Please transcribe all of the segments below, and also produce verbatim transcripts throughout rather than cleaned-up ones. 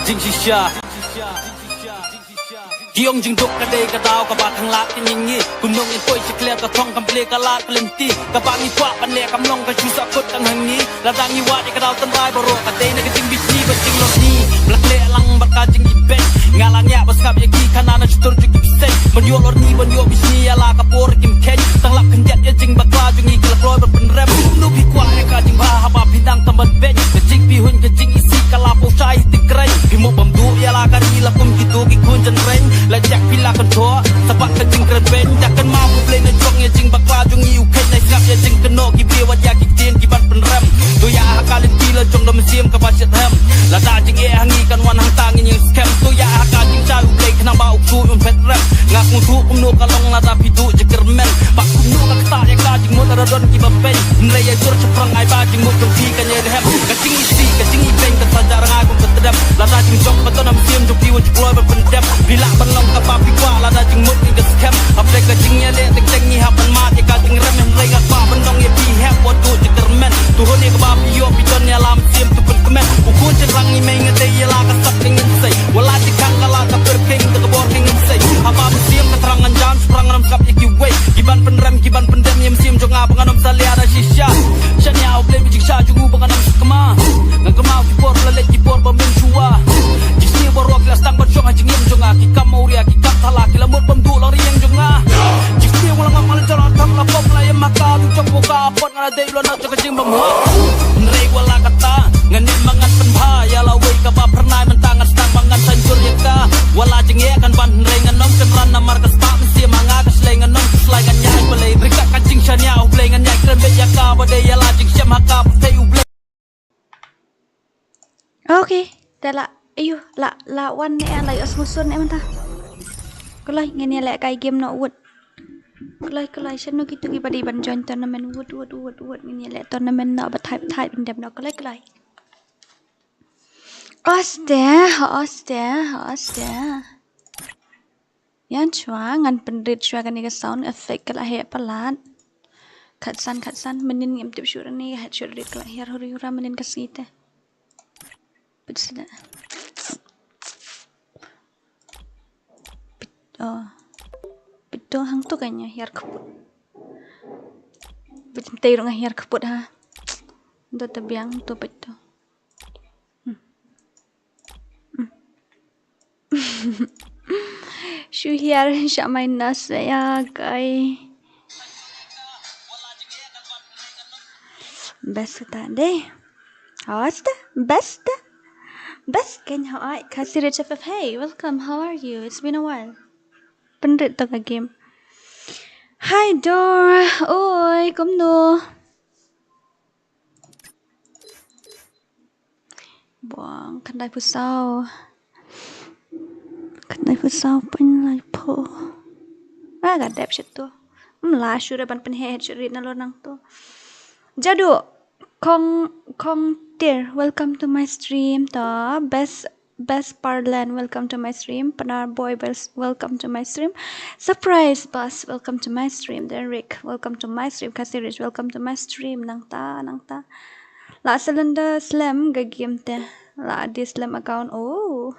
Jingshisha. Ki ong jingduk ka dei ka daw kaba tang lad ki ngi. Kumno ngin poi sha kler ka thong kam ple ka lad ka lynti. Kaba ngi kwah ban leh kam long ka shu sah kut tang ha ngi. Lada ngi wad ïa ka daw tynrai baroh ka dei na ka jingbishni bad jinglorni. Ba la khleh lang bad ka jingibeiñ. Nga la ngiah ba sngap ïa ki khana na shutur jong ki bseiñ. Ban ïoh lorni ban ïoh bishni ïa la ka por kim kheiñ. Tang lap khyndiat ïa jingbakla jong ngi ki la kloi ban pynrem. Kumno phi kwah ïa ka jingbha haba phi dang tam ban beiñ. Ka jingpyrhuh ka jingisih ka la poi shai ti kren. Phi mo bam duh ïa la ka ri la kum kito ki khun jynreng. La jak phi la kan thoh. Sabab ka jingkren beiñ. Dak kan ma U Blei na jong ïa jingbakla jong ngi u kheiñ na sngap ïa jingkynnoh ki briew wat ïa ki ktien ki ban pynrem. To ïa ha ka lynti la jong da mynsiem kaba shitrhem. Lada jingeh ha ngi kan wan hangta ngin ïeng skhem. To ïa ha ka jingshai U Blei khnang ba u ksuid un phet rem. Nga sngewthuh kumno ka long lada phi duh jingkyrmen. Ba kumno ka ktah ïa ka jingmut lada don kiba peiñ. Hynrei ïa jur shaphrang ai ba jingmut jong phi kan ïai rhem. Ka jingisih ka jingibeiñ ka sa jah rngai kum ka tdem. Lada jingjop ba don ha mynsiem jong phi wat ju kloi ban pyndem. Phi lah ban long kaba phi kwah lada jingmut ngi ka skhem. Hapdeng ka jingïaleh teng teng ngi hap ban mad ïa ka jingrem. Hynrei nga kwah ban ong ïa phi hep wat duh jingkyrmen. To hun ïa kaba phi ïoh phi don ïa la mynsiem to pynkmen. U khun jynrang ngi mei nga dei ïa la ka sap ka ngin sei. Wat la jingkhang ka la ka pyrkhing da ka bor ka ngin sei. Haba mynsiem ka thrang ngan jam shaphrang ngan ym sngap ïa kiwei. Ki ban pynrem ki ban pyndem ïa mynsiem jong nga ba ngan ym salia da shisha. Shaniah U Blei ba jingshah jong u ba ngan ym sngewkma. Ngan kynmaw ki por la leit ki por ba mynshuwa. Jingsniew baroh ki la sdang ban shong ha jingim jong nga. Ki kam awria ki kam thala ki la mut bam duh la ri ïeng jong nga. Jingsniew nga la ngam nga la jor la thang la pom la ïam ha ka du jong ka pot nga la dei u la nok jong ka jingbymhok. Hynrei wat la katta ngan ïeng ma ngan pynbha ïa la wei kaba phyrnai mynta ngan sdang ma ngan saiñdur ïa ka. Wat la jingeh kan ban hynrei ngan ym kynran namar ka spah mynsiem ha nga ka shlei ngan ym khuslai ngan ïaid balei. Ryngkat ka jingshaniah U Blei ngan ïaid kren beit ïa ka ba dei ïa la jingshem ha ka pyrthei U Blei. Okay, te la, ayu, la, la wan ne, la ïoh sngewsur ne mynta. Kloi, ngin ïa leh kai game noh wut. Kloi, kloi, shano kitu kiba dei ban join tournament wut, wut, wut, wut, ngin ïa leh tournament noh ba type, type ban dem noh, kloi, kloi. Oste, oste, oste. Ïa shuwa ngan pynrit shuwa kane ka sound effect ka la heh palat. Khatsan khatsan mynnin ngim tip shuh ne ka heh shuh rit ka la hiar huri hura mynnin ka sngi te. Pit sida. Pit oh. Pit to hangto ka nya hiar kput. Pit tei rung hiar kput ha. Do te biang to pit to. Shu hiar sha minus ya kai. Best ta deh. Host, best. Best kan hoi Khasi Rich F F. Hey, welcome. How are you? It's been a while. Pynrit to ka game. Hi Dor. Oi, kumno? Bang khyndai phew saw. Khyndai phew saw point lai phew. Ah, ka dep shit tu. Mla shu re ban pynheh shit rit na lo nang tu. Jadu. Kong, Kong Tir, welcome to my stream. To best Best Parlan, welcome to my stream. Panar Boy, best, welcome to my stream. Surprise Bus, welcome to my stream. Then Rick, welcome to my stream. Khasi Rich, welcome to my stream. Nangta, nangta. La Cylinder Slam ga game te. La di Slam account. Oh.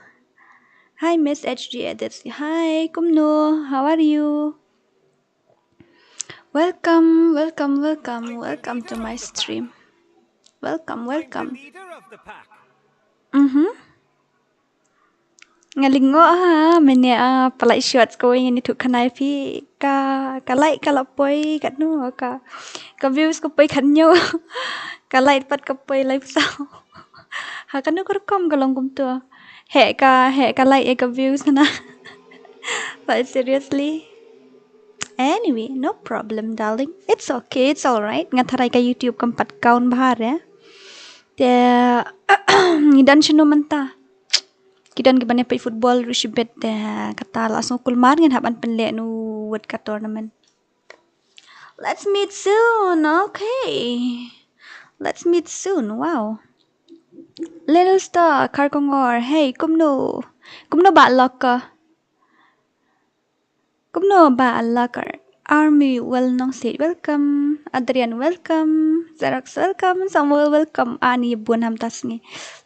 Hi Miss H G Edits. Hi, kumno? How are you? Welcome, welcome, welcome, welcome to my stream. Welcome, welcome. Mhm. Nga lyngngoh ha, mynne ah, palai short ko ngin ïathuh khana ïa phi ka, ka like ka la poi katno ka, ka views ka poi katno, ka like pat ka poi lai phew saw. Ha katno ka rukom ka long kumto. Heh ka, heh ka like ïa ka views na. Like seriously. Anyway, no problem, darling. It's okay, it's alright. Nga tharai ka YouTube kam pat count bha re. Te ngi don shano mynta? Ki don kiban ïa peit football ruh shibit te kata la sngew kulmar ngin hap ban pynleh nu wut ka tournament. Let's meet soon. Okay. Let's meet soon. Wow. Little Star Kharkongor. Hey, kumno? Kumno ba lok ka? Kumno ba a laker? Army, well, Nongsit, welcome. Adrian, welcome. Xerox, welcome. Samuel, welcome. Ani bun ham ta sngi.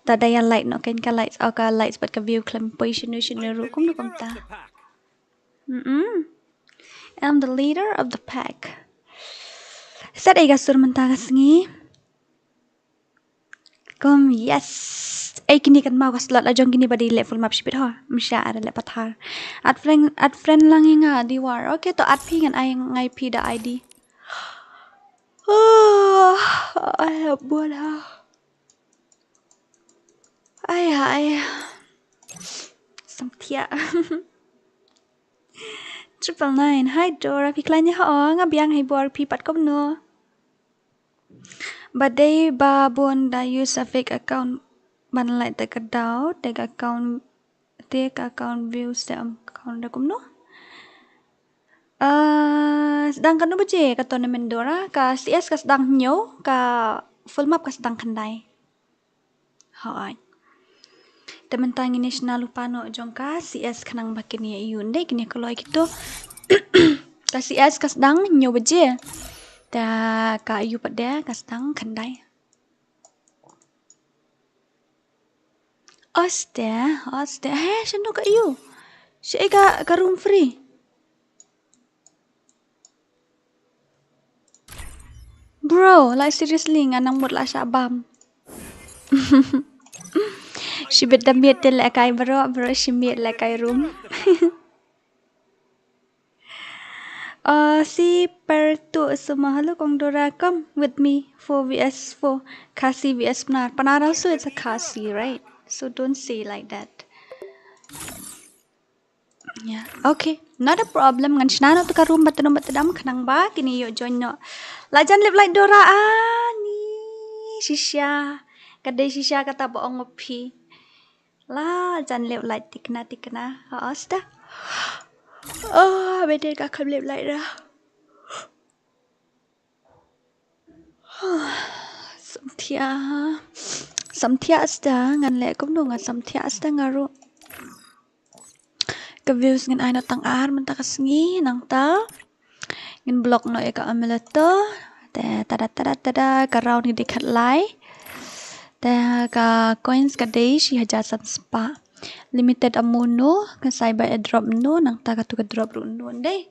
Ta da ïa light noh, kein ka light, oh, ka light bad ka view khlem poi shinu shinu ruh kumno kumta. Mm-mm. I'm the leader of the pack. Set ei ka sur mynta ka sngi. Kum, yes. Ei, kine kan maw ka slot la jong kine ba dei leh full map shibit ho. Msha ada leh pathar. Add friend, add friend lang ïa nga di war. Okay, to add phi ngan ai ngai phi da I D. Oh, ai ha bun ha. Ai ha ai. Samthiah. Triple nine. Hi Dora, phi khlaiñ ïa ha ong, nga biang hi bor phi pat kumno. Ba dei ba bun da use a fake account ban lait da ka daw, da ka account, da ka account views da account da kumno. Ah, sdang kano baje ka tournament Dora, ka C S ka sdang hynñiew, ka full map ka sdang khyndai. Hooid. Te mynta ngin ïa shna lypa noh jong ka C S khnang ba kin ïa ïoh ndei kin ïa kloi kito. Ka C S ka sdang hynñiew baje. Te ka ïoh pat de ka sdang khyndai. Oste, oste. He, shano ka ïoh? Shi ka, ka room free. Bro, like seriously nga nang mut la shah bam. Shibit da miet te leh kai bro, bro shimiet leh kai room. Uh, si per tu semua hello kong Dora, come with me four V S four, Khasi V S Pnar. Pnar also it's a Khasi, right? So don't say like that. Yeah, okay. Not a problem. Ngan shna noh te ka room ba tnum ba tdam khnang ba kin ïoh join noh. La jan lip light Dora ani shisha. Ka dei shisha kata ba ong phi. La jan lip light tikna tikna. Ha osta. Oh, bede ka kham lip light ra. Samthiah. Samthiah sda ngan leh kumno ngan samthiah sda nga ruh. Ka views ngan ai noh tang ar mynta ka sngi nangta. Ngin block noh ïa ka amulet to. Te tada tada tada ka round ngi dei khatlai. Te ka coins ka dei shi hajar san spah. Limited ammo no, ka cyber airdrop no, nangta katu ka drop ruh no dei.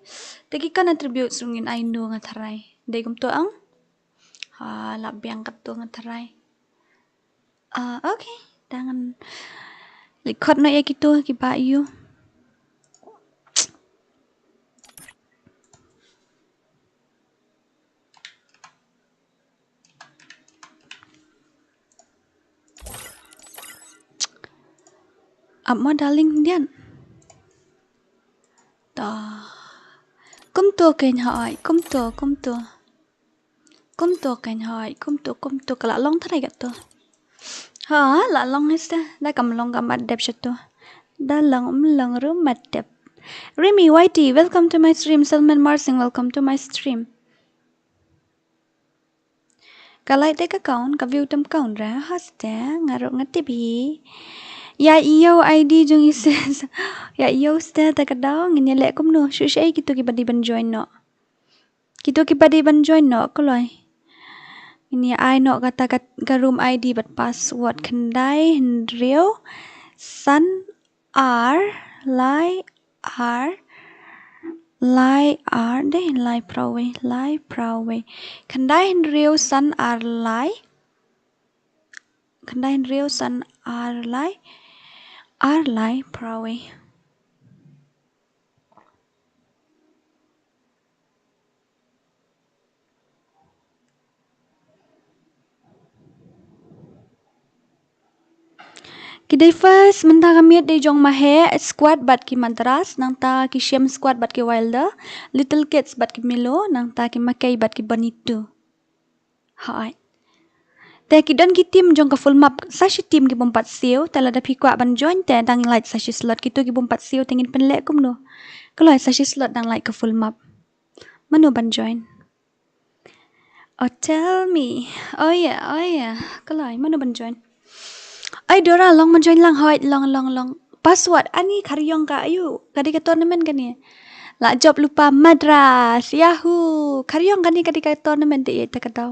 Te ki kan attributes ruh ngin ai no nga tharai. Dei kumto ang. Ha, la biang katto nga tharai. Ah, okay. Te ngan leit khot noh ïa kito kiba ïoh. Ap mo darling dian. Ta. Kumto kein hooid, kumto, kumto. Kumto kein hooid, kumto, kumto ka la long tharai katto. Ha, la long ista, da kam long kam mat dep shato. Da long um long ruh mat dep. Remy Y T, welcome to my stream. Salman Marsing, welcome to my stream. Ka like te ka count, ka view tam count ra, haste, nga ruh nga tip hi. Ïa ïoh I D jong i sis. Ïa ïoh ste ta ka daw, ngin ïa leh kumno, shu shu ei kito kiba dei ban join noh. Kito kiba dei ban join noh, kloi. Ngin ïa ai noh kata ka, ka room I D bad password khyndai, hynriew, san, ar, lai, ar, lai, ar, dei, lai, phra, wei, lai, phra, wei. Khyndai, hynriew, san, ar, lai. Khyndai, hynriew, san, ar, lai, ar, lai, phra, wei. Ki dei first, mynta ka miet dei jong Maheh, Squad bad ki Madras, nangta ki Shem Squad bad ki Wilder, Little Kids bad ki Milo, nangta ki Makei bad ki Bonitu. Hooid. Te ki don ki team jong ka full map, sa shi team ki bym pat siew, te lada phi kwah ban join, te dang lait sa shi slot, kito ki bym pat siew, te ngin pynleh kumno. Kloi sa shi slot dang lait ka full map. Mano ban join? Oh, tell me. Oh yeah, oh yeah. Kloi, mano ban join? Ai Dora, long ban join lang, hooid, long, long, long. Password, ani khariong ka, ayu, ka dei ka tournament kane. La jop lypa Madras. Yahoo. Khariong kane ka dei ka tournament te ïeit ta ka daw.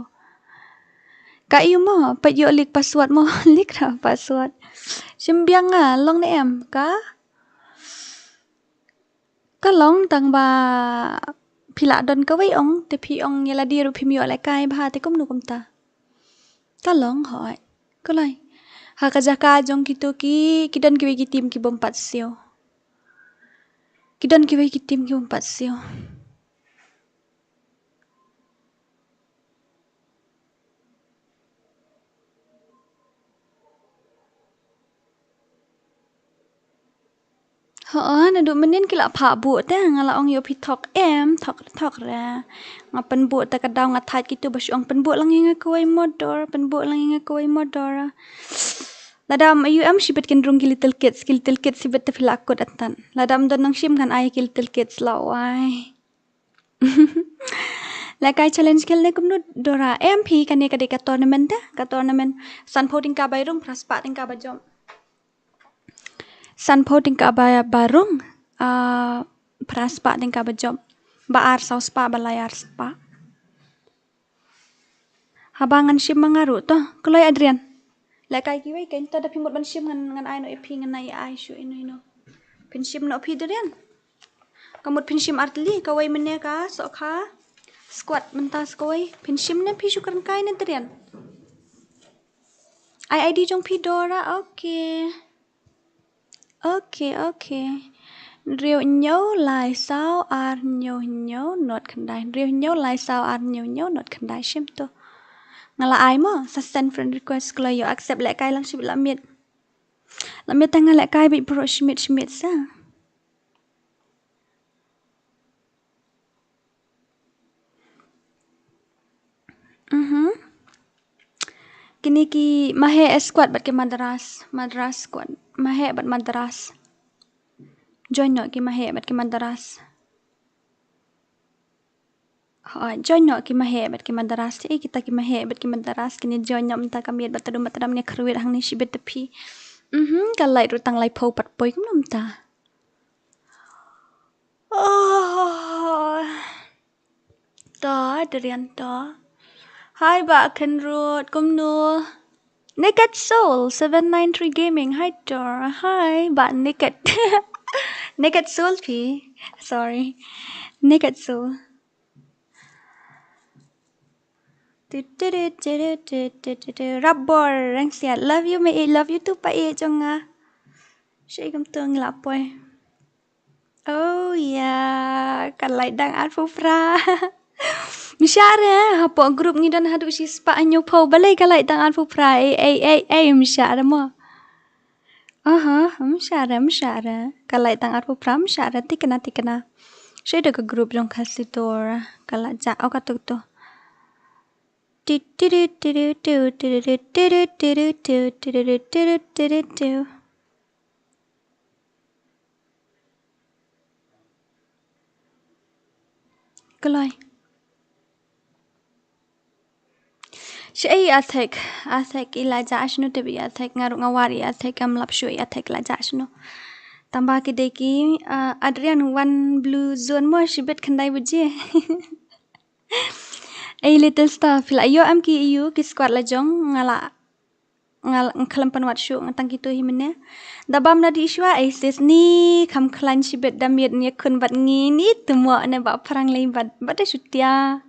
Ka ïu mo, pat ïoh leak password mo, leak ra password. Shim biang nga, long ne em, ka? Ka long tang ba phi la don kawei ong, te phi ong ïa lade ruh phim ïoh lehkai bha te kumno kumta. Ka long hooid. Kulai. Ha ka jaka jong kito ki, ki don kiwei ki team ki bym pat siew. Ki don kiwei ki team ki bym pat siew. Hooid, naduh mynnin ki la phah buh te, nga la ong ïa phi thok em, thok, thok re. Nga pynbuh te ka daw nga thait kito ba shu ong pynbuh lang ïa nga kawei modor, pynbuh lang ïa nga kawei modor. Lada ym ïoh em shibit kin rung ki little kids, ki little kids shibit te phi la kut atan. Lada ym don nang shim ngan ai ki little kids la wai. Lehkai challenge khel ne kumno Dora? Em phi kane ka dei ka tournament te, ka tournament. Sanphew tyngka bai rung, phra spah tyngka ba jop. Sanphew tyngka ba, ba rung, ah, phra spah tyngka ba jop. Ba ar saw spah, ba lai ar spah. Haba ngan shim ma nga ruh to, kloi Adrian. Lehkai kiwei kein to da phi mut ban shim ngan, ngan ai noh ïa phi ngan ai ïa ai shuh ino ino. Phin shim noh phi Adrian. Ka mut phin shim artylli kawei mynne ka soh ka. Squad mynta sa kawei. Phin shim ne phi shu kren kai ne Adrian. Ai I D jong phi Dora, okay. Okay, okay. Hynriew hynñiew lai saw ar hynñiew hynñiew not khyndai. Hynriew hynñiew lai saw ar hynñiew hynñiew not khyndai shim to. Nga la ai mo sa send friend request kloi ïoh accept lehkai lang shibit la miet. La miet tang nga lehkai bit bro shimit shimit sa. Mhm. Kine ki Maheh squad bad ki Madras, Madras squad. Maheh bad Madras. Join noh ki Maheh bad ki Madras. Hooid, join noh ki Maheh bad ki Madras. Te kita ki Maheh bad ki Madras kine join noh mynta ka miet bad tadum bad tadam ne kyrwit hangne shibit te phi. Mhm, ka light ruh tang laiphew pat poi kumno mynta. Oh. To, Adrian to. Hi, Bah Kenrut, kumno? Naked Soul, seven nine three Gaming, hi to. Hi, Bah Naked. Naked Soul phi. Sorry. Naked Soul. Tu, tu, tu. Rabor, Rangsiat. Love you, mei. Love you too, pa, eh, jong nga. Shi kumto ngi la poi. Oh, ya, ka light dang arphew phra. Mishare, hapoh group ngi don haduh shi spah hynñiew phew, balei ka light dang arphew phra? Ei, ei, ei, ei, mishare mo. Aha, mishare, mishare. Ka light dang arphew phra, mishare, tikna, tikna. Shi da ka group jong ka sitor, ka la ja, oh, ka tuk tu. Ti, ti, ti, ti, ti, ti, ti, ti, ti, ti, ti, ti, ti, ti, ti, ti, ti, ti, ti, ti. Kloi. Shi ei athek, athek i la ja shnu te bi athek nga ruh nga war i athek am lap shu i athek la ja shnu. Tamba ki dei ki, ah, Adrian wan blue zone mo shibit khyndai baje. Ei Little Star, phi la ïoh em ki ïu ki squad la jong nga la nga khlem pynwad shuh nga tang kito hi mynne. Da bam da dih shuwa ei sis ni kham khlaiñ shibit da miet ïakhun bad ngi ni tymmoh ne Bah Phrang lei bad bad da shutia.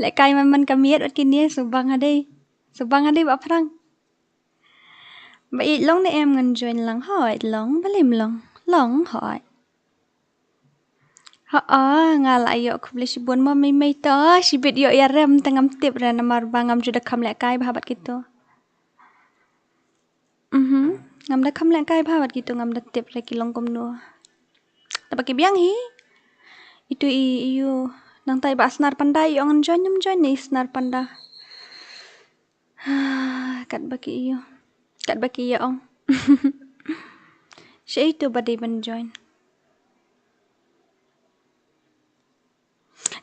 Lehkai man man ka miet bad kine subang hadei. Subang hadei Bah Phrang. Ba ïeit long ne em ngan join lang hooid long balei ym long. Long hooid. Ha, ah, nga la ïoh khublei shibun mo mei mei to, shibit ïoh ïa rem te ngam tip re namar ba ngam ju da kham lehkai bha bad kito. Mhm, ngam da kham lehkai bha bad kito ngam da tip re ki long kumno. Taba ki biang hi. Itu i, i ïu nangtai ba Snar Panda i ong join ym join ni Snar Panda. Katba ki ïa, katba ki ïa ong. Shaei to ba dei ban join?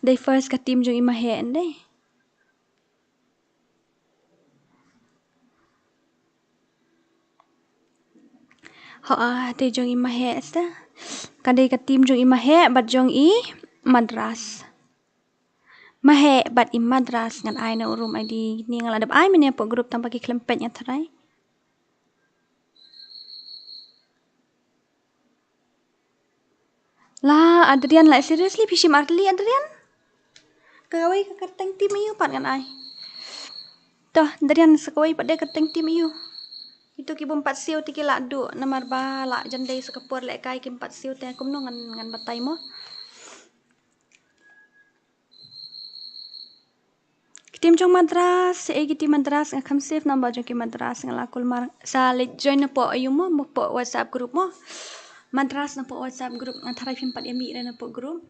Dei first ka team jong i Maheh dei. Ho, ah, te jong i Maheh sa. Ka dei ka team jong i Maheh bad jong i Madras. Maheh bad i Madras ngan ai na u room I D. Ni nga la dep ai mynne hapoh group tang ba ki khlem peit nga tharai. La Adrian la, seriously phi shim ar tylli Adrian? Kawei ka kyrteng team aiu pat ngan ai. To Adrian, sa kawei pat de kyrteng team aiu? Kito ki bym pat siew te ki la duh namar ba la jan dei sa ka por lehkai kim pat siew te kumno ngan, ngan batai mo. Ki team jong Madras, eh, ki team Madras nga kham save number jong ki Madras, nga la kulmar. Sa leit join napoh aiu mo, napoh WhatsApp group mo. Madras napoh WhatsApp group, nga tharai phim pat ïa mih re napoh group.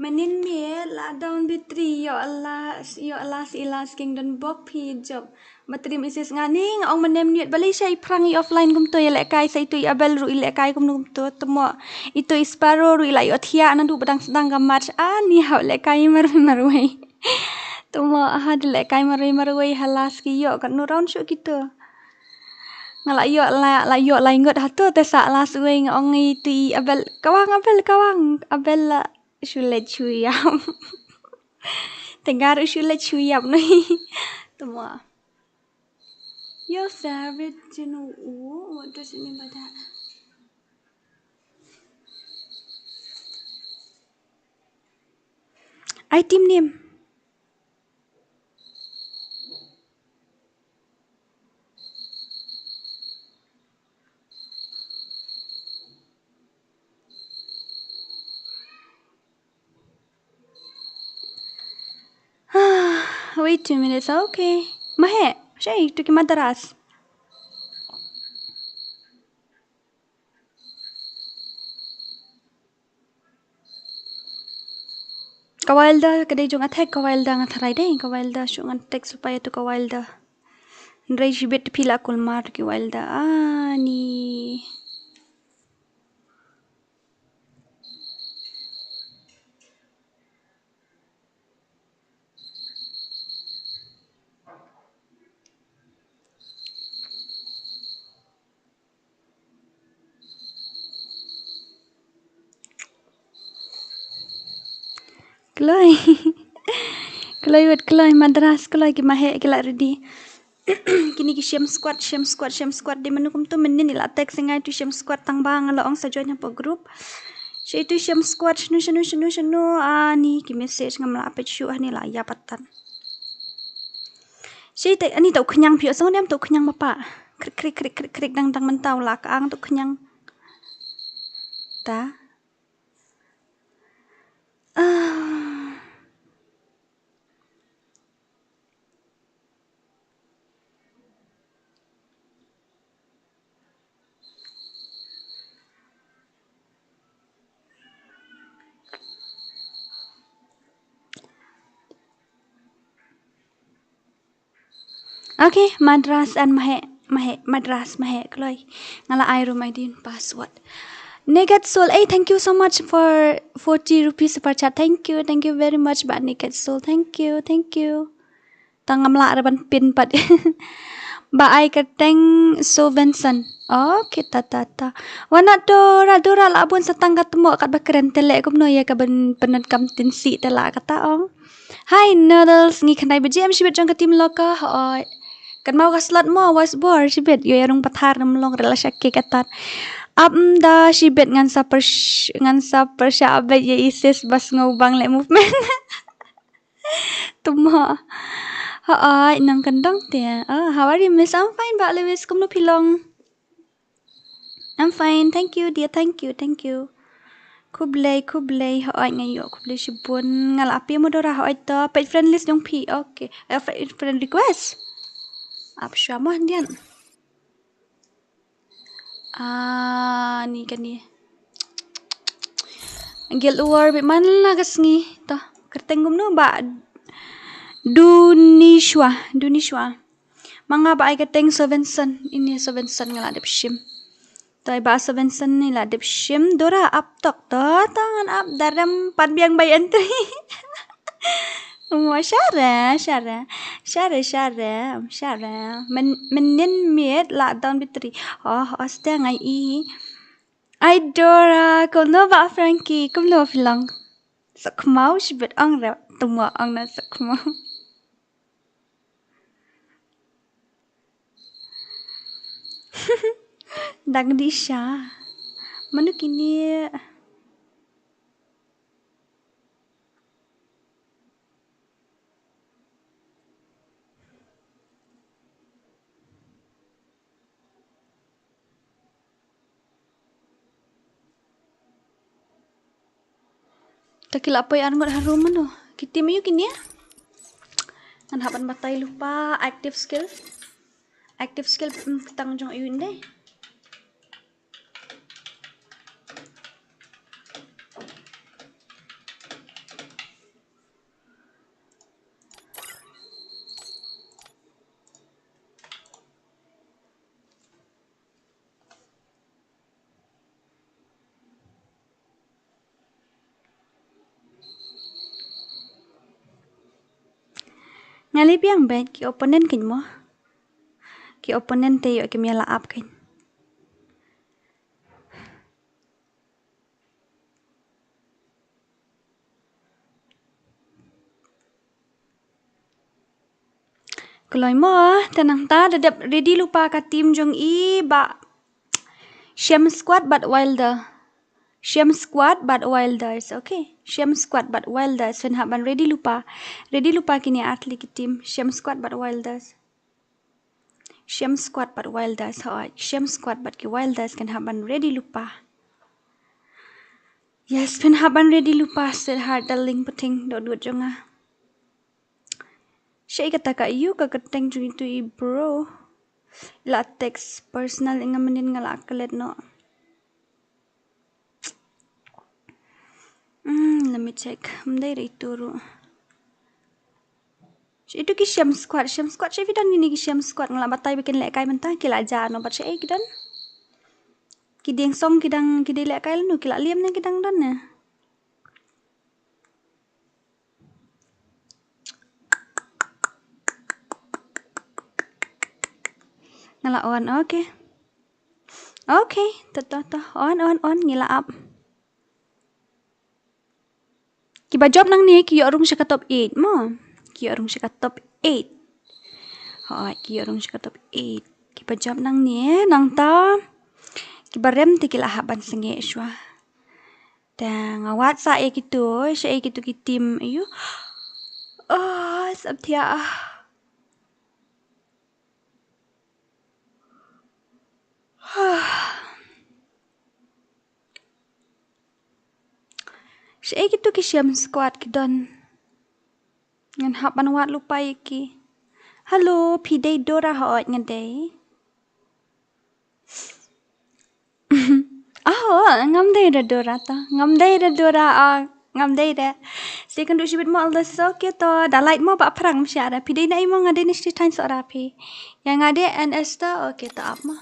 Mynnin miet la down battery, ïoh la, ïoh la si la sking don bok phi job. Battery message nga ni nga ong mynne mynnin balei sa i phrang i offline kumto, ïa lehkai sa itu i Abel ruh i lehkai kumno kumto, te mo itu i Sparrow ruh i la ïohthiah naduh ba dang sdang ka match, ani hap lehkai marwei marwei. Te mo ha da lehkai marwei marwei ha last ki ïoh katno round shuh kito. Nga la ïoh la, la ïoh lai ngut hato te sa last wei nga ong itu i Abel, kawang Abel, kawang Abel la shu leit shu ïap. Te nga ruh shu leit shu ïap noh. Te mo. Your favorite Jinu U, what does it mean by that? Ai team name. Wait two minutes, okay. Maheh, shaei itu ki Madras. Ka Wilda ka dei jong Athek, ka Wilda nga tharai dei, ka Wilda shu ngan text supai tu ka Wilda. Hynrei shibit phi la kulmar ki Wilda. Ani. Kloi. Kloi wat kloi, Madras kloi, ki Maheh ki la ready. Kine ki Shem Squad, Shem Squad, Shem Squad. Dei mano kumto mynnin i la text nga itu Shem Squad tang ba nga la ong sa join hapoh group. Shaei itu Shem Squad, shano, shano, shano, shano. Ani ki message ngam lah peit shuh, ani la ïap pat. Shaei te, ani to khñiang phi ïohsngew ne em to khñiang mapa. Krik, krik, krik, krik, krik, dang, dang mynta u la ka ang to khñiang. Ta. Ah. Okay, Madras and Maheh, Maheh, Madras, Maheh, kloi. Nga la ai room I D and password. Naked Soul, eh, thank you so much for forty rupees super chat. Thank you, thank you very much, Bah Naked Soul. Thank you, thank you. Tang ngam lah re ban pin pat. Ba ai kyrteng Sovenson. Okay, ta ta ta. Wanat Dora, Dora lah bun sa tang ka tmok kat ba kren te leh kumno ïa ka ban pyndonkam tyngshaiñ te lah kata ong. Hi Noodles, ngi khyndai baje em shibit jong ka team Loka, hooid. Kan maw ka slot mo, was bor shibit, ïoh ïa rung pathar nam long re la sha ke katat. Ap mda shibit ngan sa pyrsh-, ngan sa pyrshah beit ïa i sis ba sngew bang leh movement. Tuma. Hooid, nang kyndong te. Oh, how are you, miss? I'm fine, Bah Lewis. Kumno phi long? I'm fine. Thank you, dear. Thank you, thank you. Khublei, khublei. Hooid, nga ïoh khublei shibun. Nga la phi mo Dora, hooid to. Peit friend list jong phi. Okay. Eh, fri-, friend request. Ap shuwa mo hyndiat. Ah, ni kane. Guild War bad man la ka sngi. To, kyrteng kumno Bah Dunishwa, Dunishwa. Ma nga ba ai kyrteng Sovenson, ini Sovenson nga la dep shim. To ai Bah Sovenson ni la dep shim, Dora ap tok to, to ngan ap, darem pat biang bai entry. Mo share, share. Share, share, share. Men, mynnin miet la down battery. Oh, oh, stay ngai i. Ai Dora, kumno ba Frankie, kumno phi long? Sa khmaw shibit ong re, tuma ong na sa khmaw. Dang di sha. Mano kine? Ta ki la poi ar ngut harum mano. Ki team aïu kine? Ngan hap ban batai lypa active skill. Active skill, mm, tang jong aïu inde. Nga leh biang bad ki opponent kein mo. Ki opponent te ïoh kim ïa la ap kein. Kloi mo, te nangta da dep ready lypa ka team jong i ba Shem Squad bad Wilder. Shem Squad bad Wilders, okay. Shem Squad bad Wilders, phin hap ban ready lypa. Ready lypa kine ar tylli ki team. Shem Squad bad Wilders. Shem Squad bad Wilders, hooid. Shem Squad bad ki Wilders kin hap ban ready lypa. Yes, phin hap ban ready lypa, sweetheart, darling, pateng, dot dot jong nga. Shaei kata ka aïu ka kyrteng jong itu i bro. La text personal, nga mynnin nga la klet noh. Hmm, let me check. Ym dei re itu ruh. Shaei itu ki Shem Squad, Shem Squad, shaei phi don kine ki Shem Squad, nga la batai ba kin lehkai mynta, ki la jah noh, bad shaei ki don. Ki dieng song ki dang, ki dei lehkai lano, ki la liam ne ki dang don ne. Nga la on, okay. Okay, to, to, to. On, on, on, ngi la ap. Kiba jop nangne ki ïoh rung sha ka top eight mo. Ki ïoh rung sha ka top eight. Hooid, ki ïoh rung sha ka top eight. Kiba jop nangne, nangta kiba rem te ki la hap ban sangeh shuwa. Te nga wad sa ïa kitu, shaei kitu ki team, aïu. Oh, sap thiah. Shaei kitu ki Shem Squad ki don. Ngan hap ban wad lypa ïa ki. Hello, phi dei Dora? Hooid nga dei. Oh, ngam dei re Dora ta. Ngam dei re Dora, ah, ngam dei re. Sa kynduh shibit mo, Alda, sa okay to. Da light mo ba phrang, ym shah re. Phi dei naei mo? Nga dei na Shitithaiñ Sohra, phi? Ïa nga dei N S ta, okay to ap mo.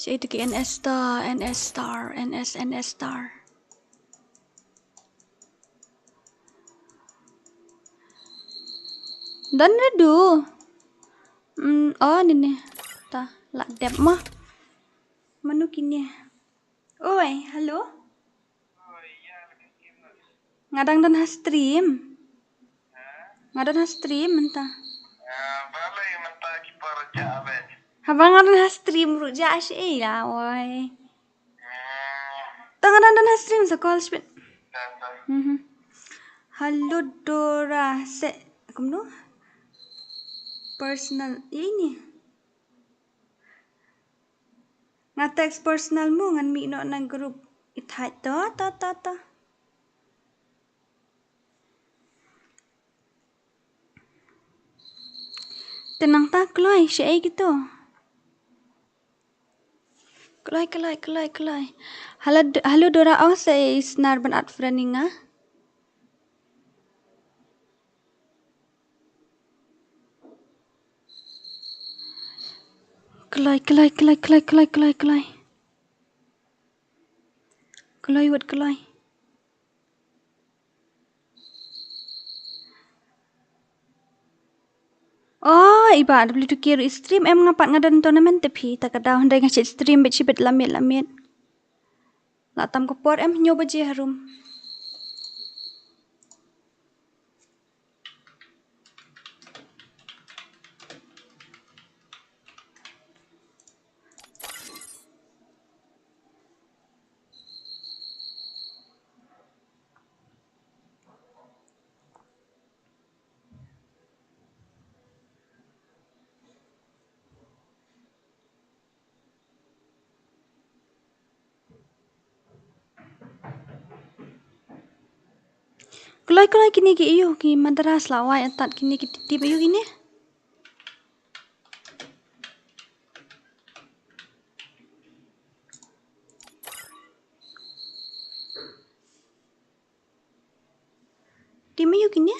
Shaei itu ki N S star, N S star, N S, N S star. Don re du. Mm, oh, ni ni. Ta, la dep mo. Mano kine? Oi, hello. Nga dang don ha stream. Nga don ha stream mynta. Haba nga don ha stream ruh jah shaei la, oi. To nga dang don ha stream sa call shibit. Mhm. Hello Dora, se kumno? Personal ini. Nga text personal mo, ngan mih noh na group. I thait to, to, to, to. Te nangta kloi, shaei kito. Kloi, kloi, kloi, kloi. Halo, halo Dora, ong sa i Snar ban add friend ïa nga. Kloi, kloi, kloi, kloi, kloi, kloi, kloi. Kloi wat kloi. Oh, Iba W two K ruh i stream em, nga pat nga don tournament te phi, ta ka daw hynrei nga shet stream bit shibit, la miet la miet. La tam ka por em, hynñiew baje harum. Kloi kloi, kine ki aiu ki Madras la wai atat, kine ki tip aiu kine. Team aiu kine?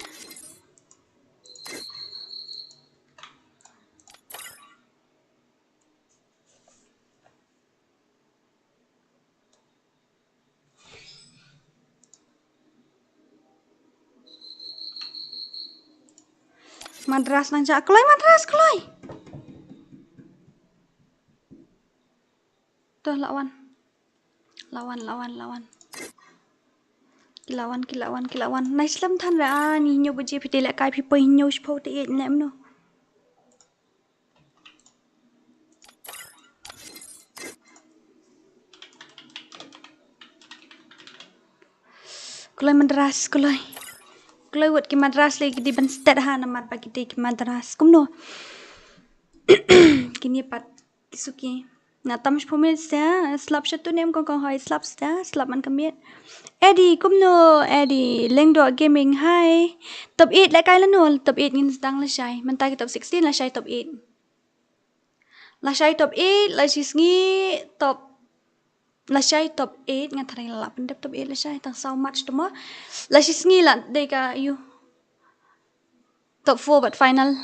Madras nang ja kloi, Madras kloi. Toh, lawan. Lawan, lawan, lawan. Ki lawan, ki lawan, ki lawan. Nai slem than re, ah, ni hynñiew baje phi te lehkai, phi poi hynñiew shiphew te ïeit ne em no. Kloi Madras, kloi. Kloi wut ki Madras, le ki dei ban stet ha namar ba ki dei ki Madras. Kumno? Kine pat ki suki. Nga tam shiphew minit stet, slap shet tu nem kong kong, hoi, slap stet, slap man ka miet. Eddie, kumno, Eddie, Lengdo Gaming, hi. Top eight lehkai lano, top eight ngin sdang lashai. Mynta ki top sixteen lashai top eight. Lashai top eight, la shisngi top, lashai top eight, nga tharai la pyndep top eight lashai, tang saw match to mo. La shisngi la dei ka aiu. Top four bad final.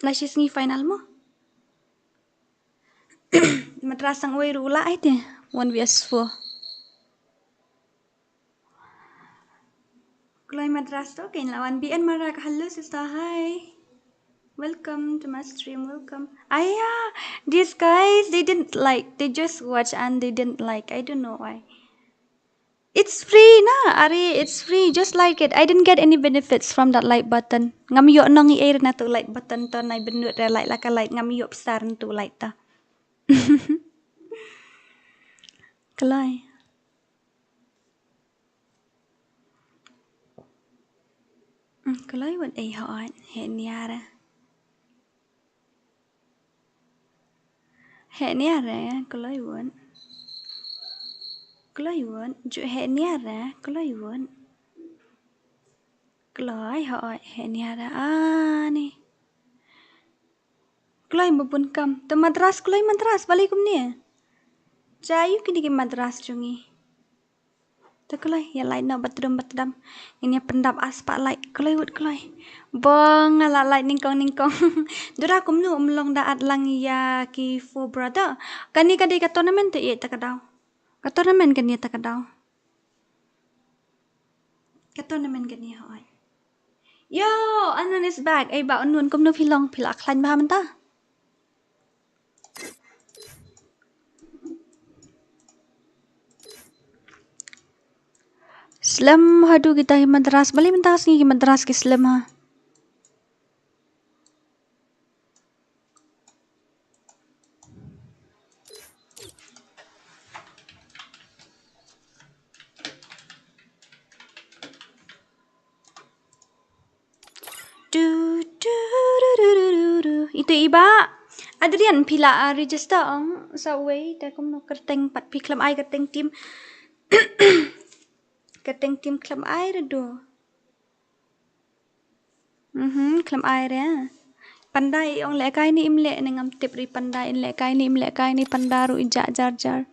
La shisngi final mo. Madras sang wei ruh la ai te. One versus four. Kloi Madras to kein lawan. B N Marak, hello sister, hi. Welcome to my stream, welcome. Aya, these guys, they didn't like, they just watch and they didn't like. I don't know why. It's free na, Ari, it's free. Just like it. I didn't get any benefits from that like button. Ngam ïoh nong i ei na tu like button to, nai benut re like la ka like, ngam ïoh pisa na tu like ta. Kloi. Mm, kloi wat ei hoi, he niara. He niara, kloi wat. Kloi wat, ju he niara, kloi wat. Kloi hoi, he niara, ani. Kloi ba bun kam. Te Madras, kloi Madras, balei kumne? Jai ïu kine ki Madras jong ngi. Te kloi, ïa lai noh batdum batdam. Ngin ïa pyndap aspa lai, kloi wut kloi. Bong nga la lai nyngkong nyngkong. Dura kumno um long da at lang ïa ki four brother. Kane ka dei ka tournament te ïa ta ka daw. Ka tournament kane ta ka daw. Ka tournament kane hoi. Yo, Anon is back. Ei ba Anon kumno phi long, phi la khlaiñ bha mynta? Slem haduh kita ki Madras. Balei mynta ka sngi ki Madras ki slem ha? Du, du, du. Itu iba. Adrian phi la, ah, register ong sa wei te kumno kyrteng pat phi khlem ai kyrteng team. Kyrteng team khlem ai re du. Mhm, khlem ai re. Panda i ong lehkai ni im leh ne ngam tip ri panda in lehkai ni im lehkai ni panda ruh i jah jar jar.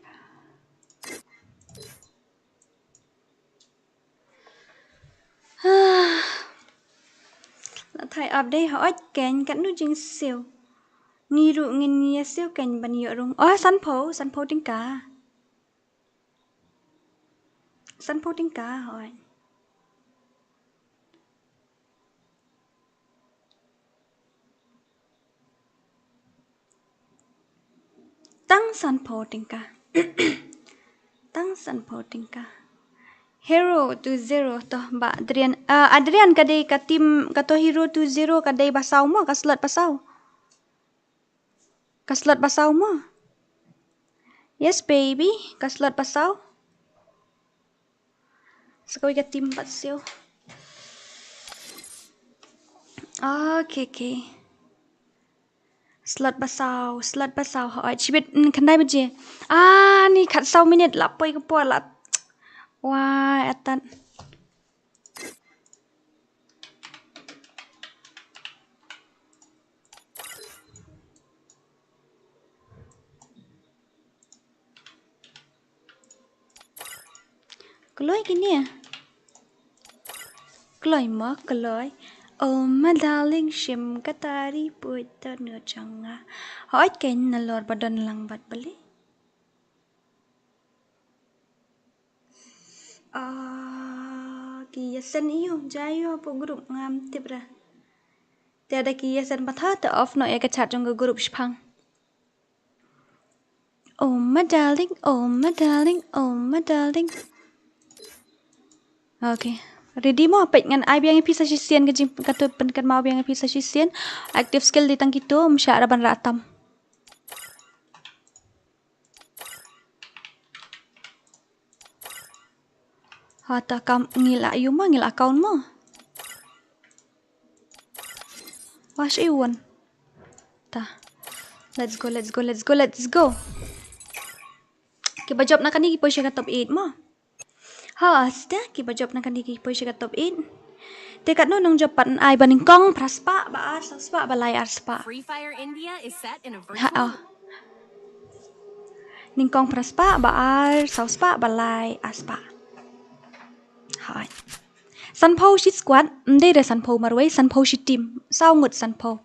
La thai update ha ot kein katno jingsiew. Ngi ruh ngin ïa siew kein ban ïoh rung. Oh, sanphew, sanphew tyngka. Sanphew tyngka hoi. Tang sanphew tyngka. Tang sanphew tyngka. Hero two zero to ba Adrian. Ah, Adrian ka dei ka team ka to hero two zero ka dei ba saw mo ka slot ba saw. Ka slot ba saw mo. Yes, baby. Ka slot ba saw. Sa kawei ka team pat siew. Okay, okay. Slot ba saw, slot ba saw. Hooid, shibit, mm, khyndai baje. Ah, ni khatsaw minit la poi ka por la. Wah, atan. Kloi kine. Kloi mo, kloi. Oh my darling, shim ka tari puit ta no changa. Hooid, kein nalor ba don lang bad bali. Ah, ki ïa send ïa u, jai ïa u hapoh group ngam tip re. Te da ki ïa send ba tha te off noh ïa ka chat jong ka group shipang. Oh my darling, oh my darling, oh my darling. Okay. Ready mo, peit ngan ai biang ïa phi sa shisien ka jing ka tu pynkan mau biang ïa phi sa shisien. Active skill dei tang kito, ym shah ra ban rah tam. Ha ta kam ngi la ïu ma ngi la account ma. Wash iwon. Ta. Let's go, let's go, let's go, let's go. Kiba jop na kane ki poi sha ka top eight ma. Ha, sta kiba jop na kane ki poi sha ka top eight. Te katno nang jop pat ai ba nyngkong phra spah ba ar saw spah ba lai ar spah. Free Fire India is set in a virtual. Ha, oh. Nyngkong phra spah ba ar saw spah ba lai ar spah. Hai. Sanphew shi squad, ym dei re sanphew marwei, sanphew shi team, saw ngut sanphew.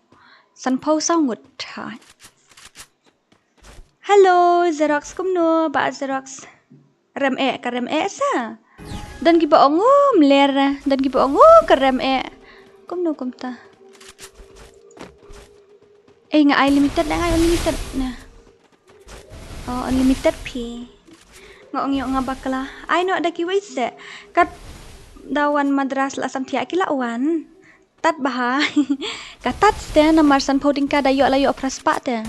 Sanphew saw ngut. Hai. Hello, Xerox kumno, ba Xerox. Rem eh, ka rem eh sa. Don kiba ong um ler, don kiba ong u ka rem eh. Kumno kumta. Eh, nga ai limited, nga ai unlimited na. Oh, unlimited phi. Nga ong ïoh nga bakla. Ai noh da kiwei se. Kat da wan Madras la samthiah ki la wan. Tat bha. Ka tat te namar sanphew tyngka da ïoh la ïoh phra spah te.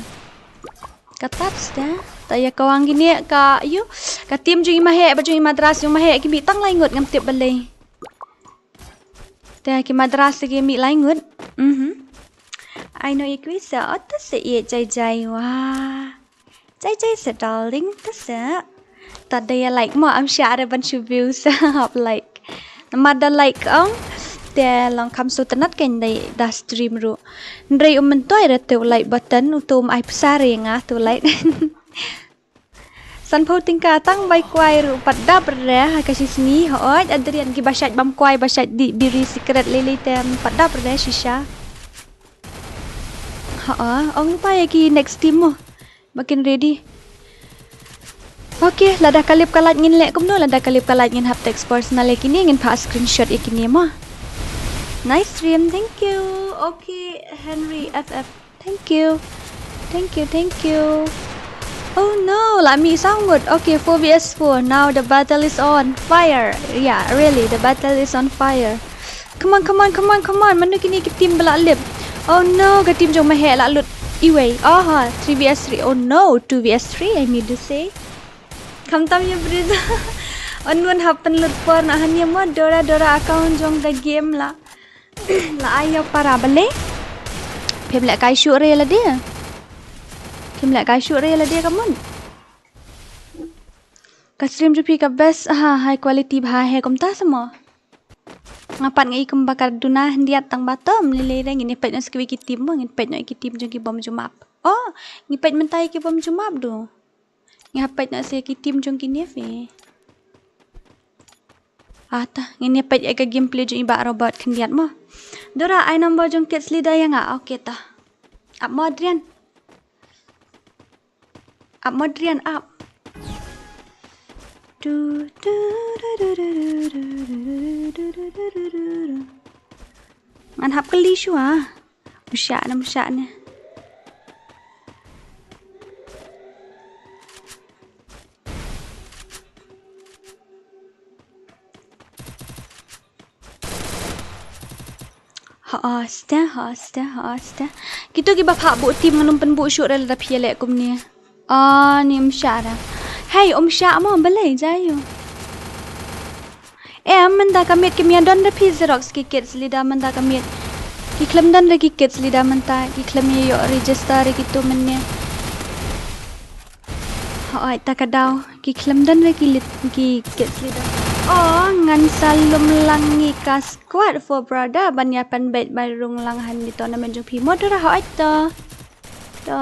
Ka tat te. Ta ïa ka wang kine ka ïu. Ka team jong i Maheh ba jong i Madras jong Maheh ki mih tang lai ngut ngam tip balei. Te ki Madras te ki mih lai ngut. Mhm. Ai noh ïa kiwei se ot te se ïa jai jai wah. Jai jai se darling, te se. Tad da ïa like mo, am shah re ban shu view se hap like. Namar da like ong, te long kham sngewtynnat kein da, da stream ruh. Hynrei um myntoi re te u like button, uto um ai pisa re nga te u like. Sanphew tyngka tang bai kwai ruh pat dap re, ha ka shisngi, hooid, Adrian kiba shait bam kwai, ba shait dih biri sikret lei lei te pat dap re shisha. Ha, ong pa ïa ki next team mo. Ba kin ready. Okay, lada ka lip ka lait ngin leh kumno, lada ka lip ka lait ngin hap text personal ïa kine, ngin phah screenshot ïa kine mo. Nice stream, thank you. Okay, Henry F F, thank you. Thank you, thank you. Oh no, la mih saw ngut. Okay, four v s four. Now the battle is on. Fire. Yeah, really, the battle is on fire. Come on, come on, come on, come on. Mano kine ki team ba la lip? Oh no, ka team jong Maheh la lut iwei. Aha, three v s three. Oh no, two v s three, I mean to say. Khamtam ïa Brisa. On one happen lut por na hania mo Dora Dora account jong the game la. La ai ïa para bale. Phim leh kai shuh re lade. Phim leh kai shuh re lade ka mon. Ka stream jong phi ka best ha, high quality bha he kumta sa mo. Nga pat nga i kumba ka duna hyndiat tang ba tom lei lei re ngin ïa peit noh sa kiwei ki team mo, ngin peit noh ïa ki team jong ki bym ju map. Oh, ngin peit mynta ïa ki bym ju map du. Ngin ïa peit noh sa ïa ki team jong kine phi. Ata, ngin ïa peit ïa ka gameplay jong i Bah Robot khyndiat mo. Dora, ai number jong kids leader ïa nga. Okay ta. Ap mo Adrian. Ap mo Adrian, ap. Du, du, du. Ngan hap kylli shuwa. Mshah ne, mshah ne. Ha, ah, steh, ha, steh, ha, steh. Kito kiba phah buh team ngan ym pynbuh shuh re lada phi ïaleh kumne. Ah, ni um shah ra. Hei, um shah mo, balei, jai ïoh. Em, mynta ka miet kim ïa don re phi Xerox ki kids leader mynta ka miet. Ki khlem don re ki kids leader mynta, ki khlem ïa ïoh register re kito mynne. Hooid, ta ka daw. Ki khlem don re ki lit, ki kids leader. Oh, ngan sa lum lang ngi ka squad for brother ban ïa pynbeit bai rung lang hangne tournament jong phi. Mo Dora, hooid to. To.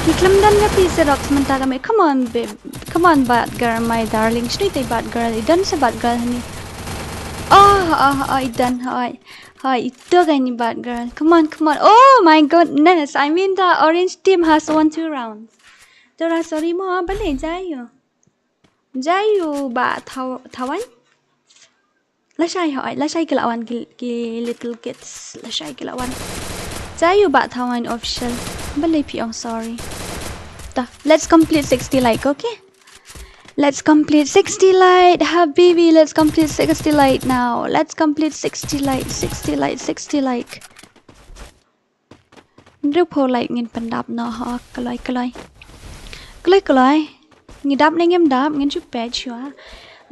Ki khlem don re phi Xerox mynta ka miet. Come on, babe. Come on, bad girl, my darling. Shano ita i bad girl? I don sa bad girl hangne. Oh, oh, oh, i don, hooid. Hooid, ito ka i bad girl. Come on, come on. Oh my goodness. I mean the orange team has won two rounds. Dora, sorry mo, balei, jai ïoh. Jai ïoh Bah Thaw-, Thawan. Lashai hooid, lashai ki la wan ki, ki little kids, lashai ki la wan. Jai ïoh Bah Thawan official. Balei phi ong sorry. Ta, let's complete sixty like, okay? Let's complete sixty like, habibi, let's complete sixty like now. Let's complete sixty like, sixty like, sixty like. Hynriewphew like ngin pyndap noh, ha, kloi, kloi. Kloi, kloi. Ngi dap ne ngim dap, ngin shu peit shuwa.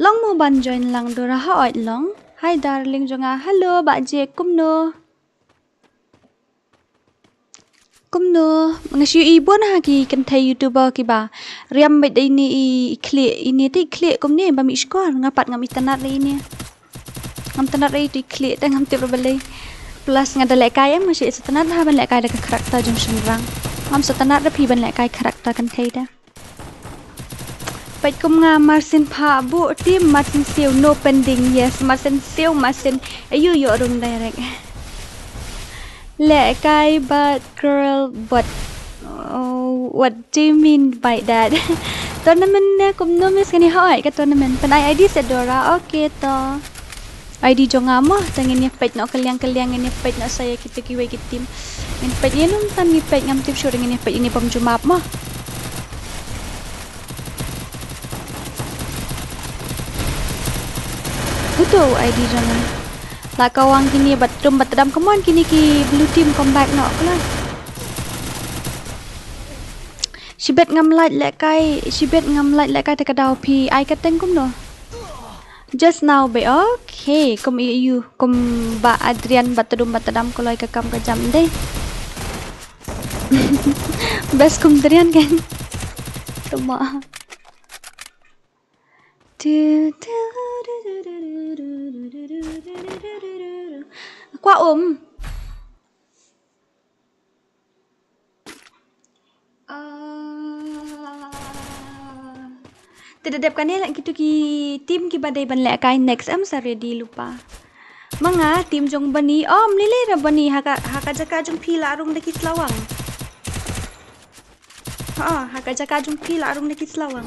Long mo ban join lang Dora, hooid long. Hi darling jong nga, hello, Bah Jake, kumno? Kumno? Nga shu i bun ha ki kynthei YouTuber kiba riam beit da ine i khlieh, ine te i khlieh kumne ba mih shkor, nga pat ngam itynnad re ine. Ngam tynnad re ito i khlieh te ngam tip re balei. Plus nga da lehkai em, nga shu itynnad ha ban lehkai da ka character jong shynrang. Ngam shu tynnad re phi ban lehkai character kynthei te. Peit kum nga, Marsin phah buh team, Marsin siew, no pending, yes, Marsin siew, Marsin, ayu ïoh rung direct. Lehkai bad girl, but, oh, what do you mean by that? Tournament ne kumno miss, kane hooid ka tournament. Pyn-ai ID seh Dora, okay to. ID jong nga mo, te ngin ïa peit noh kylliang kylliang, ngin ïa peit noh sa ïa kito kiwei ki team. Ngin peit ïa num tan ngi peit, ngam tip shuh, ngin ïa peit ine bym ju map mo. Uto ID jong nga. La ka wang kine bat dum bat dam, come on, kine ki blue team come back noh, khlem. Shibit ngam lait lehkai, shibit ngam lait lehkai te ka daw phi ai ka teng kumno. Just now be okay, kum i yu, kum Bah Adrian bat dum bat dam kloi ka kam ka jam dei. Best kum Adrian kan. Tuma. Kwah um. Ah. Te da dep kane la kito ki team kiba dei ban lehkai next em sa ready lypa. Ma nga team jong Bani, oh, ym lei lei re Bani, ha ka, ha ka jaka jong phi la rung da ki slawang. Ha, ha ka jaka jong phi la rung da ki slawang.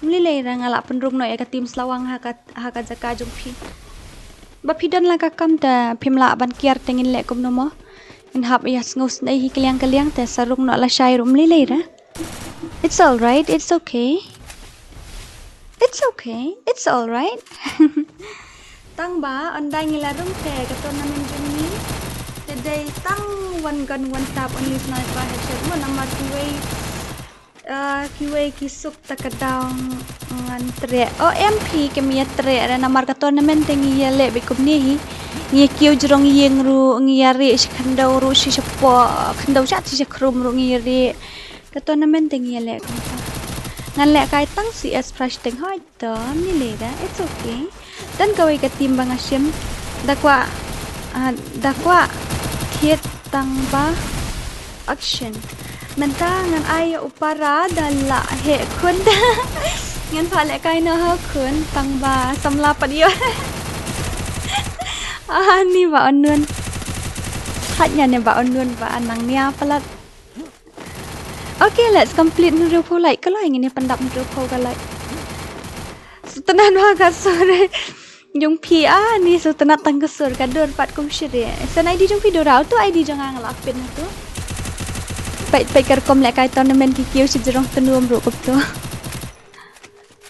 Ym lei lei re, nga la pynrung noh ïa ka team slawang ha ka, ha ka jaka jong phi. Ba phi don la ka kam te phim lah ban kiar te ngin leh kumno mo. Ngin hap ïa sngew sngewsih hi kylliang kylliang te sa rung noh lashai ruh, ym lei lei re. It's all right, it's okay. It's okay, it's all right. Tang ba ynda ngi la rung te ka tournament jong ngi te dei tang one gun one tap only sniper headshot mo, namar kiwei, ah, kiwei ki suk ta ka daw ngan treh. Oh, M P kim ïa treh re namar ka tournament te ngi ïa leh beit kumne hi. Ngi ïa kiew jrong ïing ruh, ngi ïa rieh shi khyndew ruh, shi shapoh khyndew, sha shi shakhrum ruh ngi ïa rieh. Ka tournament te ngi ïa leh kumta. Ngan lehkai tang C S Prize teng hoi. To, ym lei lei re, it's okay. Don kawei ka team ba nga shim. Da kwah, ah, da kwah thied tang ba action. Mynta ngan ai ïa u para da lah heh khun. Ngan phah lehkai noh ha khun tang ba samla pat ïoh. Ah, ni ba unknown. Thait nia ne ba unknown ba nang nia palat. Okay, let's complete hynriewphew like. Ka loi ngin ïa pyndap hynriewphew ka like. Sngewtynnat ba ka sur jong phi, ah, ni sngewtynnat tang ka sur ka dur pat kum shyrkhei. Send ID jong phi Dora, uto ID jong nga nga la pin uto. Peit, peit ka rukom lehkai tournament ki kiew shi jrong tnum ruh kumto.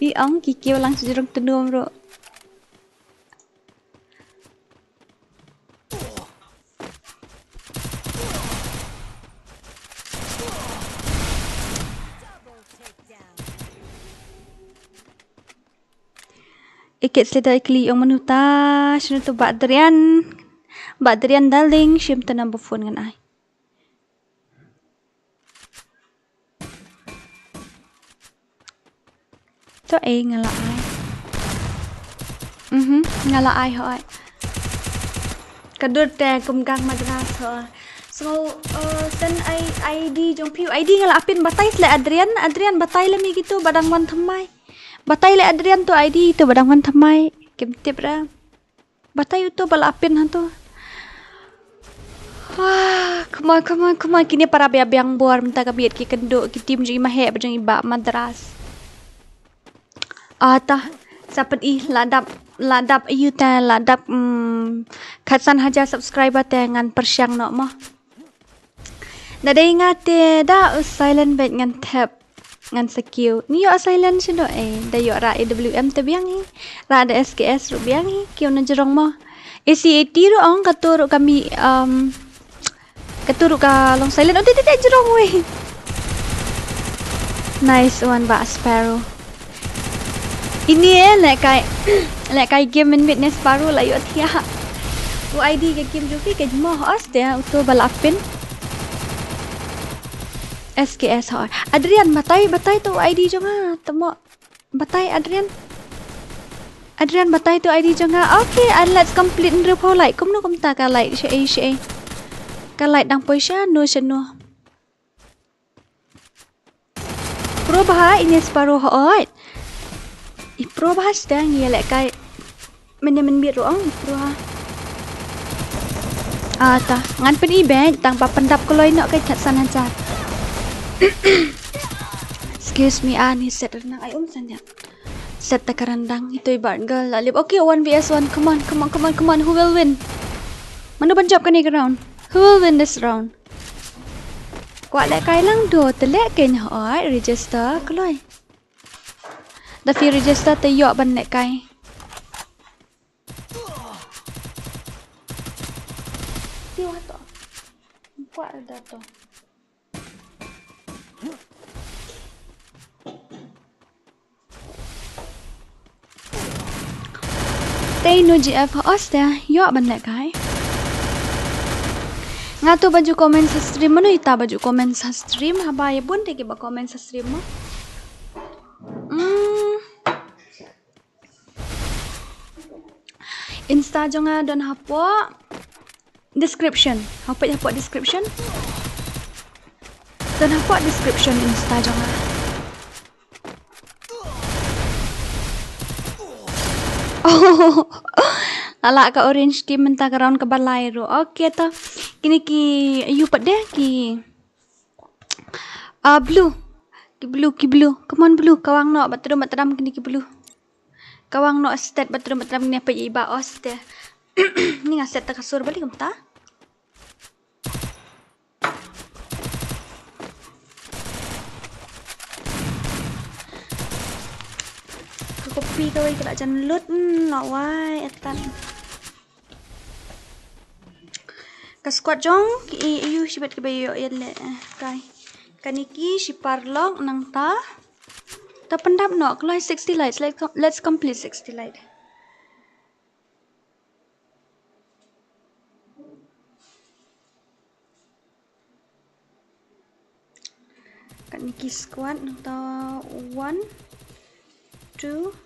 I ong ki kiew lang shi jrong tnum ruh. Ikit slida ikli ong manu ta, shinu tu Bah Adrian. Bah Adrian darling, shim ta number phone ngan ai. To eh nga la ai. Mhm, nga la ai hoi. Ka dur te kum gang madras ho. So, uh, send I, ID jong phi. ID nga la pin batai le Adrian, Adrian batai le mi gitu badang wan thymmai. Batai le Adrian tu ID tu badang wan thymmai. Kim tip ra. Batai uto ba la pin ha to. Wah, come on, come on, come on. Kine para bia biang bor mynta ka miet ki kynduh ki team jong i Maheh ba jong i Bah Madras. Ah ta, sa pyn i la dap, la dap yu ta, la dap, mm, khatsan hajar subscriber te ngan pyrshang noh mo. Da dei nga te da u silent bad ngan thep ngan sa kiew. Ngi ïoh silent shano eh. Da ïoh ra A W M te biang hi. Ra da S K S ruh biang hi. Kiew na jrong mo. A C A T ruh ong kato ruh kami, um, kato ruh ka long silent. Oh, te te te jrong wei. Nice one Bah Sparrow. Ini eh lehkai lehkai game mynmiet ne Sparrow la ïoh thiah. U ID ka game jong phi ka jmoh os te uto ba la pin. S K S hoi. Adrian batai batai tu ID jong nga temo. Batai Adrian. Adrian batai tu ID jong nga. Okay, and let's complete hynriew phew like. Kumno kumta ka like sha ei sha ei. Ka like dang poi shano shano. Pro bha ine Sparrow hoi. I pro bha sdang ïa lehkai. Mynne mynmiet ruh ong i pro ha. Ah ta ngan pyn i bad tang ba pyndap kloi noh ka khatsan hajar. Excuse me ani set rnang ai um sanja. Set ta ka randang itoi Bad Girl la lip. Okay, one V S one. Come on, come on, come on, come on. Who will win? Mano ban jop kane ka round? Who will win this round? Kwah lehkai lang do te leh kein hoi register kloi. Da phi register te ïoh ban lehkai. Ti wa to. Kwah da to. Te ino G F ha os te ïoh ban lehkai. Nga tu ba ju comment sa stream mano ita ba ju comment sa stream haba ïa bun te ki ba comment sa stream mo. Hmm. Insta jong nga don hapoh description. Hapoh hapoh description. Don hapoh description Insta jong nga. Oh, ala ka orange team mynta ka round ka balai ru. Okay ta. Kini ki yu pat deh ki. Ah, blue. Ki blue, ki blue. Come on blue. Kawang no batrum batram kini ki blue. Kawang no stet batrum batram kini apa iba os te. Ni nga set ta ka sur balik kumta. Ka kopi ka wei ka la jan lut, hmm, no wai etan. Ka squad jong ki i yu shibet ki ba yu yen le kai. Kani ki shi parlok nang ta. Ta pyndap no kloi sixty lights. Let's, let's complete sixty light. Kat niki squad nangta one, two,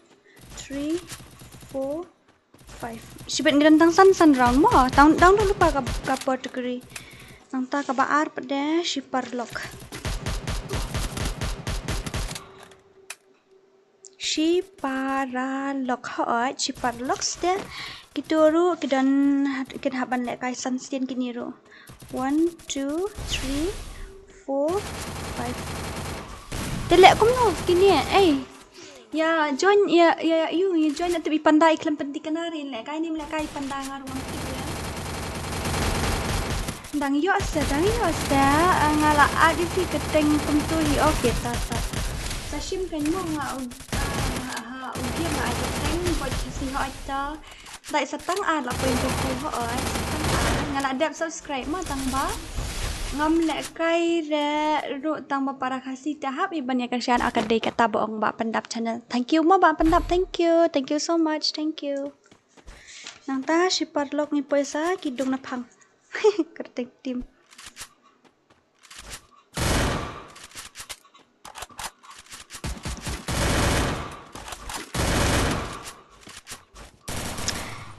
three, four, five. Shibit ngi don tang san san round mo. Tang dang dang lupa ka ka category. Nangta kaba ar pat de shi paralok. Shi paralok hooid, shi paralok sdang. Kito ruh ki don kin hap ban lehkai san sdang kini ruh. One, two, three, four, five. Te leh kumno kini eh. Ïa join ïa ïa ïa ïa join ati i panda i khlem pynti kynari lehkai nim lehkai panda nga ruh ngam tip ïa. Dang ïoh sa, dang ïoh sa, nga la add ïa phi ka teng kumtu hi, okay, ta, ta. Sa shim kein mo nga u, ah, ha, u game la ai ka teng, bot ka si hooid ta. Dei sa tang ar la poi jong phi hooid, sa tang ar. Nga la dep subscribe mo tang ba. Ngam lehkai re ruh tang ba para Khasi te hap i ban ïa kyrshan, aka dei kata ba ong Bah Pyndap channel. Thank you mo Bah Pyndap, thank you. Thank you so much, thank you. Nangta shi paralok ngi poi sa ki dung na phang. Kyrteng team.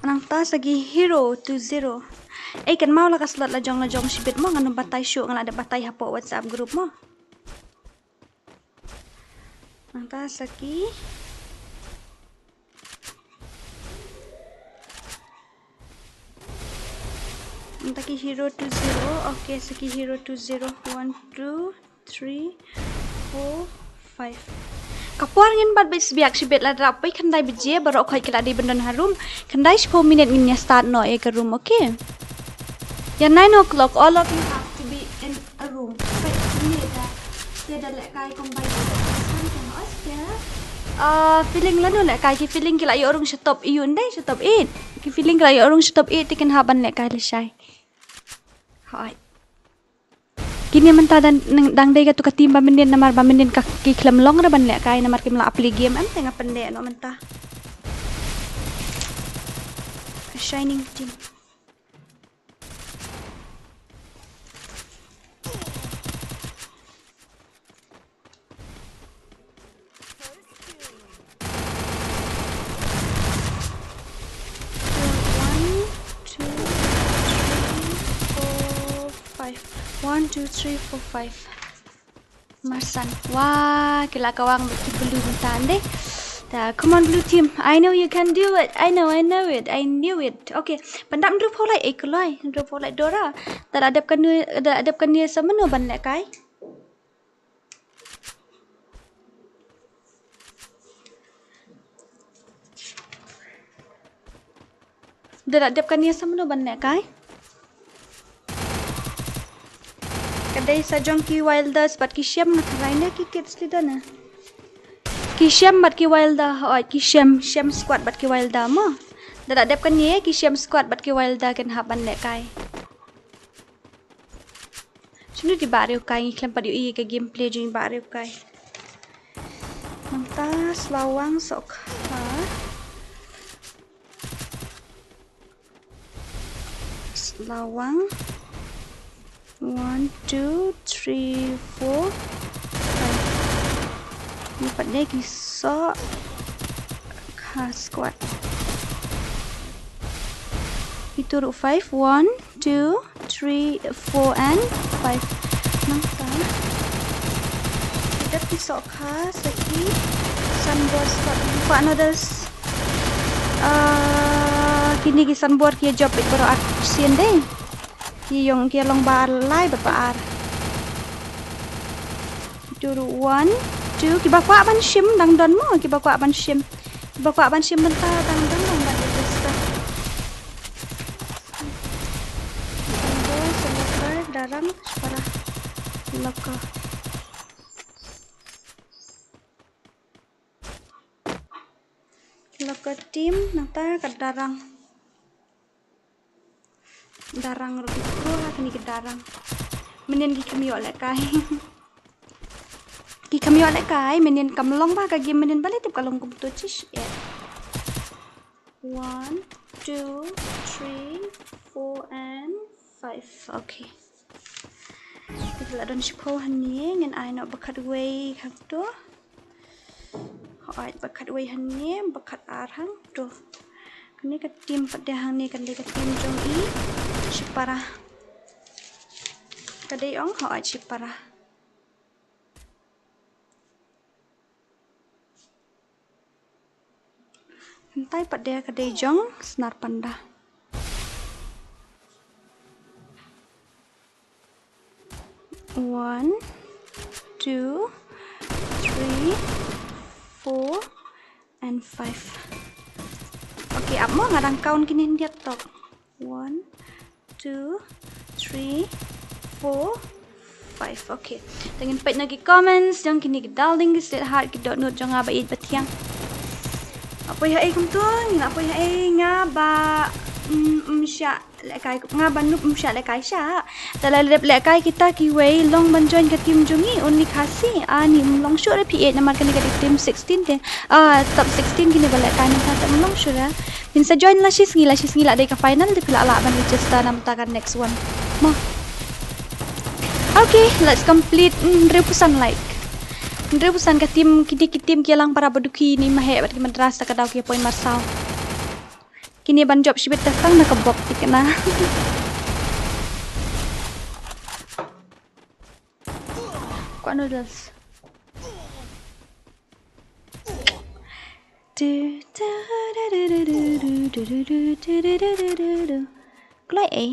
Nangta sa ki Hero two zero. Ei, kynmaw la ka slot lajong lajong shibit mo, ngan ym batai shuh, nga la dep batai hapoh WhatsApp group mo. Nangta sa ki Nangta ki Hero two zero. Okay, sa ki Hero two zero. One, two, three, four, five. Ka por ngin bat beit sbiak shibit, la drap poi khyndai baje, baroh khoit ki la dei ban don ha room. Khyndai shiphew minit ngin ïa start noh ïa ka room, okay? Ïa nine o'clock, all of you have to be in a room. Peit, ni da. Te da lehkai kumba ïa. Ah, feeling lano lehkai, ki feeling ki la ïoh rung sha top eight ndei, sha top eight. Ki feeling ki la ïoh rung sha top eight, te kin hap ban lehkai lashai. Hooid. Kine mynta dang, dang dei katu ka team ba mynnin, namar ba mynnin ka ki khlem long re ban lehkai, namar kim lah play game, em te nga pyndep noh mynta. Shining team. One, two, three, four, five. One, two, three, four, five. Marsan. Wah, ki la kawang bad ki blue mynta ndei. Ta, come on blue team. I know you can do it. I know, I know it. I knew it. Okay. Pyndap hynriewphew lait, eh, kloi. Hynriewphew lait Dora. Da la dep kane, da la dep kane sa mano ban lehkai? Da la dep kane sa mano ban lehkai? Ka dei sa jong ki Wilders bad ki Shem, nga tharai ne ki kids lida na. Ki Shem bad ki Wilder, hooid, ki Shem, Shem squad bad ki Wilder mo. Da la dep kane ki Shem squad bad ki Wilder kin hap ban lehkai. Shano i Bah Riewkai, ngi khlem pat ïohi ïa ka gameplay jong i Bah Riewkai. Nangta Slawang Sokha. Slawang. One, two, three, four, five. Ngi pat dei ki Sokha squad. Itu ruh five. One, two, three, four and five. Nangta. Kita ki Sokha, sa ki Sunbor squad. Buka noodles. Ah, kine ki Sunbor ki jop beit baroh ar sien dei. Ki ïong ki long ba ar lai bad ba ar. Itu ruh one, two, kiba kwah ban shim dang don mo, kiba kwah ban shim. Kiba kwah ban shim mynta dang don, dang ban register. Dang don, sa locker, darang, para locker. Locker team, nangta ka darang. Darang ruh ki pro ha kine ki darang. Mynnin ki kham ïoh lehkai. Ki kham ïoh lehkai, mynnin kam long ba ka game mynnin, balei tip ka long kumto chish. One, two, three, four and five. Okay. Ki la don shiphew hangne, ngin ai noh ba khatwei hangto. Hooid, ba khatwei hangne, ba khatar hangto. Kane ka team pat dei hangne, kane ka team jong i Shipara. Ka dei ong, hooid, Shipara. Hyntai pat dei ka dei jong Snar Panda. One, two, three, four and five. Okay, ap mo, nga dang count kine hyndiat tok. One, two, three, four, five. Okay. Te ngin peit na ki comments jong kine ki darling, ki sweetheart, ki dohnud jong nga ba ïeit ba thiang. Apoi ha ei kumto, ngin apoi ha ei, nga ba, mm, mm, sha lehkai, nga ban noob ym shah lehkai shah. Te la dep lehkai kita kiwei long ban join ka team jong ngi, only Khasi. Ani ym long shuh re phi ïeit namar kane ka dei team sixteen te. Ah, top sixteen kine ba lehkai mynta te ym long shuh re. Phin sa join la shisngi, la shisngi la dei ka final te phi la lah ban register na mynta ka next one. Mo. Okay, let's complete, mm, hynriew phew san like. Hynriew phew san ka team, kine ki team ki Ialangpara Baduki ne Maheh bad ki Madras ta ka daw ki point marsaw. Kine ban jop shibit tang na ka bok tik na. Kwah noodles. Kloi ei.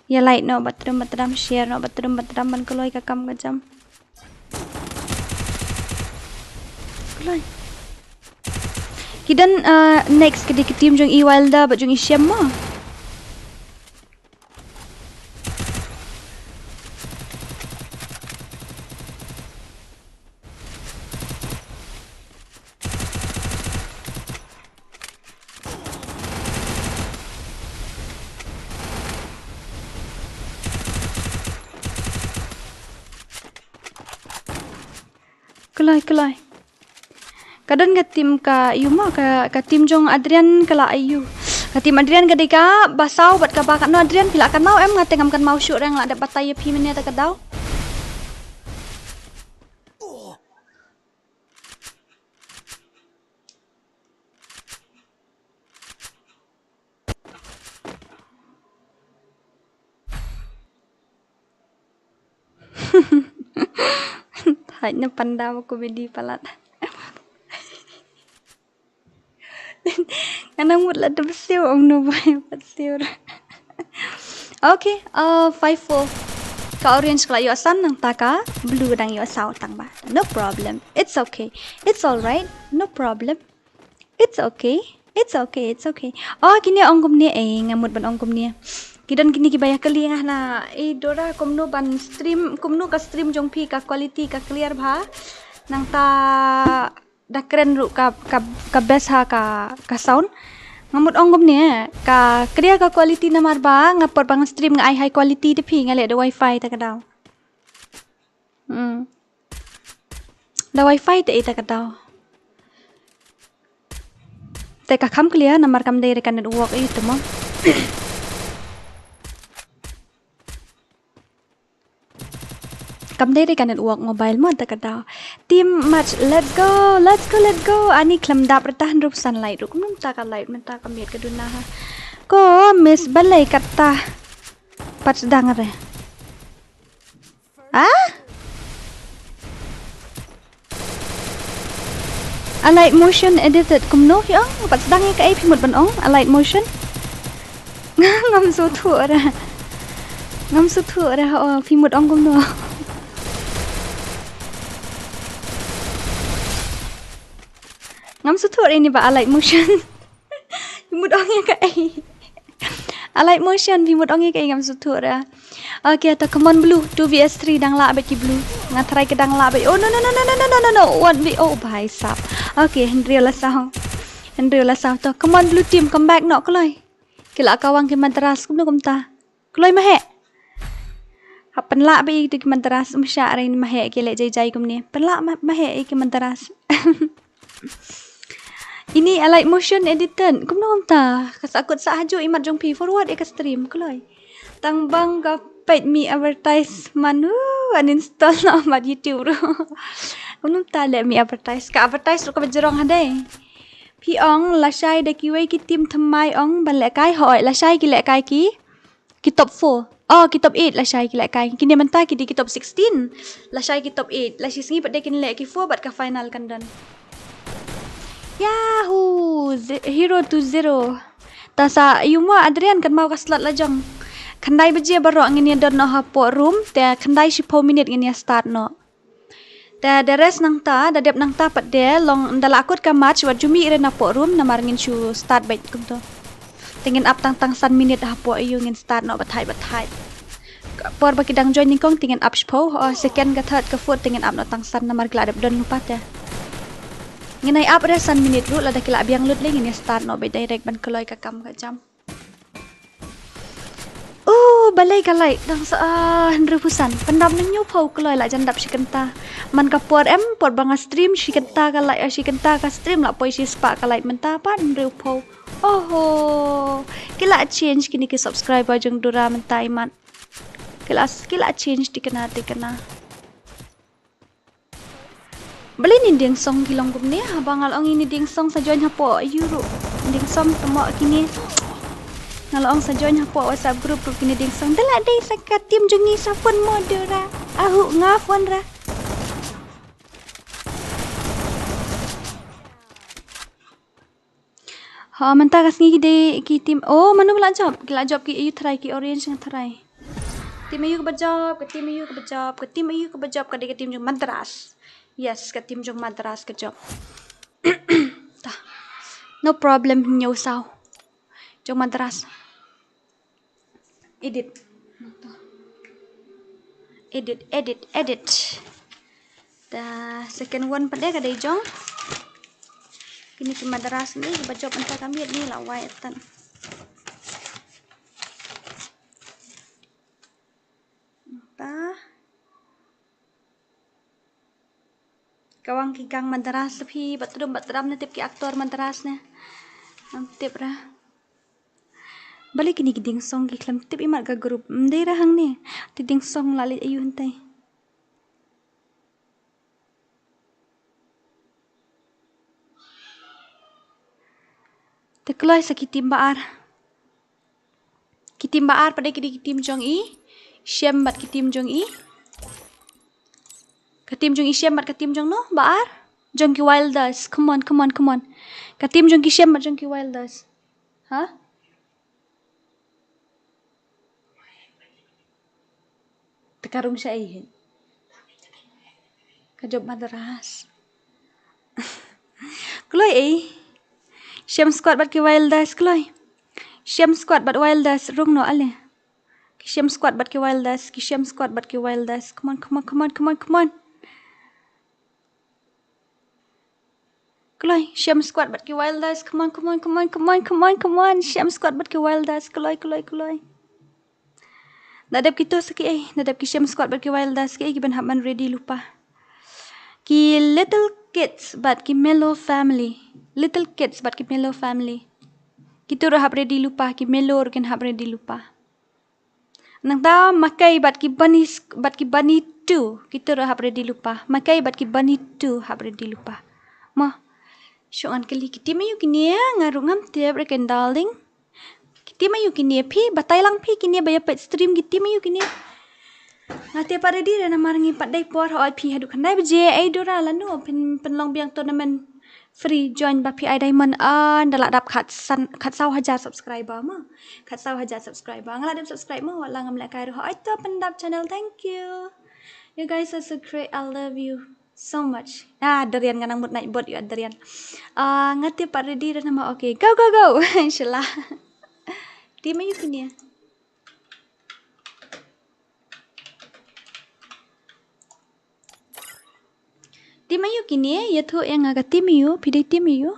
Ïa like noh bad trum bad tram, share noh bad trum bad tram ban kloi ka kam ka jam. Kloi. Ki don, uh, next ka dei ka team jong i Wilder bad jong i Shem mo. Kloi, kloi. Ka don ka team ka ïu mo, ka, ka team jong Adrian ka la ïu. Ka team Adrian ka dei ka ba saw bad ka ba katno Adrian, phi la kynmaw em? Nga te ngam kynmaw shuh re, nga la dep batai ïa phi mynne ta ka daw. Thait na panda ba comedy palat. Nga nang mut la dep siew ong no bai pat siew. Okay, uh, five four. Ka orange ka la ïoh san, nangta ka blue dang ïoh saw tang ba. No problem. It's okay. It's all right. No problem. It's okay. It's okay. It's okay. Oh, kine ong kumne, eh, nga mut ban ong kumne. Ki don kine kiba ïa kylli nga na, eh, Dora, kumno ban stream, kumno ka stream jong phi, ka quality ka clear bha. Nangta da kren ruh ka, ka, ka best ha ka, ka sound. Nga mut ong kumne, eh, ka clear ka quality namar ba nga por ba nga stream nga ai high quality te phi, nga leh da wifi ta ka daw. Hmm. Da wifi te ita ka daw. Te ka kham clear namar kam dei re ka network ïa tu mo. Kam dei re ka network mobile mo ta ka daw. Team match, let's go, let's go, let's go. Ani khlem dap re ta hynriew san like ruh. Kumno mynta ka like, mynta ka miet ka duna ha. Ko miss balei kata. Pat sdang re. Ah? Alight motion edited kumno phi ong? Pat sdang ïa kaei phi mut ban ong? Alight motion? Ngam sngewthuh re. Ngam sngewthuh re, oh, phi mut ong kumno? Ngam sngewthuh re ini ba alight motion. Phi mut ong ïa kaei? Alight motion, phi mut ong ïa kaei, ngam sngewthuh re. Okay, to come on blue, two versus three, dang lah bad ki blue. Nga try ka dang lah bad. Oh no no no no no no no no no. One v, oh bhai sab. Okay, hynriew la saw. Hynriew la saw to. Come on blue team, come back noh kloi. Ki la kawang ki Madras kumno kumta. Kloi Maheh. Hap pynlah bad ïa ki Madras, um shah re Maheh ki leh jai jai kumne. Pynlah Ma-, Maheh ïa ki Madras. Ini alight motion edited. Kumno kumta? Ka sah kut sah hajuh imat jong phi, forward ïa ka stream kloi. Tang bang ka peit mi advertisement, uh, uninstall noh mat YouTube ruh. Kumno kumta leh mi advertise? Ka advertise ruh kaba jrong hadei. Phi ong lashai da kiwei ki team thymmai ong ban lehkai, hooid lashai ki lehkai ki. Ki top four. Oh, ki top eight lashai ki lehkai. Kine mynta ki dei ki top sixteen. Lashai ki top eight. La shisngi pat de kin leh ki four bad ka final kan don. Yahoo! Ze-, hero to zero. Ta sa ïu mo Adrian, kan mau ka slot la jong. Khyndai baje baroh ngin ïa don noh hapoh room, te khyndai shiphew minit ngin ïa start noh. Te da rest nangta, da dep nangta pat de, long da la kut ka match, wat ju mih re napoh room, namar ngin shu start beit kumto. Te ngin ap tang tang san minit hapoh ïu, ngin start noh bathait bathait. Ka por ba ki dang join nyngkong te ngin ap shiphew, oh, second ka third ka fourth te ngin ap noh tang san namar ki la dep don lypa te. Ngin ai ap re san minit ruh, lada ki la biang lut lei ngin ïa start noh beit direct ban kloi ka kam ka jam. Balei ka light dang sa, ah, hynriewphew san. Pyndap na hynñiewphew kloi la jan dap shi kynta. Man ka por em, por ba nga stream shi kynta ka light, ah, shi kynta ka stream la poi shispah ka light, mynta pat hynriewphew. Oho. Ki la change kine ki subscriber jong Dora mynta imat. Ki la, ki la change tikna tikna. Balei ini dieng song ki long kumne, haba nga la ong ini dieng song sa join hapoh aïu ruh. Dieng song tamo kine. Nga la ong sa join hapoh WhatsApp group ruh kine dieng song. Da la dei sa ka team jong ngi sa phone mo Dora. Ahu nga phone ra. Ha, mynta ka sngi ki dei ki team. Oh, mano ba la jop? Ki la jop ki aïu tharai, ki orange nga tharai. Team aïu kaba jop, ka team aïu kaba jop, ka team aïu kaba jop, ka dei ka team jong Madras. Yes, ka team jong Madras ka jop. Ta. No problem, hynñiew saw. Jong Madras. Edit. Edit, edit, edit. Da second one pat de ka dei jong kine ki Madras ni, ba jop mynta ka miet ni la wai atan. Ta. Ka wang ki gang Madras phi, bat trum bat tram ne tip ki actor Madras ne. Ngam tip ra. Balei kine ki dieng song ki khlem tip imat ka group. Ym dei ra hangne. Te dieng song la leit aïu hyntai. Te kloi sa ki team ba ar. Ki team ba ar pat de ki dei ki team jong i Shem bad ki team jong i. Ka team jong i Shem bad ka team jong no ba ar. Jong ki Wilders. Come on, come on, come on. Ka team jong ki Shem bad jong ki Wilders. Ha? Te ka rung sha ei hi. Ka jop Madras. Kloi ei. Shem squad bad ki Wilders kloi. Shem squad bad Wilders rung no ale. Ki Shem squad bad ki Wilders, ki Shem squad bad ki Wilders. Come on, come on, come on, come on, come on. Kloi, Shem squad bad ki Wilders. Come on, come on, come on, come on, come on, come on. Shem squad bad ki Wilders. Kloi, kloi, kloi. Da dep kito sa ki ei, da dep ki Shem squad bad ki Wilders ki ei ki ban hap man ready lypa. Ki Little Kids bad ki Mellow Family. Little Kids bad ki Mellow Family. Kito ruh hap ready lypa, ki Mellow ruh kin hap ready lypa. Nangta Makai bad ki Bunny, bad ki Bunny two, kito ruh hap ready lypa. Makai bad ki Bunny two hap ready lypa. Mo. Shu ngan kylli ki team aïu kine, nga ruh ngam tip re ken darling. Ki team aïu kine phi, batai lang phi kine ba ïa peit stream ki team aïu kine. Nga te pat ready re namar ngi pat dei por hoi phi haduh khyndai baje, ei Dora lano phin, phin long biang tournament. Free join ba phi ai diamond an da la dap khatsan, khatsaw hajar subscriber mo. Khatsaw hajar subscriber. Nga la dep subscribe mo, wat la ngam leh kai ruh. Hoi to pyndap channel, thank you. You guys are so great. I love you so much. Ah, Darian nga nang mut naik bot ïa Darian. Ah, nga te pat ready re namar okay. Go, go, go. Inshallah. Team aïu kine. Team aïu kine, ïathuh ïa nga ka team aïu, phi dei team aïu.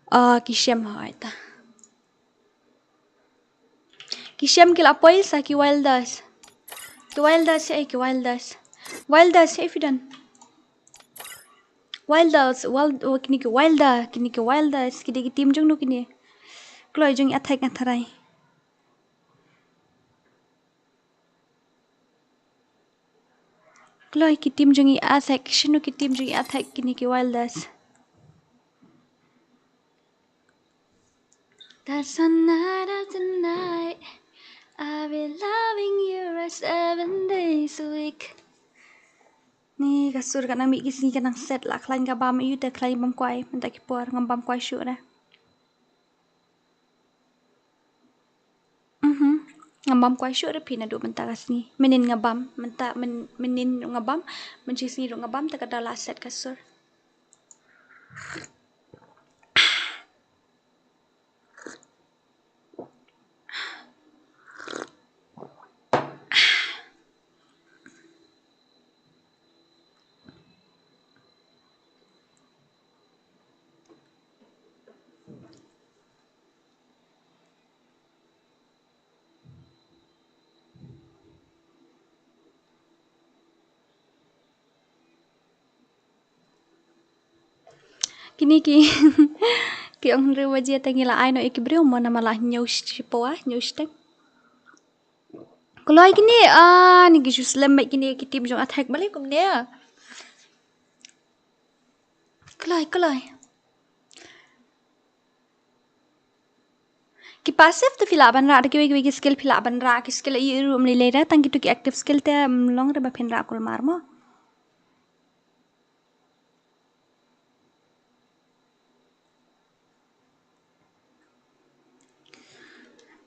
Ah, ki Shem hoi ta. Ki Shem ki la poi sa ki Wilders. Ki Wilders, eh, ki Wilders. Wilders, eh, phi don. Wilders, wild, oh, kine ki Wilder, kine ki Wilders, ki dei ki team jong no kine. Kloi jong i attack nga tharai. Kloi ki team jong i attack, shano ki team jong i attack kine ki Wilders. That's the night of the night. I'll be loving you right seven days a week. Ni ka sur ka nang mih ki sngi ka nang set la khlaiñ ka bam ïa u te khlaiñ bam kwai mynta ki por ngam bam kwai shuh re. Mhm. Ngam bam kwai shuh re phi naduh mynta ka sngi. Mynnin nga bam, mynta myn-, mynnin nga bam, mynshi sngi ruh nga bam te ka da la set ka sur. Kine ki, ki ong hynriew baje te ngi la ai noh ïa ki briew mo, namar la hynñiew shi pawa, hynñiew shiteng. Kloi kine, ah, ni ki shu slem bad kine ki team jong Attack balei kumne. Kloi, kloi. Ki passive te phi lah ban rah, da kiwei kiwei ki skill phi lah ban rah, ki skill ïa ruh ym lei lei da, tang kito ki active skill te ym long re ba phin rah kulmar mo.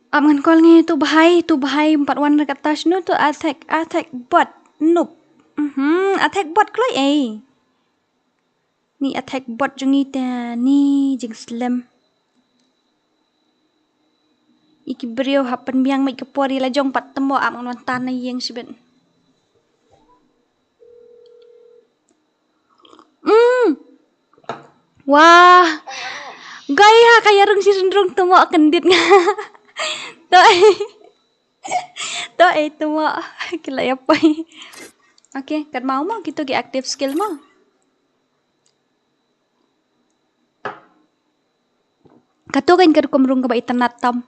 Ap ngan call ngi tu bhai, tu bhai, empat one re kata shnu tu Attack, Attack bot, noob. Mhm, Attack bot kloi ei. Ni Attack bot jong ngi te, ni jingslem. Ïa ki briew hap pynbiang mait ka por ïa la jong pat te mo, ap ngan wan tan na ïing shibit. Mm. Wah. Gai ha ka ïa rung shi rung te mo kyndit nga. To ei. To ei te mo. Ki la ïa poi. Okay, kat mau mo kito ki active skill mo. Kato kan ka rukom rung kaba itynnad tam.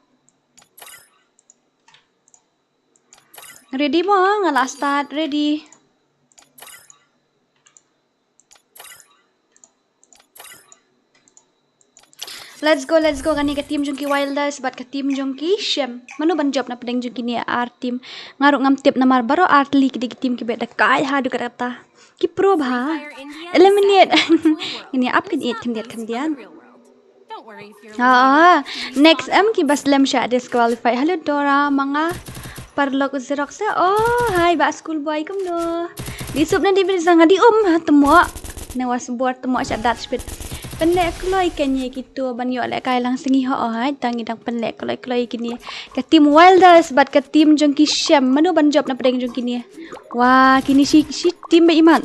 Ready mo, nga la start, ready. Let's go, let's go, kane ka team jong ki Wilders bad ka team jong ki Shem. Mano ban jop na pdeng jong kine ar team. Nga ruh ngam tip namar baroh ar tylli ki dei ki team kiba da kai haduh katta. Ki pro bha. Eliminate. Ngin ïa ap khyndiat khyndiat khyndiat. Ah, next em kiba slem shah disqualify. Hello Dora, ma nga paralok u Xerox. Oh, hi ba school boy kumno. Dih sup ne dih bri sa nga dih um ha te mo. Ne was bor te mo shah dat speed. Pynleh kloi kane kito ban ïoh lehkai lang sngi ho, oh, hai tang ngi dang pynleh kloi kloi kine. Ka team Wilders bad ka team jong ki Shem. Mano ban jop na pdeng jong kine. Wah, kine shi, shi team ba iman.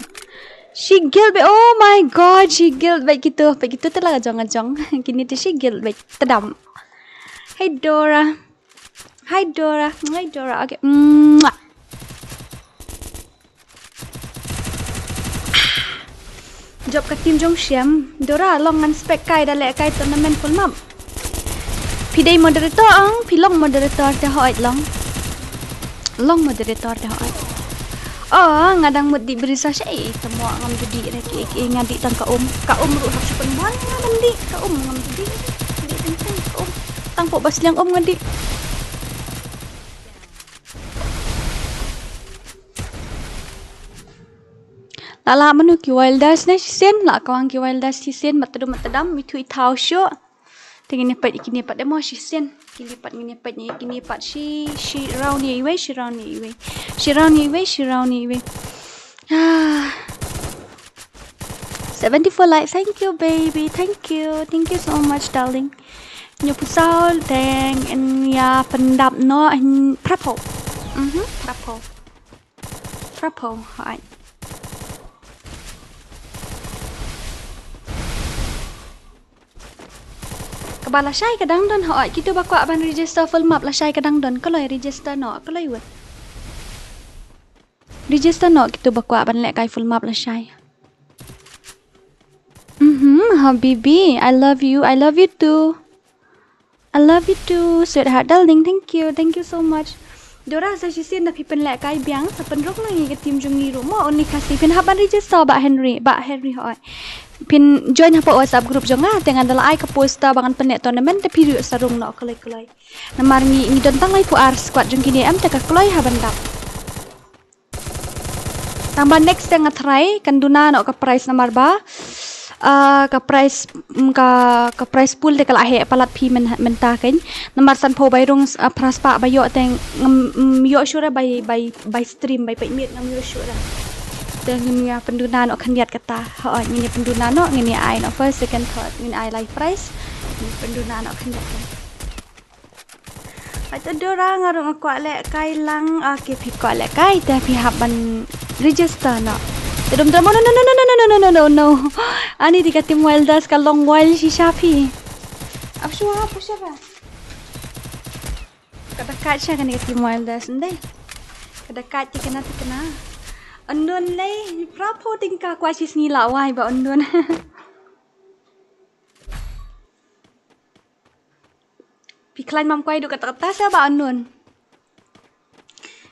Shi guild bad, oh my God, shi guild bad kito, bad kito te la ka jong ka jong. Kine te shi guild bad tedam. Hey Dora. Hi Dora. Hi Dora. Okay. Mwah. Jop ka team jong Shem. Dora long ngan spek kai da lehkai tournament full map. Phi dei moderator ang, phi long moderator te hooid long. Long moderator te hooid. Oh, nga dang mut dih bri sa sha ei, te mo ngam ju dih re ki, ki nga dih tang ka um. Ka um ruh hap shu pynban nga ban dih, ka um ngam ju dih. Dih tang tang ka um. Tang pok ba sliang um nga dih. La lah mano ki Wilders ne shisien, la kwang ki Wilders shisien, mat tedum mat tedam, mithu i thaw shuh. Te ngin ïa peit, kine pat dei mo shisien. Kine pat ngin ïa peit, kine pat shi, shi round ïa iwei, shi round ïa iwei. Shi round ïa iwei, shi round ïa iwei. Ah. Seventy-four like, thank you baby, thank you, thank you so much darling. Nyo pusaw deng in ïa pyndap noh in prapo. Mhm, prapo. Prapo, hooid. Kaba lashai ka dang don hooid, kito ba kwah ban register full map lashai ka dang don, kloi register noh, kloi wut. Register noh kito ba kwah ban lehkai full map lashai. Mhm, habibi, I love you, I love you too. I love you too, sweetheart, darling. Thank you, thank you so much. Dora sa shisien da phi pynlehkai biang, sa pynrung na ngi ka team jong ngi ruh mo, only Khasi. Phin hap ban register Bah Henry, Bah Henry hooid. Phin join hapoh WhatsApp group jong nga, te ngan da la ai ka poster ba ngan pynleh tournament, te phi ruh sa rung noh kloi kloi. Namar ngi, ngi don tang laiphew ar squad jong kine em, te ka kloi ha ban dap. Tang ba next te nga try kan duna noh ka prize namar ba, ah, ka prize, mm, ka, ka prize pool te ka la heh palat phi myn, mynta kan. Namar sanphew bai rung, ah, phra spah ba ïoh te ngam, mm, ïoh shuh re bai, bai, bai stream bai peit miet ngam ïoh shuh re. Te ngin ïa pynduna noh khyndiat kata. Hooid ngin ïa pynduna noh, ngin ïa ai noh first, second, third, ngin ai lai prize. Ngin pynduna noh khyndiat kata. Hai to Dora, nga ruh nga kwah lehkai lang. Okay, phi kwah lehkai te phi hap ban register noh. Te dum dum, no, no, no. Ani dei ka team Wilders ka long wild shisha phi. Ap shuwa, ap shuwa. Ka da kat sha kane ka team Wilders ndei. Ka da kat tikna tikna. Undun lei, phra phew tyngka kwah shi sngi la wai ba undun. Khlaiñ mam kwai duh katta katta sa ba unknown.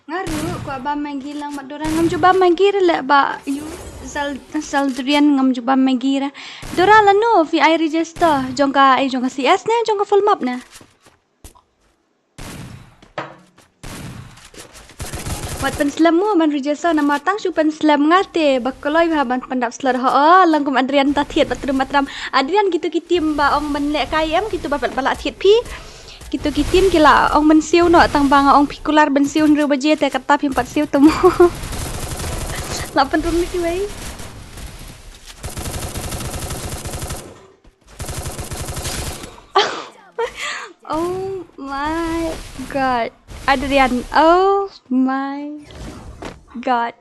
Nga ruh kwah bam Maggi lang, Mat Dora. Ngam ju bam Maggi re leh ba ïu Zal-, Zaldrian, ngam ju bam Maggi re. Dora, lano phi ai register? Jong ka, eh, jong ka C S ne, jong ka full map ne? Wat pynslem mo ban register namar tang shu pynslem nga te ba kloi bha ban pyndap slot. Ho, lang kum Adrian ta thied ba trum ba tram. Adrian, kitu ki team ba ong ban leh kai em, kitu ba pat ba la thied phi. Kitu ki team ki la ong ban siew noh tang ba nga ong phi kular ban siew hynriew baje te kata phim pat siew te mo. La pynrung ni kiwei. Oh my God. Adrian, oh my God.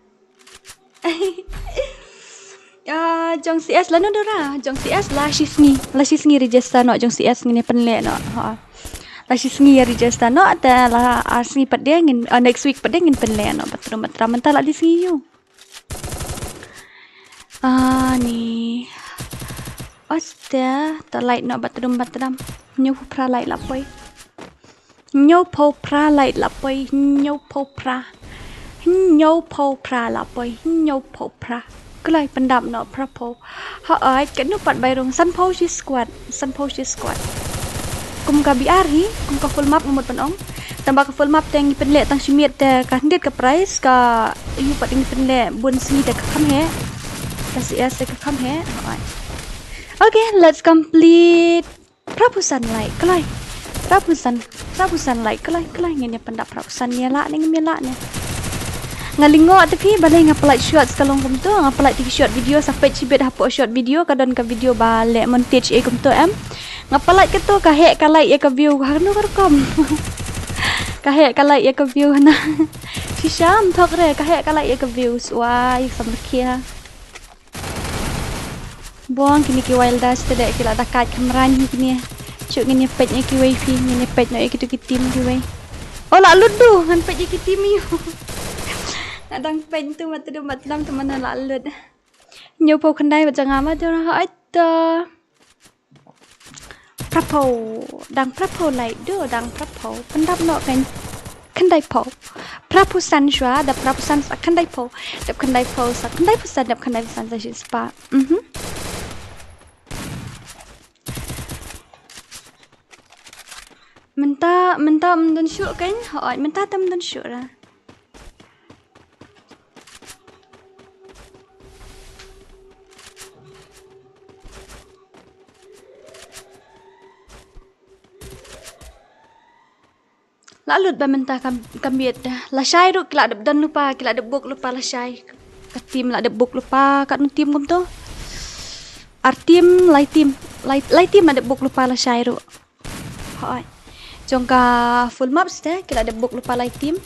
Ah, jong C S lano Dora, jong C S la shisngi, la shisngi register noh, jong C S ngin ïa pynleh noh. Ha. La shisngi ïa register noh, te la ar sngi pat de ngin, ah, next week pat de ngin pynleh noh, ba trum ba tram, mynta la dei sngi ïu. Ah, ni. Oste, ta light noh ba trum ba tram. Hynñiewphew phra light la poi. Hynñiewphew phra light la poi. Hynñiewphew phra. Hynñiewphew phra la poi. Hynñiewphew phra. Kloi pyndap noh phraphew. Hooid, katno pat bai rung? Sanphew shi squad. Sanphew shi squad. Kum ka B R hi, kum ka full map nga mut ban ong. Tang ba ka full map te ngi pynleh tang shi miet te ka khyndiat ka prize, ka ïu pat ngi pynleh bun sngi te ka kham heh. Ka C S te ka kham heh. Hooid. Okay, let's complete. Phraphew san light, kloi. Phraphew san, phraphew san light, kloi, kloi. Ngin ïa pyndap phraphew san, ïa lah ne, ngim ïa lah ne. Nga lyngngoh te phi, balei nga pynlait shorts ka long kumto, nga pynlait te ki short video, sa peit shibit hapoh short video, ka don ka video ba leh montage ei kumto em. Nga pynlait kato ka heh ka light ïa ka view, ha kano ka rukom. Ka heh ka light ïa ka view hana. Shisha ym thok re, ka heh ka light ïa ka view, suai, sam rkhia. Bong kine ki Wilder te de ki la da kait khamran hi kine. Shu ngin ïa peit ïa kiwei phi, ngin ïa peit noh ïa kitu ki team kiwei. Oh, la lut du, ngan peit ïa ki team ïu. Nga dang peit tu mat tu mat lam tu mana la lut. Hynñiewphew khyndai ba jong nga ma tu ha ait ta. Phraphew, dang phraphew light du, dang phraphew. Pyndap noh kan khyndaiphew. Phraphew san shuwa, dap phraphew san sa khyndaiphew. Dap khyndaiphew sa khyndaiphew san, dap khyndaiphew san sa shispah. Mhm. Mynta, mynta ym don shuh kan? Hooid, mynta tam don shuh ra. La lut ba mynta kam, kam biet da. Lashai ruh ki la dep don lypa, ki la dep buk lypa lashai. Ka team la dep buk lypa, katno team kumto? Ar team, lai team, lai, lai team la dep buk lypa lashai ruh. Hooid. Jong ka full maps te, ki la dep buk lypa lai team.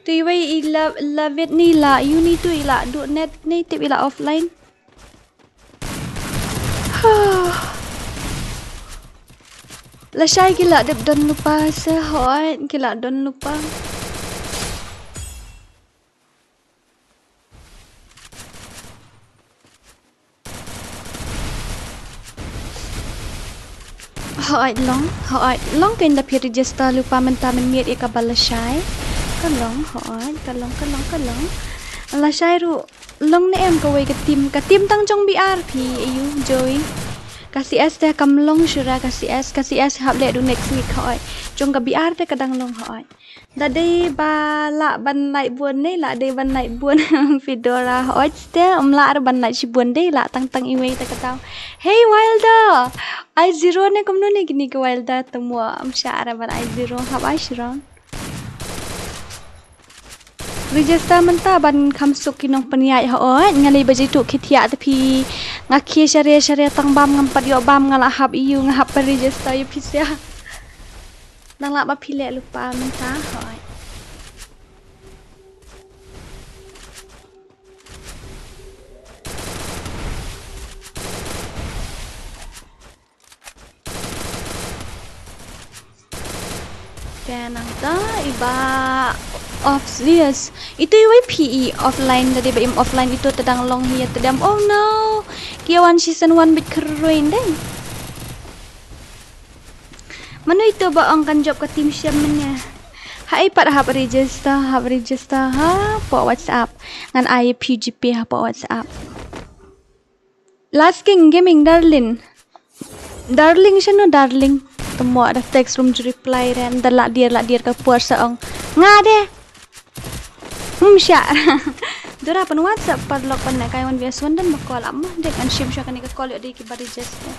Tu iwei i la, la vet ni la, uni tu i la duh net ni tip i la offline. Lashai ki la dep don lypa se, hooid, ki la don lypa. Hooid long, hooid long, kein da phi register lypa mynta mynmiet ïa kaba lashai. Ka long, hooid, ka long, ka long, ka long. Lashai ruh long ne em kawei ka team, ka team tang jong B R phi, ayu, Joey. Ka C S te kam long shuh ra ka C S, ka C S hap leh du next week, hooid. Jong ka B R te ka dang long, hooid. Da dei ba lah ban lait bun ne, lah dei ban lait bun. Fedora, hooid te, ym lah ruh ban lait shibun, dei lah tang tang iwei ta ka daw. Hey Wilder, ai zero ne kumno ne kine ki Wilder, te mo ym shah ra ban ai zero, hap ai shrong. Register mynta ban kham suk ki nongpynïaid, hooid, nga lei ba jituh ki thiah te phi. Nga khie share share tang bam ngam pat ïoh bam, nga la hap ïu, nga hap pynregister ïa phi sia. Nang lah ba phi leh lypa mynta, hooid. Te nangta i Bah Obvious. Itu iwei phi i offline, da dei ba im offline itu te dang long hi ïa te dem. Oh no. Ki wan season one bit khrui ndeng. Mano ito ba ong kan jop ka team shem mynne? Haei pat hap register, hap register hapoh WhatsApp. Ngan ai phi GPay hapoh WhatsApp. Last King Gaming, darling. Darling, shano darling? Temo da text rum ju reply ren, da lah dir, lah dir ka por sa ong. Nga de. Hmm, sha. Dura pan WhatsApp paralok pan ne kai wan bias wan dan ba call am. Dek an shim sha kane ka call ïoh dei ki ba register.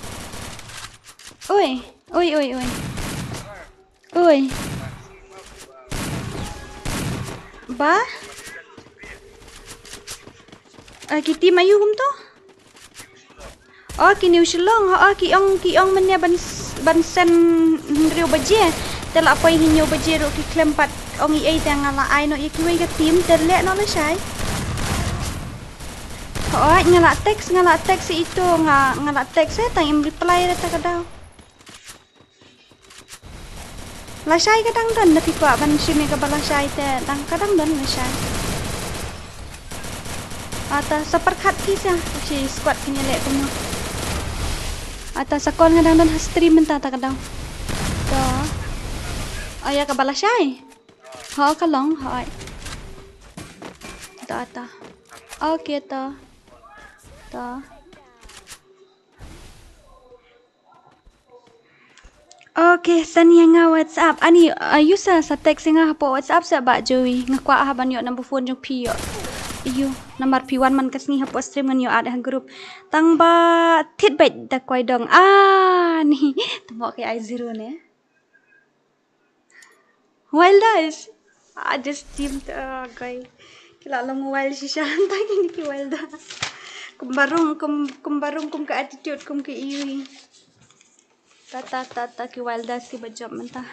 Oi, oi, oi, oi. Oi. Ba? Ah, ki team aïu kumto? Oh, ki New Shillong. Oh, ki ong, ki ong mynne ban s-, ban send hynriew baje. Te la poi hynñiew baje ruh ki khlem pat ong ei ei te nga la ai noh ïa kiwei ka team te leh noh lashai. Oh, nga la text, nga la text ïa ito, nga, nga la text ïa, tang im reply re ta ka daw. Lashai ka dang don, da phi kwah ban shim ïa kaba lashai te dang ka dang don lashai. Ata sa pyrkhat ki sa, shi squad kin ïaleh kumno. Ata sa kon nga dang don ha stream mynta ta ka dang. To. Oh ïa kaba lashai. Ho ka long, hoi. To ata. Okay to. To. Okay, send ïa nga WhatsApp. Ani, uh, ïu sa, sa text ïa nga hapoh WhatsApp sa ba Joey. Nga kwah ha ban ïoh number phone jong phi ïoh. Ïu, namar phi wan man ka sngi hapoh stream ngan ïoh add ha group. Tang ba thied beit da koi dong. Ah, ni. Temo ki ai zero ne. Wilder is, ah, just team ta, ah, guy. Ki la long wild shisha ta kini ki Wilder. Kum barung, kum, kum barung, kum ka attitude, kum ka iwi. Ta, ta, ta, ta, ki Wilder ki ba jop mynta.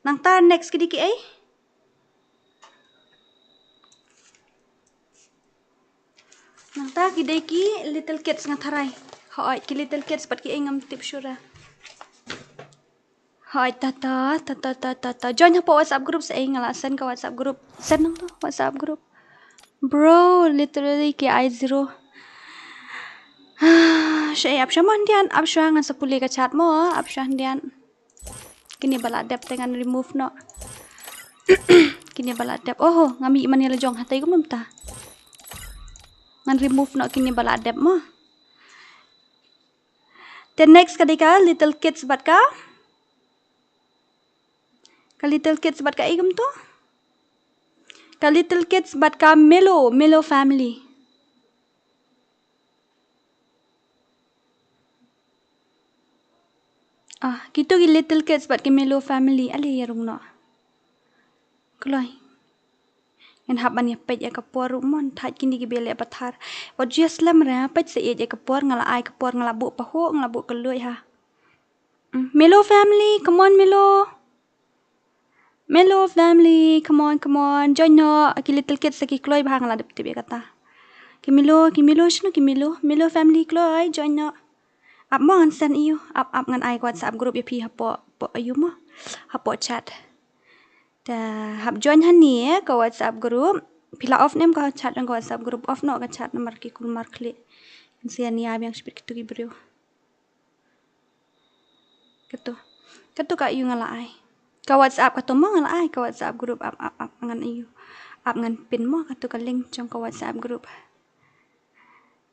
Nangta next ki dei ki ei? Nangta ki dei ki Little Kids nga tharai. Hoi, ki Little Kids pat ki ei ngam tip sure. Hoi, ta, ta, ta. Join hapoh WhatsApp group sa ei nga la send ka WhatsApp group. Send nang to WhatsApp group. Bro, literally ki ai zero. Sha ei ap sha mo hyndiat, ap sha ngan sa pule ka chat mo, ap sha hyndiat. Kine ba la dep te ngan remove noh. Kine ba la dep. Oho, ngam ïohi mane la jong hatai kumno mynta. Ngan remove noh kine ba la dep mo. Te next ka dei ka Little Kids bad ka. Ka Little Kids bad ka ei kumto. Ka Little Kids bad ka Melo, Melo family. Ah, kito ki Little Kids bad ki Melo family, ale ïa rung noh. Kloi. Ngan hap ban ïa peit ïa ka por ruh mon, thait kine ki ba leh pathar. Wat ju ïa slem re, peit sa ïeit ïa ka por, nga la ai ka por, nga la buh pahuh, nga la buh kylluid ha. Mm, Melo family, come on Melo. Melo family, come on, come on. Join noh, ki Little Kids ki kloi bha nga la dep tip ïa kata. Ki Melo, ki Melo, shano ki Melo? Melo family kloi, join noh. Ap mo ngan send ïa u, ap, ap ngan ai ka WhatsApp group ïa phi hapoh, poh ïa u mo. Hapoh chat. Te hap join hangne ka WhatsApp group. Phi la off ne em ka chat jong ka WhatsApp group, off noh ka chat namar ki kulmar khlieh. Ngan sa ïa nia biang shibit kito ki briew. Kato. Kato ka ïa u nga la ai. Ka WhatsApp kato mo nga la ai, ka WhatsApp group ap, ap, ap ngan ïa u. Ap ngan pin mo kato ka link jong ka WhatsApp group.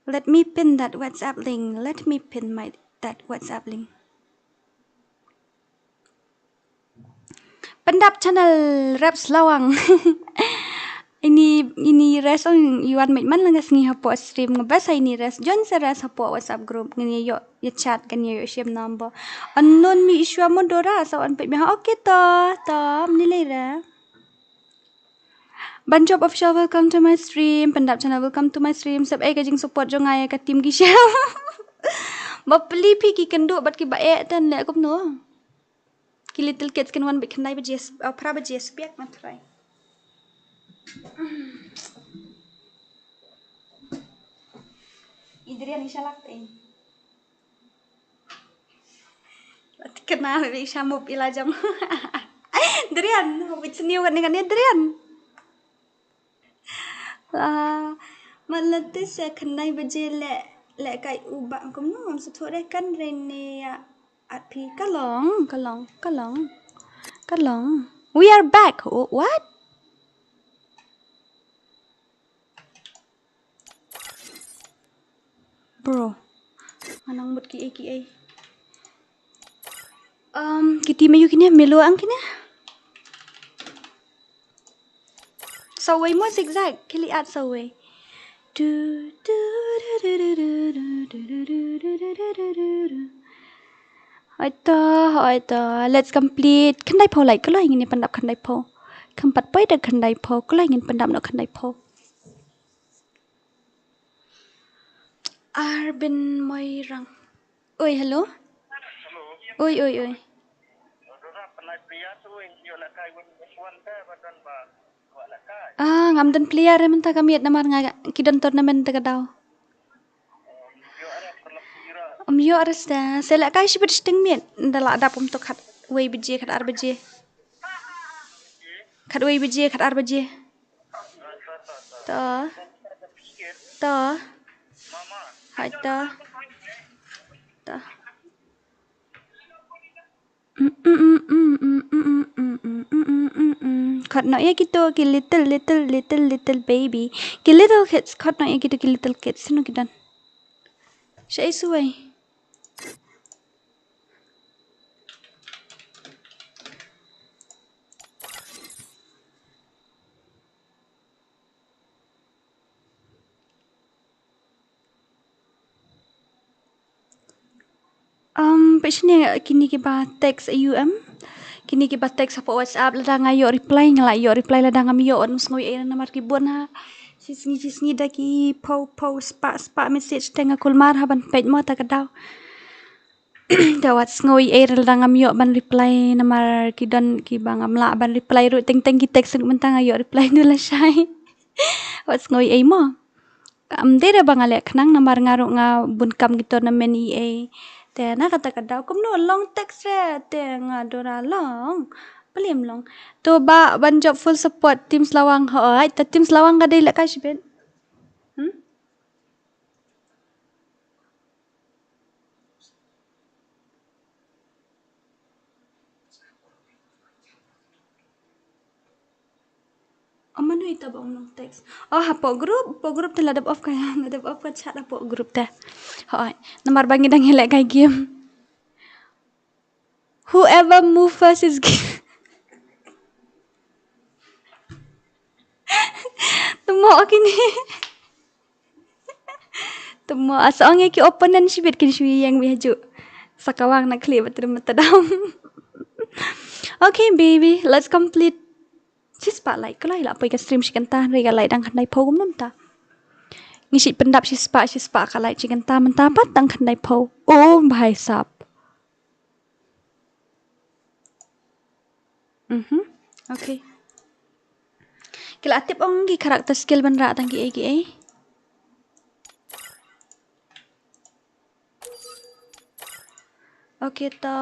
Let me pin that WhatsApp link. Let me pin my, that WhatsApp link. Pyndap channel Reps Lawang. Ini, ini res ong ïa wan mait man lang ka sngi hapoh stream nga best ha ini res. Join sa res hapoh WhatsApp group ngin ïa ïoh ïa chat kan ïa ïoh shim number. Unknown mi ishwa mo Dora sa wan peit mi ha. Okay to, to, mni lei re. Banjop Official, welcome to my stream. Pyndap Channel, welcome to my stream. Sep ei ka jing support jong nga ïa ka team ki shem. Ba pli phi ki kynduh bad ki ba eh ten leh kumno. Ki Little Kids kin wan bad khyndai baje, oh, phra baje spiak na try. Idrian ishalak te. Kena bi shamup ila jam. Drian, bi sniu kan kan Drian. La, malate se khyndai baje le, le kai u ba kumno ngam suthu re kan re ne ya. At phi ka long, ka long, ka long, ka long. We are back. Oh, what? Bro. Nga nang mut ki ei ki ei. Um, ki team aïu kine, Melo ang kine. Sawei mo zigzag, kili at sawei. Du, du, du. Hoito, hoito. Let's complete. Khyndai phew like, kloi ngin pyndap khyndai phew. Kham pat poi da khyndai phew, kloi ngin pyndap noh khyndai phew. Arben Moirang. Oi, hello. Oi, oi, oi. Ah, ngam don player mynta ka miet namar nga ki don tournament te ka daw. Ym ïoh aresta. Sa lehkai shibit shiteng miet. Nda lah dap kumto khatwei baje, khatar baje. Khatwei baje, khatar baje. To. To. Hai to. To. Khot noh ïa kito ki little, little, little, little baby. Ki little kids, khot noh ïa kito ki little kids. Sino ki don? Sha i suwei. Um, peit shane kine kiba text aïu em. Kine kiba text hapoh WhatsApp lada nga ïoh reply nga la ïoh reply, lada ngam ïoh ym sngew ei namar ki bun ha. Shisngi shisngi da ki phew phew spah spah message te nga kulmar ha ban peit mo ta ka daw. Te wat sngew ei lada ngam ïoh ban reply namar ki don kiba ngam lah ban reply ruh, teng teng ki text ruh mynta nga ïoh reply, ndu lashai. Wat sngew ei mo. Kam dei da ba nga leh khnang namar nga ruh nga bun kam ki tournament ei ei. Te na kata ka daw kumno long text re te nga dura long. Plim long. To ba ban jop full support team Slawang, hooid. Te team Slawang ka dei lehkai shibit. Hmm? Oh, mano ita ba ong nong text? Oh, hapoh group, hapoh group te la dep off ka ïa, la dep off ka chat hapoh group te. Hooid, namar ba ngi dang ïalehkai game. Whoever move first is gi-, te mo kine. Te mo, ah, sa ong ïa ki opponent shibit kin shu ïeng beit hajuh. Sa kawang na khlieh ba trem ba tdam. Okay, baby, let's complete. Shispah like, kloi la poi ka stream shi kynta, hynrei ka like dang khyndai phew kumno mynta. Ngi shi pyndap shispah, shispah ka like shi kynta, mynta pat dang khyndai phew. Oh, bhai sab. Mhm. Okay. Ki la tip ong ki character skill ban rah tang ki ei ki ei. Okay to.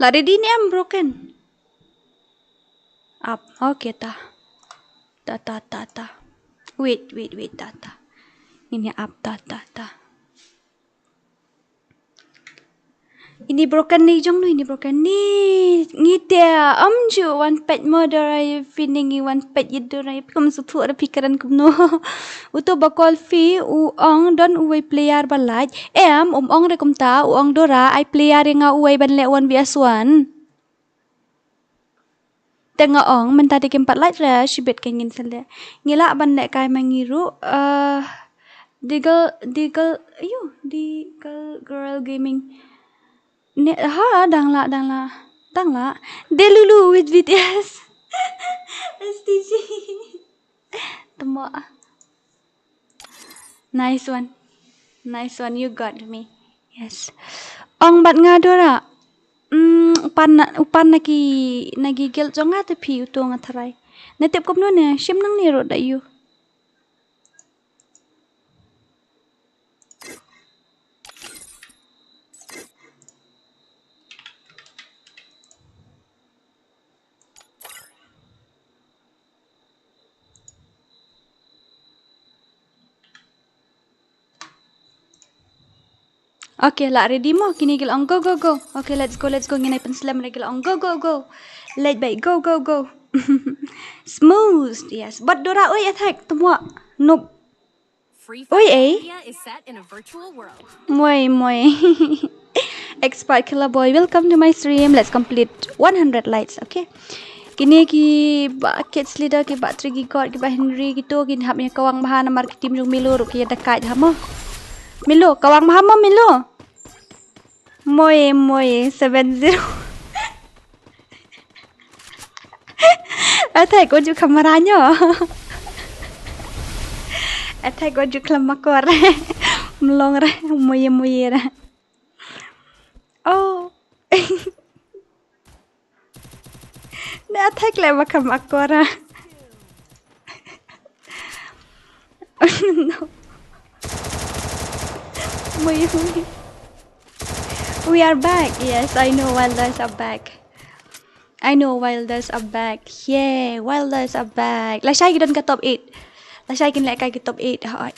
La ready ne em broken? Up. Okay ta. Ta ta ta ta. Wait, wait, wait, ta ta. Ini up ta ta ta. Ini broken ni jong nu, ini broken ni. Ngi te am ju wan pet mo dorai pini ngi wan pet ïa dorai phi kum suthu ra phi kren kumno. Uto ba call phi u ong don uwei player ba lait. Em, um ong re kumta, u ong Dora ai player ïa nga uwei ban leh one versus one. Te nga ong mynta te kim pat lait re shibit ka ngin sa leh. Ngi lah ban lehkai ma ngi ruh, eh, Diggle, Diggle, ayo, Diggle Girl Gaming. Ne, ha, dang lah, dang lah. Dang lah. Delulu with B T S. S T G. Temo. Nice one. Nice one. You got me. Yes. Ong bad nga Dora. Mm, u pan na, u pan na ki, na ki guild jong nga te phi uto nga tharai. Na tip kumno ne, shim nangne ruh da ïu. Okay, la ready mo? Kine ki la ong go, go, go. Okay, let's go, let's go. Ngin ai pynslem re ki la ong go, go, go. Leit beit, go, go, go. Smooth, yes. Bad Dora, oi, attack, temo. Nope. Oi, eh. Moi, moi. Expert Killer Boy, welcome to my stream. Let's complete one hundred likes, okay? Kine ki ba Kids Leader, ki ba Triggy God, ki ba Henry, ki to, kin hap ïa kawang bha namar ki team jong Milo ruh ki ïa da kait ha mo. Milo, kawang bha mo Milo. Moi, moi, seven zero. Athai ko ju kamera nyo. Athai ko ju klam makor. Mlong re, moi, moi re. Oh. Na athai kle ba kam akor. No. Moi, moi. We are back. Yes, I know wilders are back. I know wilders are back. Yeah, wilders are back. Lashai ki don ka top eight. Lashai kin lehkai ki top eight. Hoi.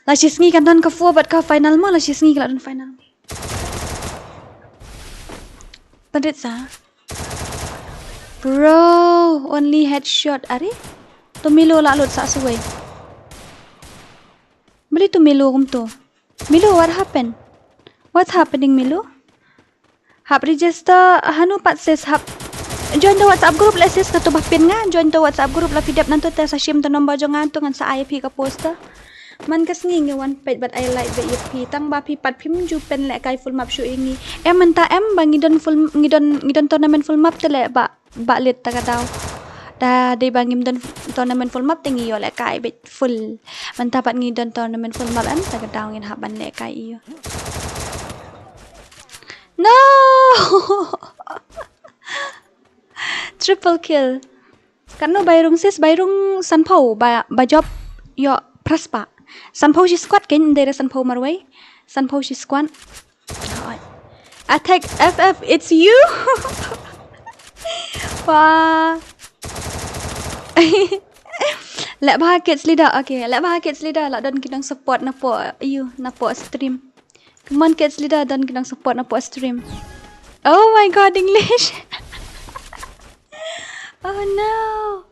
Lashai sngi kan don ka four bad ka final mo. Lashai sngi ka la don final. Pynrit sa. Bro, only headshot. Are? To Milo la lut sa suwei. Beli to Milo kumto. Milo, what happened? What's happening, Milo? Hap register hanu pat sis, hap join the WhatsApp group le sis, kato ba pin nga, join the WhatsApp group la pidep nanto te sa shim to number jong nga to ngan sa ai phi ka poster. Man ka sngi ngi wan peit bad ai like bad ïa phi tang ba phi pat phim ju pynlehkai full map shuh ïa ngi. Em mynta em ba ngi don full, ngi don, ngi don tournament full map te leh ba, ba lit ta ka daw. Da dei ba ngim don tournament full map te ngi ïoh lehkai bad full. Mynta pat ngi don tournament full map em ta ka daw ngin hap ban lehkai ïa u. No! Triple kill. Katno bai rung sis, bai rung sanphew ba, ba jop ïoh phra spah. Sanphew shi squad kein, ym dei re sanphew marwei. Sanphew shi squad. Hoi. Attack F F, it's you. Wah. Leh bha Kids Leader. Okay, leh bha Kids Leader. La don ki nong support napoh, you, napoh stream. Come on, Kids Leader, don ki nong support napoh stream. Oh my God, English. Oh no.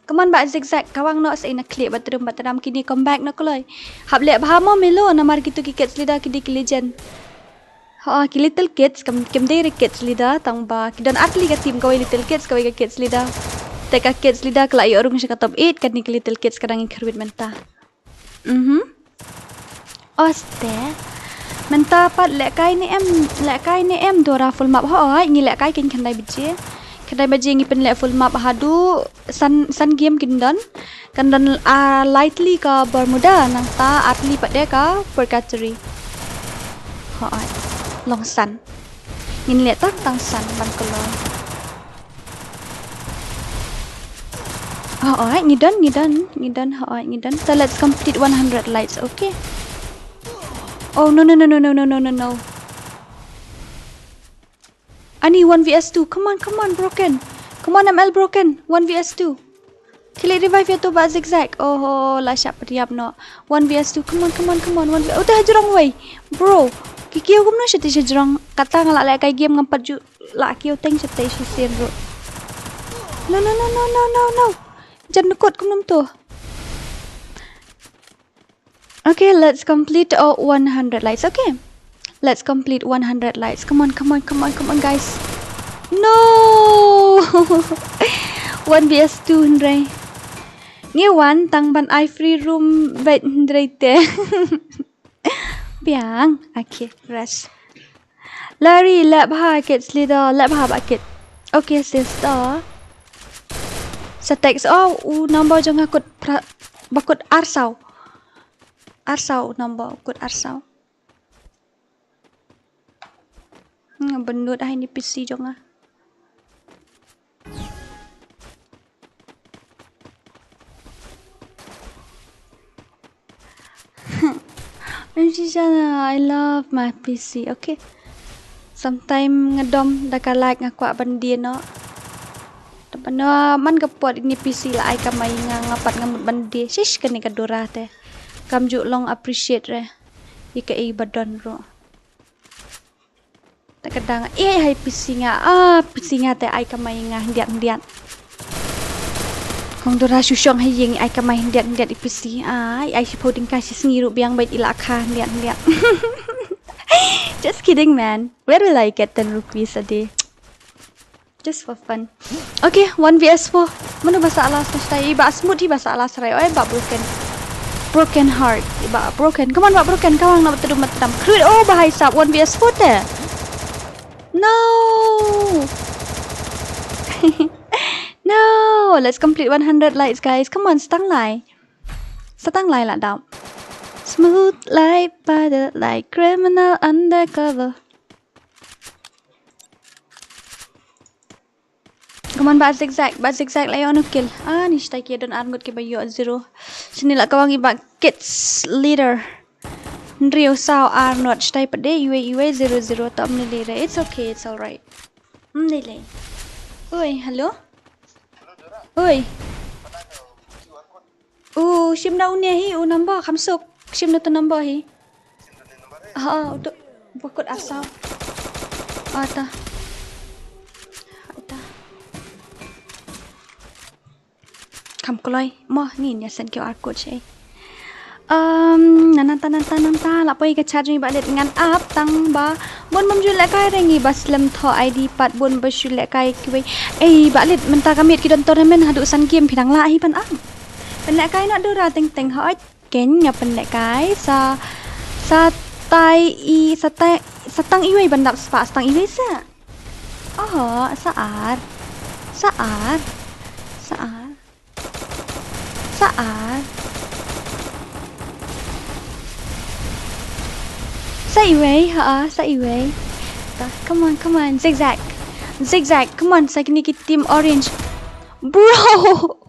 Come on, Bah Zigzag, kawang noh sa ina klik ba trum ba tram kine comeback noh kloi. Hap leh bha mo Milo, namar kito ki Kids Leader ki dei ki legend. Ha, ki Little Kids, kam, kim dei re Kids Leader, tang ba ki don ar tylli ka team, kawei Little Kids, kawei ka Kids Leader. Te ka Kids Leader ka la ïoh rung sha ka top eight, kane ki Little Kids ka dang ïa kyrwit mynta. Mhm. Oste. Mynta pat lehkai ne em, lehkai ne em Dora full map. Hooid, ngi lehkai kein khyndai baje. Khyndai baje ngi pynleh full map haduh san, san game kin don. Kan don, ah, lai tylli ka Bermuda nangta ar tylli pat de ka Purgatory. Hooid. Long san. Ngin leh tang tang san ban kloi. Hooid, ngi don, ngi don, ngi don, hooid, ngi don. So let's complete one hundred lights, okay? Oh, no, no, no. Ani, one v s two. Come on, come on, Broken. Come on, M L Broken. One v s two. Ki leh revive ïa to Bah Zigzag. Oh, ho, la shah pynïap noh. One v s two. Come on, come on, come on. One v, oh, te hajrong wei. Bro. Ki kiew kumno shatei shajrong. Kata nga la lehkai game ngam pat ju la kiew teng shatei shisien ruh. No, no, no. Jan dkut kumno to. Okay, let's complete, oh, one hundred likes. Okay. Let's complete one hundred likes. Come on, come on, come on, come on, guys. No! One v s two hynrei. Ngi wan tang ban ai free room bad hynrei te. Biang. Okay, rest. Larry, leh bha Kids Leader, leh bha Bah Kit. Okay, sister. Sa text, oh, u number jong nga kut pra, ba kut arsaw. Arsaw u number, kut arsaw. Hmm, bynnud ah ini P C jong nga. Shisha, I love my P C, okay. Sometime nga dom da ka lag nga kwah ban die noh. Te pynban man ka por ini P C la ai kamai nga, nga pat nga mut ban die. Shish, kane ka Dora te. Kam ju long appreciate re. Ïa kaei ba don ruh. Ta ka dang, eh, hai P C nga. Ah, P C nga te ai kamai nga hyndiat hyndiat. Kong Dora shu shong ha ïing ai kamai hyndiat hyndiat ïa P C. Ai, ai shiphew tyngka shi sngi ruh biang bad i la kha hyndiat hyndiat. Just kidding, man. Where will I get ten rupees a day? Just for fun. Okay, one v s four. Mano ba sah last na shtai? I Bah Smooth hi ba sah last, right? Oi, Bah Broken. Broken heart. I Bah Broken. Come on, Bah Broken. Kawang na batdu matdam. Crude. Oh, bahai sap. One v s four te. No. No. Let's complete one hundred likes, guys. Come on, stang lai. Stang lai la dap. Smooth like butter, like criminal undercover. Come on, Bah Zigzag, Bah Zigzag la ïoh no kill. Ah, ni shtai ki don ar ngut kiba ïoh zero. Shini la kawang i Bah Kids Leader. Hynriew saw ar ngut shtai pat de iwei iwei zero zero, tom ni le re. It's okay, it's alright. Hmm, ni le. Oi, hello. Oi. U shim na une hi, u number kham suk. Shim na tu number hi. Ha, u tu bakut asap. Ata. Ata. Kham kloi. Mo ngin ïa send Q R code sha. Um, nanata nanata nanata la poi ka chat jong i Bah Lit ngan ap tang ba bun bym ju lehkai, re ngi ba slem thoh I D pat bun ba shu lehkai kiwei. Ei Bah Lit, mynta ka miet ki don tournament haduh san game phi dang lah hi ban ap. Pynlehkai noh Dora teng teng, hooid. Ken nga pynlehkai sa, sa tai i, sa tai, sa tang iwei ban dap spah, sa tang iwei sa. Oho, sa ar. Sa ar. Sa ar. Sa ar. Sa iwei, ha, sa iwei. Ta, come on, come on, Zigzag. Zigzag, come on, sa kine ki team orange. Bro!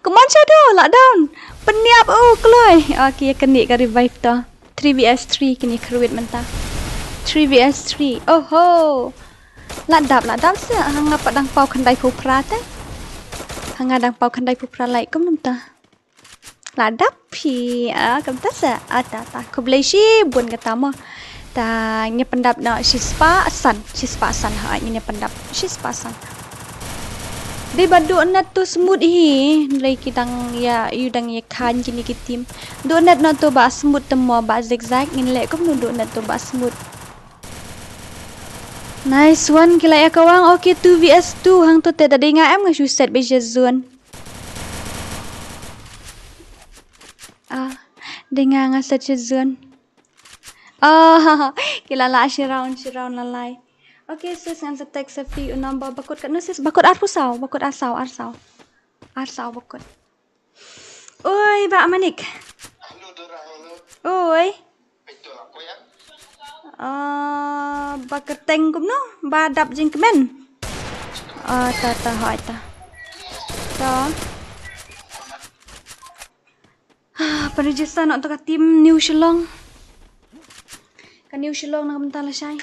Come on, Shadow, lockdown. Pynïap, oh, kloi. Okay, ïa kane ka revive to. Three v s three, kine kyrwit mynta. Three v s three. Oh ho. La dap, la dap sa. Ha nga pat dang paw khyndai phew phra te. Ha nga dang paw khyndai phew phra like kumta. La dap phi, ah, kumta sa. Ah, ta, ta. Khublei shibun kata mo. Ta, ngi pyndap na shispah san, shispah san ha, ngi pyndap shispah san. Dei ba duh net to smooth hi, lei ki dang ïa, ïa dang ïa khan kine ki team. Duh net na to ba smooth te mo ba Zigzag, ngin leh kumno duh net to ba smooth. Nice one, ki la ïa kawang, okay, two v s two, hangto te da dei nga em nga shu set ba sha zone. Ah, dei nga nga set sha zone. Ah, ki la lah shi round, shi round la lai. Okay, sis, ngan sa text sa phi u number bakut katno sis, bakut arphew saw, bakut ar saw, ar saw. Ar saw bakut. Oi, Bah Manik. Oi. Ah, ba kyrteng kumno? Ba dap jingkmen. Ah, ta, ta, hoi, ta. Ta. Ah, pynregister noh to ka team New Shillong. Ka New Shillong na ka bynta lashai.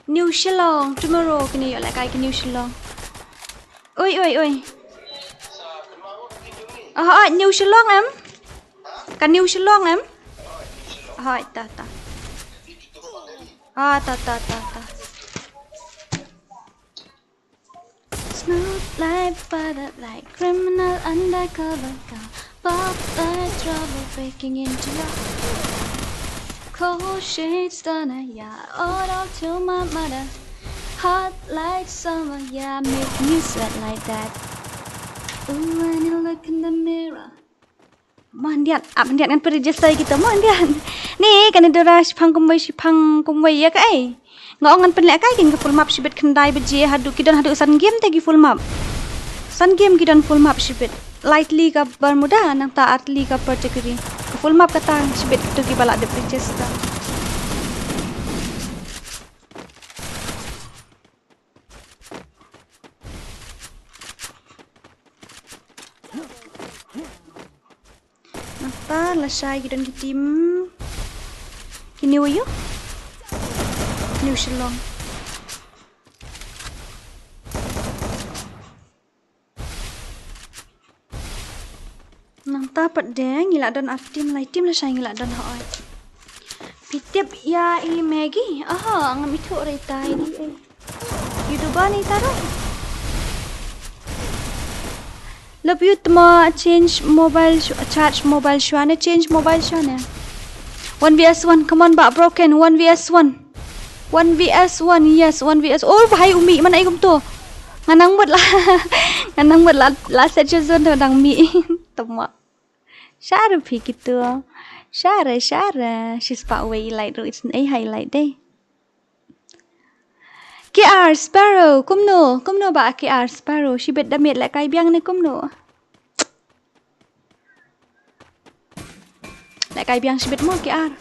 New Shillong, tomorrow kine ïoh lehkai ka New Shillong. Oi, oi, oi. Ah, ah, New Shillong em? Ka New Shillong em? Ah, ta, ta. Ah, ta, ta, ta, ta. Smooth like butter, like criminal undercover. Got pop like trouble, breaking into your heart. Cold shade stunner, yeah, owe it all to my mother. Hot like summer, yeah, making you sweat like that. Ooh, when you look in the mirror. Mo hyndiat, ap hyndiat ngan pynregister ïa kita mo hyndiat. Ni kane Dora shiphang kumwei, shiphang kumwei ïa kaei. Nga ong ngan pynlehkai, kin ka full map shibit, khyndai baje haduh, ki don haduh san game te ki full map. San game ki don full map shibit. Lai tylli ka Bermuda, nangta ar tylli ka Particular. Ka full map kata shibit kito kiba lah dep register. Nangta lashai ki don ki team. Kine uei ïoh? New Shillong. Nang Ta pat de ngi la don ar team, lai team lashai ngi la don hoi. Phi tip ïa i Maggie? Aha, ngam ithuh re tai di eh. Ïa duba ni taro. Love you tma, change mobile shu-, charge mobile shuwa ne, change mobile shuwa ne. One v s one, come on, ba broken, one v s one. One v s one, yes, one v s. Oh, bhai, u mih man ai kumto. Nga nang mut la, nga nang mut la, la set sha zone dang mih. Tama. Share phi kito. Share, share. Shispah wei i light ruh, it's an ai highlight dei. K R Sparrow, kumno, kumno ba K R Sparrow, shibit da miet lehkai biang ne kumno? Lehkai biang shibit mo K R.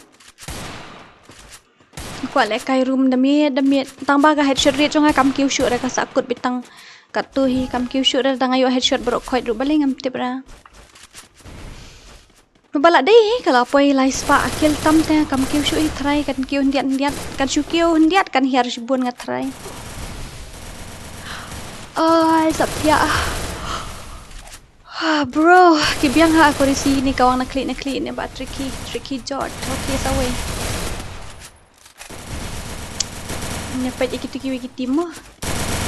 Kwah lehkai room da miet, da miet. Tang ba ka headshot rate jong nga kam kiew shuh re, ka sahkut beit tang katto hi, kam kiew shuh re, tang ïoh headshot baroh khoit ruh balei ngam tip ra. Ba la dei hi, ka la poi lai spah kill tam te, kam kiew shuh hi trai, kan kiew hyndiat hyndiat, kan shu kiew hyndiat, kan hiar shibun nga trai. Ai, sap thiah. Ah, bro, ki biang ha, ko risi ni kawang na klik, na klik ni ba tricky, tricky jot. Okay, sa wei. Ïa peit ïa kito kiwei ki team mo.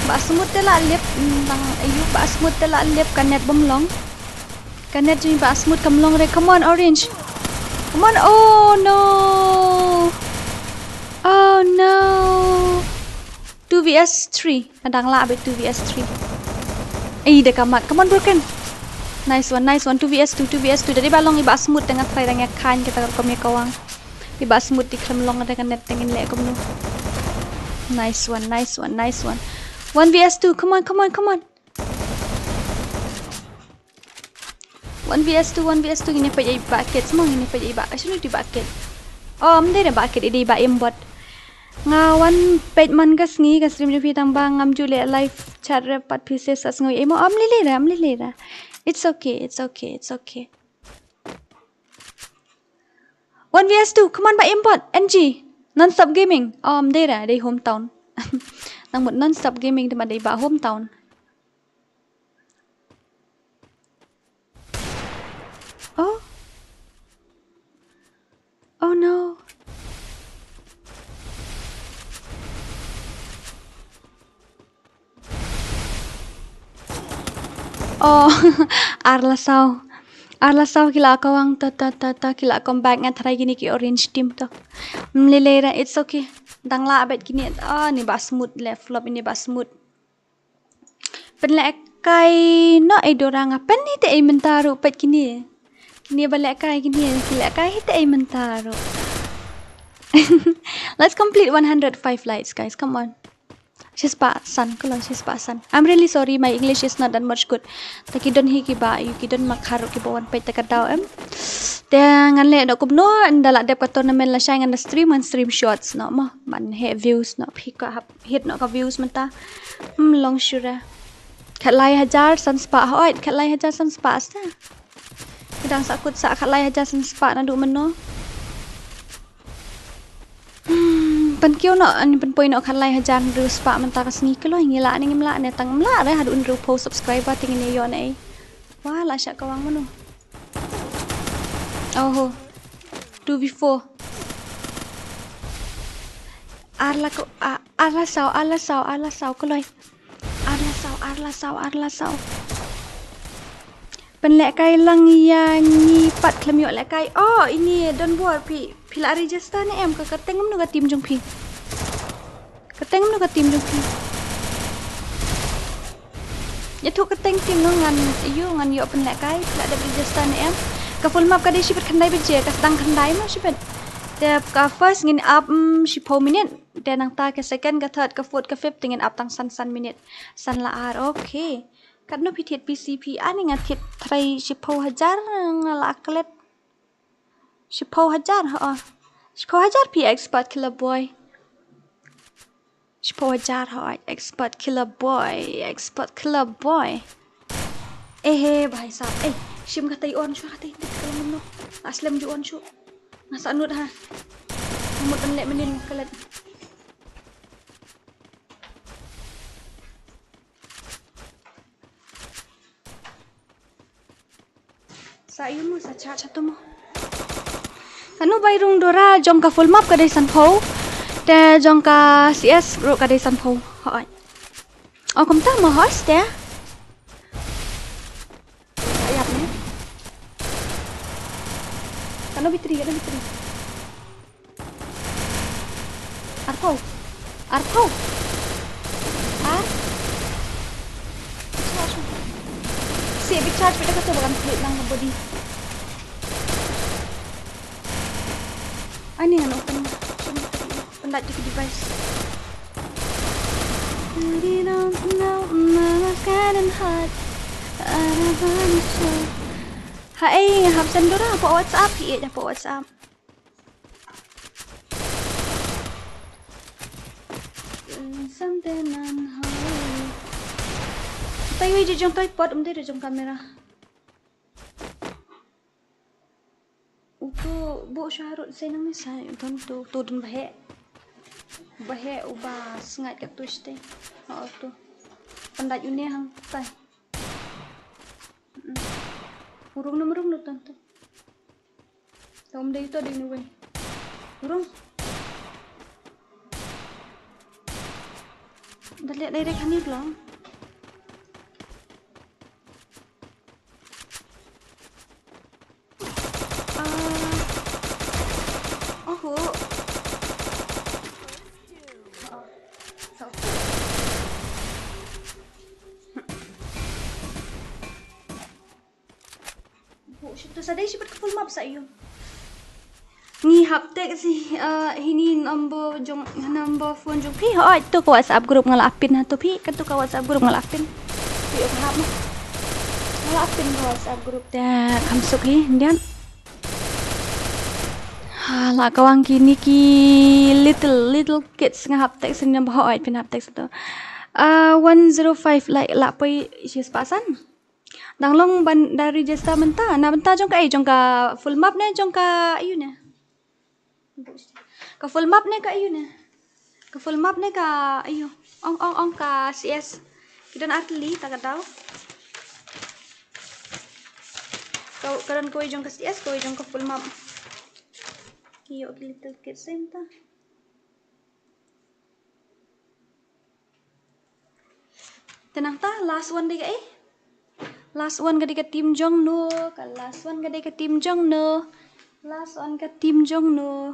Ba smooth te la lip, mm, tang ayu ba smooth te la lip, ka net bym long. Ka net jong i ba smooth kam long re. Come on, orange. Come on. Oh no. Oh no. Two v s three. Nga dang lah beit two v s three. Ei, da ka mat. Come on, broken. Nice one, nice one. Two v s two, two v s two. Da dei ba long i ba smooth te nga trai dang ïa khain kita ka rukom ïa kawang. I ba smooth i khlem long da ka net te ngin leh kumno. Nice one, nice one, nice one. One v s two, come on, come on, come on. One v s two, one v s two, ngin ïa peit ïa i ba kit, mo ngin ïa peit ïa i ba, shano i ba kit. Oh, ym dei re ba kit, i dei ba aimbot. Nga wan peit man ka sngi ka stream jong phi tang ba ngam ju leh live chat re pat phi sa sngew ïa i mo, ym lei lei re, ym lei lei re. It's okay, it's okay, it's okay. One v s two, come on ba aimbot, N G, Nonstop Gaming. Oh, ym dei re, dei hometown. Nang mut Nonstop Gaming te ma dei ba hometown. Oh. Oh no. Oh, ar la saw. Ar la saw ki la kawang to, to, to, to, ki la come back nga trai kine ki orange team to. Ym lei lei re, it's okay. Dang lah beit kine. Ah, ni ba smooth le flop ini ba smooth. Pynlehkai noh ei Dora nga pyn hi te ei mynta ruh peit kine. Kine ba lehkai kine, ki lehkai hi te ei mynta ruh. Let's complete one hundred five likes, guys. Come on. Shispah san, ko long shispah san. I'm really sorry, my English is not that much good. Ta ki don hi ki ba, ïa ki don ma khar ruh ki ba wan peit ta ka daw em. Te ngan leh da kumno, ynda la dep ka tournament lashai ngan da stream, ngan stream shorts noh mo. Ban heh views noh, phi ka hap hit noh ka views mynta. Hmm, long sure. Khatlai hajar san spah hooid, khatlai hajar san spah sa. Ki dang sahkut sa khatlai hajar san spah naduh mynno. Hmm, pynkiew noh, ani pynpoi noh khatlai hajar hynriew spah mynta ka sngi, kloi ngi lah ne ngim lah ne, tang ym lah re haduh hynriewphew subscriber te ngin ïoh ne ei. Wah, lah shah kawang mano. Oho. Two v four. Ar la ko, a-, ar la saw, ar la saw, ar la saw, kloi. Ar la saw, ar la saw, ar la saw. Pynlehkai lang ïa ngi pat khlem ïoh lehkai. Oh, ini don bor phi, phi la register ne em, ka kyrteng kumno ka team jong phi? Kyrteng kumno ka team jong phi? Ïathuh kyrteng team noh ngan, ïoh ngan ïoh pynlehkai, phi la dep register ne em? Ka full map ka dei shibit khyndai baje, ka sdang khyndai mo shibit. Te ka first ngin ap, mm, shiphew minit. Te nangta ka second, ka third, ka fourth, ka fifth te ngin ap tang san san minit. San la ar, okay. Katno phi thied P C P, ani nga thied trai shiphew hajar, nga la klet. Shiphew hajar, ho. Shiphew hajar phi expert killer boy. Shiphew hajar, ho, expert killer boy, expert killer boy. Eh, eh, bhai sahab, eh, shim katei on shuwa katei, dit ka long mynno. Aslem ju on shuwa. Nga sah nud ha. Mut ban leh mynnin klet. Sa Ayu mo sa chat satu mo. Kano bai rung Dora jong ka full map ka dei sanphew. Te jong ka C S ruh ka dei sanphew. Hoi. Oh, kumta mo hos te. Ayap ni. Kano bitri, kano bitri. Arphew. Arphew. Ar. Charge. Si big charge bit ka tu ba kan split lang ka body. Ani ngan open. Shim ka tu. Pyndait ïa ka device. Ha ei, nga hap send Dora hapoh WhatsApp, ki ïeit hapoh WhatsApp. Something unholy. Taiwi jong tripod, um dei jong kamera. Uto buh shahrut seng nang ni sa uto tu tu dun baheh. Baheh uba sngaid kat tu site. Ha uto. Pyndait une hangtai. Mm. Urung na murung na tantu. Tom dei to dei nuwe. Urung. Dah lihat direct hani belum? Ah. Oh. Buh shi tu sa dei shi pat ka full map sa ïoh. Ngi hap text hi, uh, hini number jong, number phone jong phi. Hoi, tu ka WhatsApp group nga la pin ha tu phi. Ka tu ka WhatsApp group nga la pin. Phi ïoh ka hap ma. Nga la pin ka WhatsApp group te kham suk hi, ndian. Ha, la ka wang kini ki little, little kids nga hap text ni ba hoi pin hap text tu. Uh, one zero five like la poi shi spah san. Dang long ban da register mynta. Na bynta jong ka ei, jong ka full map ne jong ka ayu ne? Ka full map ne ka ayu ne? Ka full map ne ka ayu? Ong ong ong ka C S. Ki don ar tylli ta ka daw. Ka, ka don kawei jong ka C S, kawei jong ka full map. Ki ïoh ki little kids mynta. Te nangta last one dei ka ei? Last one ka dei ka team jong no, ka last one ka dei ka team jong no. Last one ka team jong no.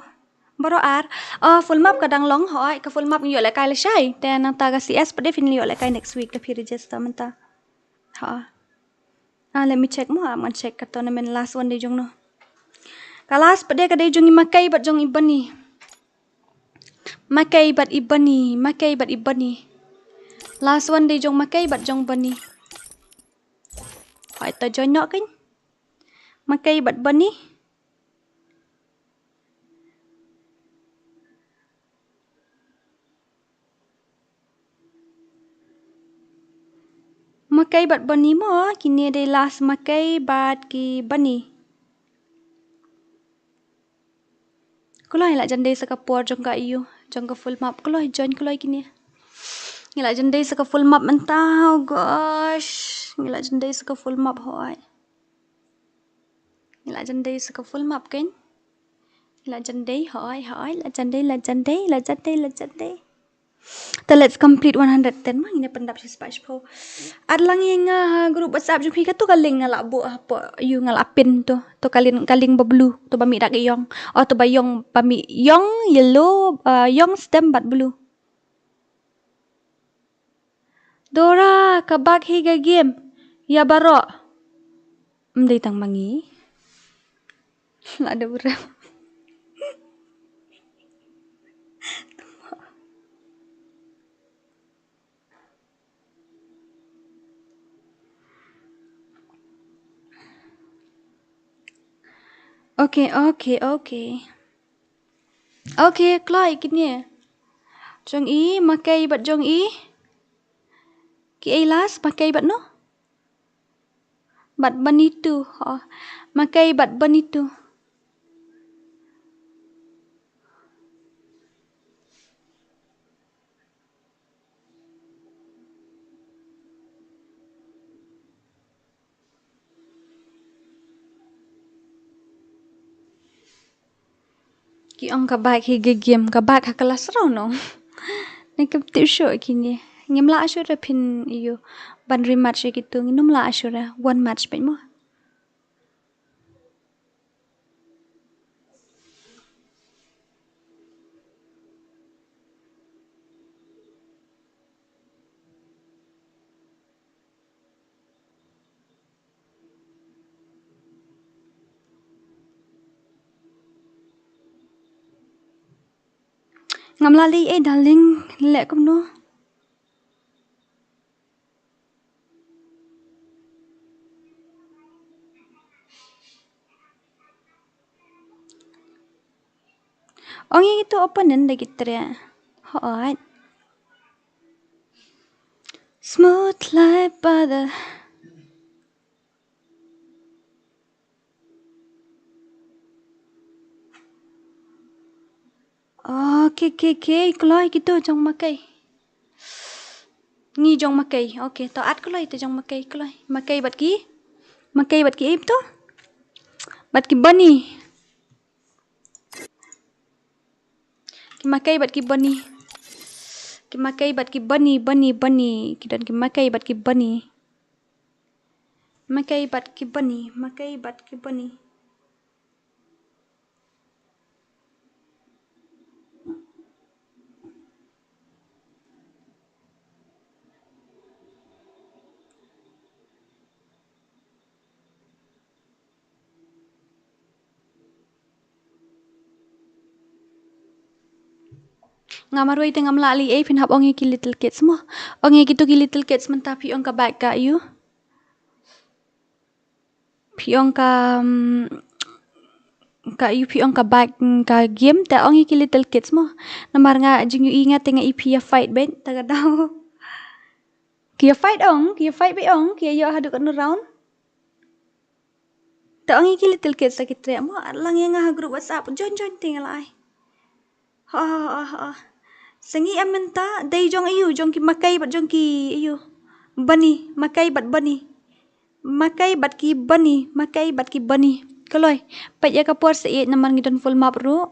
Baroh ar. Ah, full map ka dang long hoi, ka full map ngi ïoh lehkai lashai. Te nangta ka C S pat dei phin ïoh lehkai next week, te phi register mynta. Ha. Ah, let me check mo, ah, ngan check ka tournament last one dei jong no. Ka last pat dei ka dei jong i Makei bad jong i Bani. Makei bad i Bani, Makei bad i Bani. Last one dei jong Makei bad jong Bani. Hoi ta join noh kein. Makei bad Bani. Makei bad Bani mo, kine dei last Makei bad ki Bani. Kloi la jan dei sa ka por jong ka ayu, jong ka full map. Kloi join kloi kine. Ngi la jan dei sa ka full map mynta, oh gosh. Ngi la jan dei sa ka full map hoi. Ngi la jan dei sa ka full map kein. Ngi la jan dei hoi hoi, la jan dei, la jan dei, la jan dei, la jan dei. Te let's complete one hundred ten ma, ngin ïa pyndap shi spah shiphew. Add lang ïa nga ha group WhatsApp jong phi, katu ka link nga la buh hapoh, ïoh nga la pin tu. Tu ka link, ka link ba blue, tu ba mih da ka ïong. Oh, tu ba ïong, ba mih ïong yellow, uh, ïong stem bad blue. Dora, ka bak hi ka game. Ïa baroh. Ym dei tang ma ngi. La da u rem. Okay, okay, okay. Okay, kloi kine. Jong i, Makei bad jong i. Ki ei last, Makei bad no? Bad Bani tu, oh. Makei bad Bani tu. Ki ong ka bike hi ka game, ka bike ha ka last round ong. Ne kam tip shuh kine. Ngim lah shuh re phin ïoh ban rematch ïa kitu, ngin ym lah shuh re, one match peit mo. Ngam lah leh ei, darling, leh kumno? Ong ïa kitu opponent da ki treh. Hooid. Smooth like butter. Okay, okay, okay, kloi kitu jong Makei. Ngi jong Makei. Okay, to add kloi te jong Makei, kloi. Makei bad ki. Makei bad ki ip to. Bad ki Bunny. Ki Makei bad ki Bunny. Ki Makei bad ki Bunny, Bunny, Bunny. Ki don ki Makei bad ki Bunny. Makei bad ki Bunny, Makei bad ki Bunny. Nga marwei te ngam lah leh ei, phin hap ong ïa ki little kids mo. Ong ïa kitu ki little kids mynta phi ong ka bike ka ïu. Phi ong ka, mm, ka ïu phi ong ka bike, mm, ka game te ong ïa ki little kids mo. Namar nga jingïohi nga te nga ïohi phi ïa fight beit, ta ka daw. Ki ïa fight ong, ki ïa fight beit ong, ki ïa ïoh haduh katno round. Te ong ïa ki little kids la ki treh mo, lang ïa nga ha group WhatsApp, join, join te nga la ai. Ha, ha, ha, ha. Sa ngi em mynta, dei jong ïu, jong ki Makei bad jong ki ïu. Bunny, Makei bad Bunny. Makei bad ki Bunny, Makei bad ki Bunny. Kloi, peit ïa ka por sa ïeit namar ngi don full map ruh.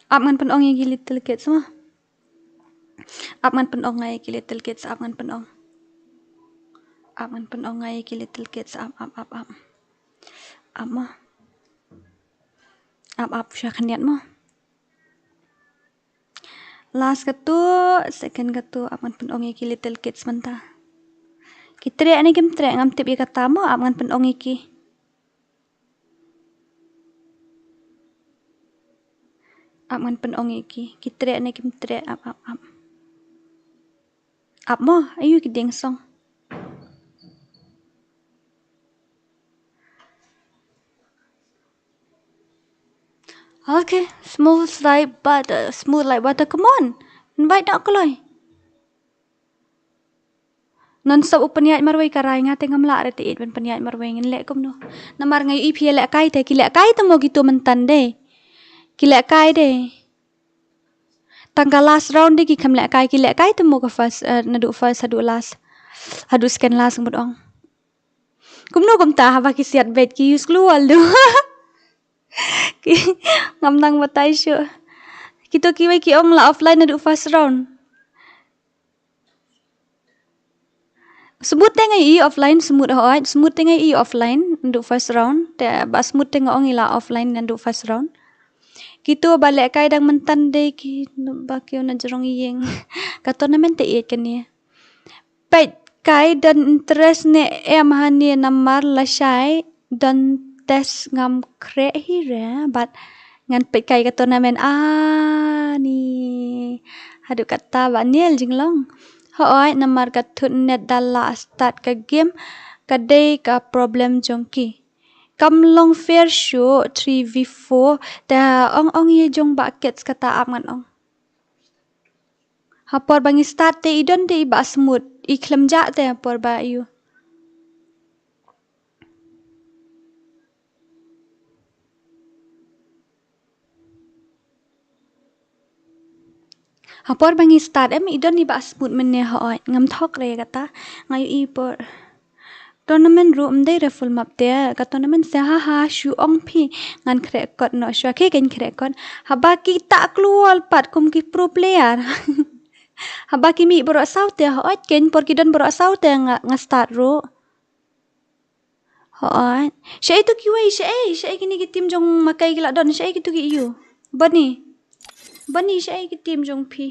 Ap ngan pynong ïa ki little kids mo. Ap ngan pynong ïa ki little kids, ap ngan pynong. Ap ngan pynong ïa ki little kids, ap, ap, ap, ap. Ap mo. Ap, ap, sha khyndiat mo. Last katu, second katu, ap ngan pynong ïa ki little kids mynta. Ki treh ne kim treh, ngam tip ïa kata mo, ap ngan pynong ïa ki. Ap ngan pynong ïa ki. Ki treh ne kim treh, ap, ap, ap. Ap mo, aïu ki dieng song. Okay, smooth like butter, smooth like butter, come on. Invite noh kloi. Non stop u pynïaid marwei ka rai, nga te ngam lah re te ïeit ban pynïaid marwei, ngin leh kumno. Namar nga ïohi phi ïa lehkai te, ki lehkai te mo kitu mynta de. Ki lehkai de. Tang ka last round de ki kham lehkai, ki lehkai te mo ka first, eh, naduh first haduh last. Haduh second last ngut ong. Kumno kumta haba ki siat beit ki use glue wall du. Ki, ngam nang batai shuh. Kitu kiwei ki ong la offline naduh first round. Smooth te nga ïohi offline, smooth hooid, smooth te nga ïohi offline naduh first round. Te ba smooth te nga ong i la offline naduh first round. Kitu ba lehkai dang mynta de ki ba kiew na jrong ïing. Ka tournament te ïeit kane. Peit kai don interest ne em hangne namar lashai don test ngam khreh hi re, bad ngan peit kai ka tournament ani. Haduh katta ba niel jinglong. Hooid namar ka thut net da la start ka game, ka dei ka problem jong ki. Kam long fair shuh three v four, te ong ong ïa jong ba kids kata ap ngan ong. Ha por ba ngi start te i don te i ba smooth. I khlem jah te ha por ba ïoh. Ha por ba ngi start em i don i ba smooth mynne hooid. Ngam thok re kata. Nga ïohi por. Tournament ruh ym dei re full map te. Ka tournament se ha ha shu ong phi. Ngan khreh kot noh shuwa ke kan khreh kot. Haba ki ta klur pat kum ki pro player. Haba ki mih baroh saw te hooid ken por ki don baroh saw te nga, nga start ruh. Hooid. Shaei tu kiwei, shaei, shaei kine ki team jong Makai ki la don, shaei kitu ki ïoh. Bani. Bani shaei ki team jong phi.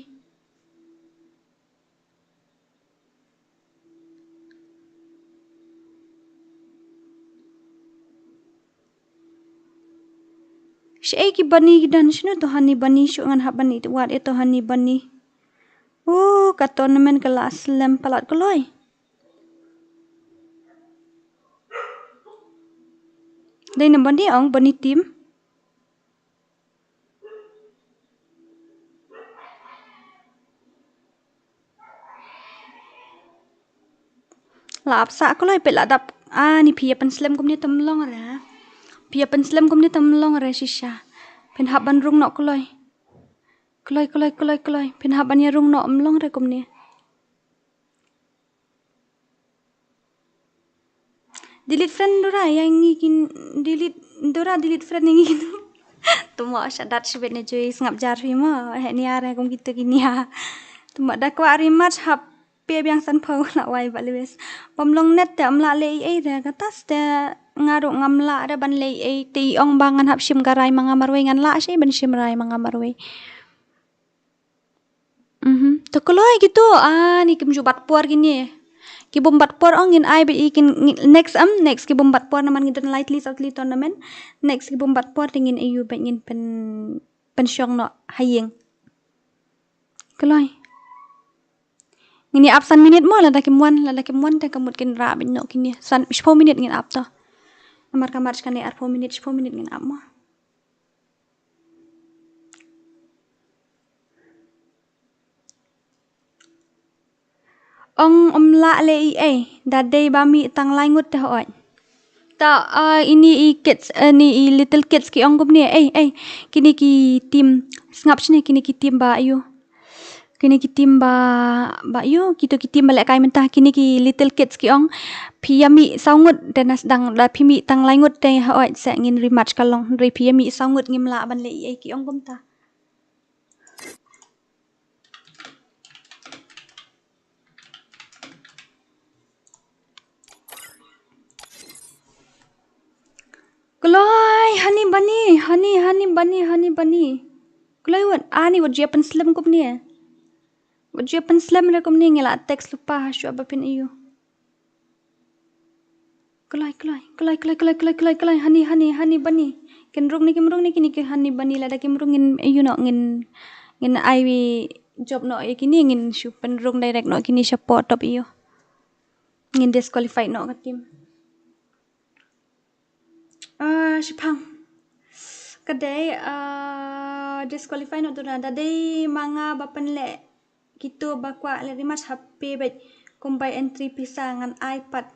Shaei ki bani ki don, shano to hani bani, shu ngan hap bani, wat ïa to hani bani. Oh, ka tournament ka la slem palat kloi. Dei na bani ong bani team. La ap sa kloi peit la dap. Ah, ni phi ïa pynslem kumne tam long re. Phi ïa pynslem kumne tam long re shisha. Phin hap ban rung noh kloi. Kloi, kloi, kloi, kloi. Phin hap ban ïa rung noh ym long re kumne. Delete friend Dora ïa ngi kin delete Dora delete friend ïa ngi kin. Tuma sha dat shibit ne jui sngap jar phi mo. He nia re kum kitu ki nia. Tuma da kwah rematch hap pia biang san phaw la wai ba lewes. Bam long net te am la lei ei re kata ste nga ruh ngam lah re ban lei ei te i ong ba ngan hap shim ka rai ma nga marwei ngan lah shi ban shim rai ma nga marwei. Mhm. To kloi kitu, ah, ni kim ju bat por kine. Ki bym bat por ong ngin ai ba i kin ngi- next am, next ki bym bat por namar ngi don lai tli saw tli tournament. Next ki bym bat por te ngin ayu ba ngin pen pen shong noh ha ïing. Kloi. Ngin ïa ap san minit mo lada kim wan, lada kim wan te ka mut kin rah bit noh kine. San shiphew minit ngin ap to. Namar ka match kane arphew minit, shiphew minit ngin ap mo. Ong ym lah lei ei, da dei ba mih tang lai ngut te hooid. Ta, ah, ini i kids, eh, ni i little kids ki ong kumne, ei, ei, kine ki team, sngap shane kine ki team ba ayu. Kine ki team ba, ba ayu, kito ki team ba lehkai mynta, kine ki little kids ki ong, phi ïa mih saw ngut, te na sdang da phi mih tang lai ngut te hooid se ngin rematch ka long, hynrei phi ïa mih saw ngut ngim lah ban lei ei ki ong kumta. Kloi, honey bunny, honey, honey bunny, honey bunny. Kloi wat, ani wat jia pen slem kumne. Wat jia pen slem re kumne ngi la text lypa ha shuwa ba phin ayu. Kloi, kloi, kloi, kloi, honey, honey, honey bunny. Kin rung ne kim rung ne kine ki honey bunny lada kim rung ngin, you know, ngin, ngin ai wi job noh ïa kine ngin shu pynrung direct noh kine shapoh top ïa u. Ngin disqualify noh ka team. Ah, shiphang. Ka dei, ah, disqualify noh tu na. Da dei ma nga ba pynleh kito ba kwah leh rematch ha phi bad kumba entry pisa ngan ai pat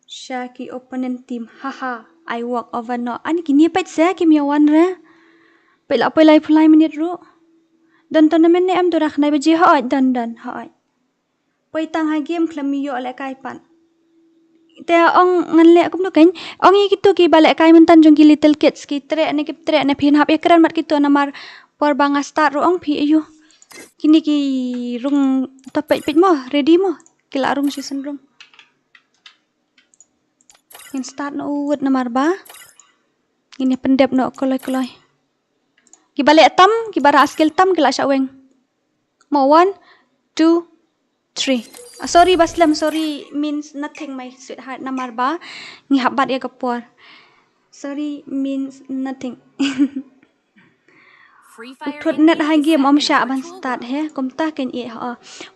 sha ki opponent team. Haha, I walk over noh. Ani kine pat sa kim ïa wan re. Peit la poi laiphew lai minit ruh. Don tournament ne em tu ra khnai baje hooid don don hooid. Poi tang ha game khlem ïoh lehkai pat. Te ong ngan leh kumno kein. Ong ïa kito kiba lehkai mynta jong ki little kids ki treh ne ki treh ne phin hap ïa kren mat kito namar por ba nga start ruh ong phi ayu. Kine ki rung to peit peit mo, ready mo. Ki la rung shisien rung. Ngin start noh wut namar ba ngin ïa pyndep noh kloi kloi. Kiba leh tam, kiba rah skill tam ki la shah weng. Mo, one, two, three. Ah, sorry ba slem, sorry means nothing my sweetheart namar ba ngi hap bat ïa ka por. Sorry means nothing. Thut net ha game ym shah ban start he, kumta kein ïeh ho.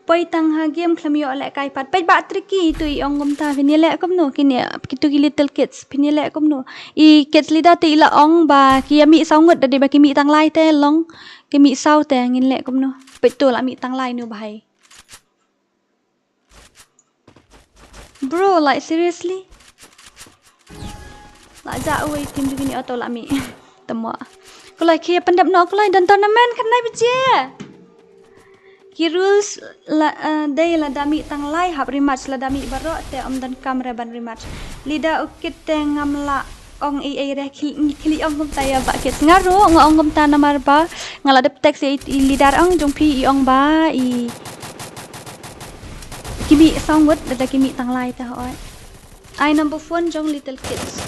Poi tang ha game khlem ïoh lehkai pat. Peit ba Tricky tu i ong kumta, phin ïaleh kumno kine, kitu ki little kids, phin ïaleh kumno. I kids leader te i la ong ba ki ïa mih saw ngut, da dei ba ki mih tang lai te long, ki mih saw te ngin leh kumno. Peit tu la mih tang lai nu bhai. Bro, like, seriously? La ja uwei team jong kine, auto la mih. Tamo. Kloi, khie pyndep noh kloi, don tournament khyndai baje. Ki rules la, eh, dei lada mih tang lai hap rematch, lada mih baroh te ym donkam re ban rematch. Leader u kit te ngam lah ong ei ei re, khie, khie ong kumta ïa ba kit. Nga ruh nga ong kumta namar ba nga la dep text ïa i leader ong jong phi, i ong ba i ki mih saw ngut, lada ki mih tang lai te hoi. Ai number phone jong little kids.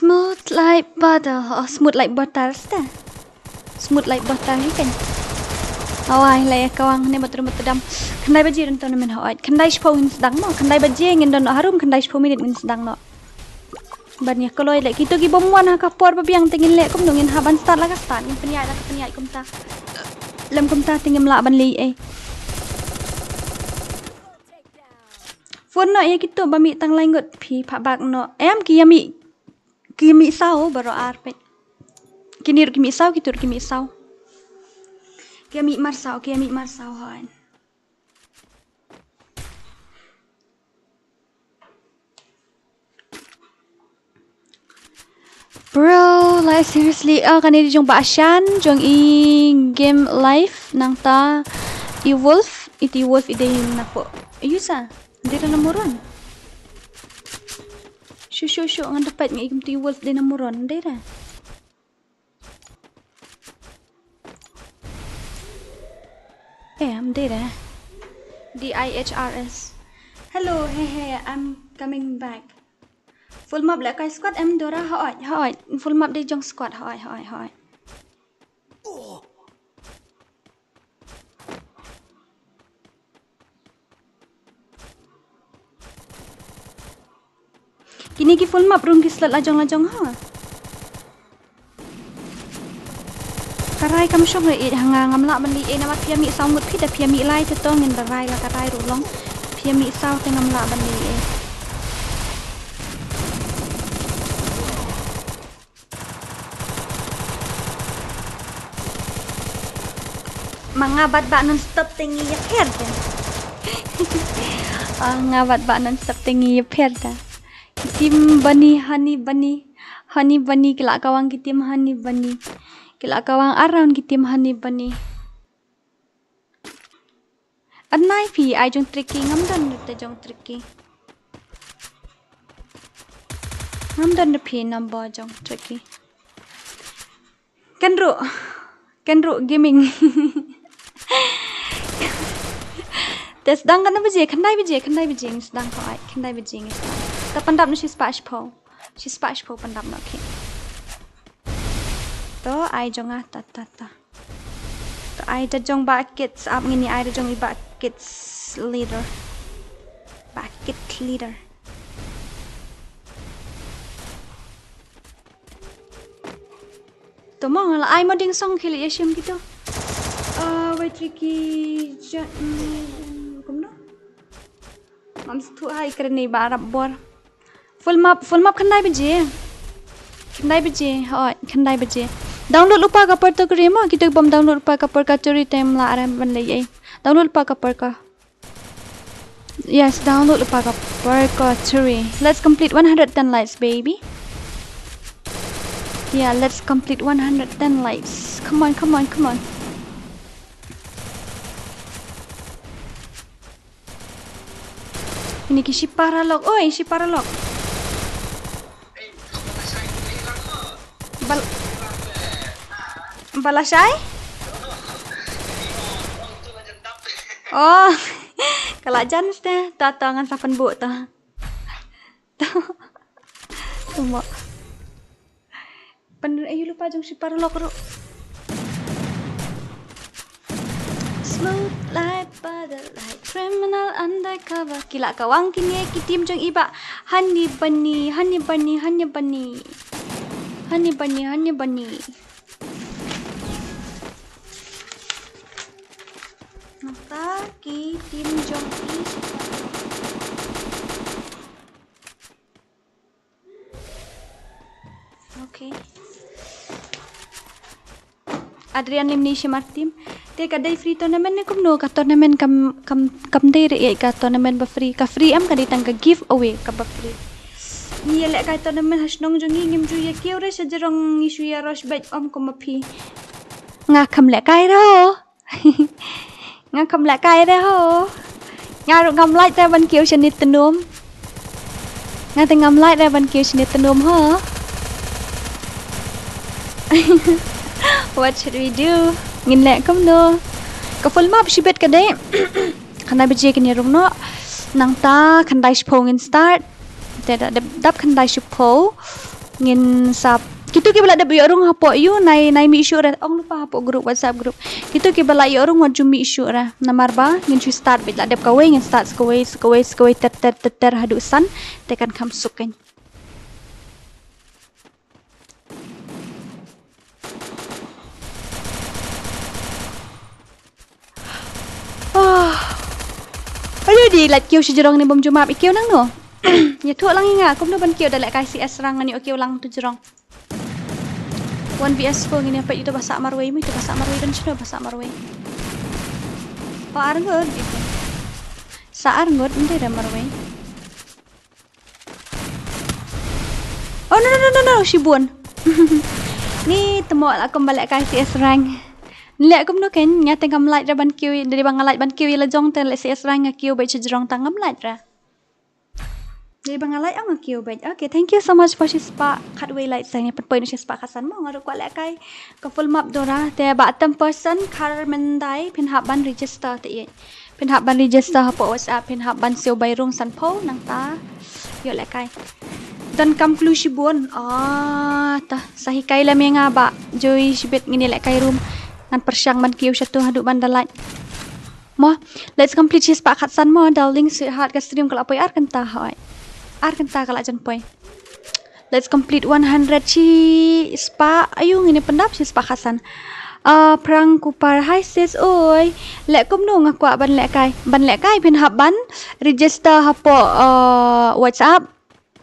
Smooth like butter. Oh, smooth like butter sta. Smooth like butter hi kan. Awai, lai ka wang ne batur batur dam. Khyndai baje don tournament hoi. Khyndai shiphew ngin sdang noh. Khyndai baje ngin don noh harum, khyndai shiphew minit ngin sdang noh. Ban ïa kloi leh kito ki bym wan ha ka por ba biang te ngin leh kumno, ngin hap ban start la ka start, ngin pynïaid la ka pynïaid kumta. Lem kumta te ngim lah ban leh ei. Phone noh ïa kito ba mih tang lai ngut, phi phah bak noh. Em ki ïa mih, ki ïa mih saw baroh ar peit. Kine ruh ki mih saw, kito ruh ki mih saw. Ki ïa mih mar saw, ki ïa mih mar saw hoi. Bro, like seriously, ah, kane dei jong Bah Shan, jong i game live, nangta i Wolf, iti Wolf i dei na pdeng. Ayu sa, dei na muron. Shu shu shu ngan dapat ngi ikum ti Wolf dei na muron, dei ra. Eh, I'm dead, eh? D I H R S. Hello, hey, hey, I'm coming back. Full map leh kai squad em Dora, hoi, hoi. Full map dei jong squad, hoi, hoi, hoi. Kine ki full map rung ki slot lajong lajong ha. Ka rai kam shong re ïeit ha nga, ngam lah ban leh ei namar phi ïa mih saw ngut, phi da phi ïa mih lai te to ngin da rai la ka rai ruh long. Phi ïa mih saw te ngam lah ban leh ei. Ma nga bat ba non stop te ngi ïa pher te. Ah, nga bat ba non stop te ngi ïa pher te. Ki team Bunny, Honey Bunny. Honey Bunny, ki la kawang ki team Honey Bunny. Ki la kawang around ki team Honey Bunny. Anai phi ai jong Tricky, ngam don te jong Tricky. Ngam don phi number jong Tricky. Kan ruh. Kan ruh gaming. Te sdang katno baje, khyndai baje, khyndai baje ngi sdang ko ai, khyndai baje ngi sdang. Ta pyndap na shi spah shiphew. Shi spah shiphew pyndap na ki. To ai jong nga ta ta ta. To ai da jong Bah Kids ap ngin ïa ai da jong i Bah Kids leader. Bah Kids leader. To mo nga la ai mo ding song khili ïa shim kito. Ah, wait, Tricky, ja, mm, kumno? Ngam sngewthuh hai kren ni ba rap bor. Full map, full map khyndai baje. Khyndai baje, hoi, khyndai baje. Download lypa ka Purgatory mo, kito ki bym download lypa ka Purgatory te ym lah re ban leh ei. Download lypa ka Purga. Yes, download lypa ka Purgatory. Let's complete one hundred ten likes, baby. Yeah, let's complete one hundred ten likes. Come on, come on, come on. Ini ki shi paralok. Oi, shi paralok. Bal-, ba la shai? Oh, ka la jan te. Ta, ta ngan sa pynbok ta. Ta. Tuma. Pynrung aïu lypa jong shi paralok ruh. Smooth like butter, like criminal undercover. Ki la kawang kine ki team jong i bah. Honey bunny, honey bunny, honey bunny. Honey bunny, honey bunny. Nangta ki team jong i. Okay. Adrian Lim ni shimar team. Te ka dei free tournament ne kumno? Ka tournament kam, kam, kam dei re ka tournament ba free. Ka free em, ka dei tang ka giveaway kaba free. Ngi ïa lehkai tournament ha shnong jong ngi, ngim ju ïa kiew re sha jrong, ngi shu ïa rush beit, ym kum ma phi. Nga kham lehkai re ho. Nga kham lehkai re ho. Nga ruh ngam lait re ban kiew shane tnum. Nga te ngam lait re ban kiew shane tnum ho. What should we do? Ngin leh kumno? Ka full map shibit ka dei. Khyndai baje kin ïa rung noh. Nangta khyndai shiphew ngin start. Te da dep, dap khyndai shiphew ngin sa. Kito kiba la dep ïoh rung hapoh ïu, nai, nai mih shuh re, ong lypa hapoh group, WhatsApp group. Kito kiba la ïoh rung wat ju mih shuh re. Namar ba ngin shu start beit, la dep kawei ngin start sa kawei, sa kawei, sa kawei, ter ter ter ter haduh san. Te kan kham suk kan. Ah. Aduh, dei lait kiew sha jrong ne bym ju map, i kiew nangno? Ïathuh lang ïa nga kumno ban kiew da lehkai C S rank, ngan ïoh kiew lang tu jrong. One V S four ngin ïa peit, ito ba sah marwei, ito ba sah marwei, don shano ba sah marwei. Oh, arngut. Sah arngut, ym dei re marwei. Oh, no, no, no, no, no, shibun. Ni te mo la kumba lehkai C S rank. Leh kumno ken, nga te ngam lait re ban kiew, dei ba nga lait ban kiew ïa la jong te leh C S rank nga kiew beit sha jrong, tang ngam lait re. Dei ba nga lait, ong nga kiew beit. Okay, thank you so much for shispah khatwei lait, sa ngi pynpoi na shispah khatsan mo, nga ruh kwah lehkai. Ka full map Dora, te ba ten percent khar myndai phin hap ban register te ïeit. Phin hap ban register hapoh WhatsApp, phin hap ban siew bai rung sanphew, nangta ïoh lehkai. Donkam clue shibun. Ah, ta, sa hikai lem ïa nga bah Joey shibit, ngin ïa lehkai room. Ngan pyrshang ban kiew shatu haduh ban da lait. Mo, let's complete shispah khatsan mo, darling sweetheart, ka stream ka la poi ar kynta hoi. Ar kynta ka la jan poi. Let's complete one hundred shispah, ayu ngin ïa pyndap shispah khatsan. Ah, Prang Kupar, hi sis, oi. Leh kumno, nga kwah ban lehkai. Ban lehkai phin hap ban register hapoh, ah, WhatsApp.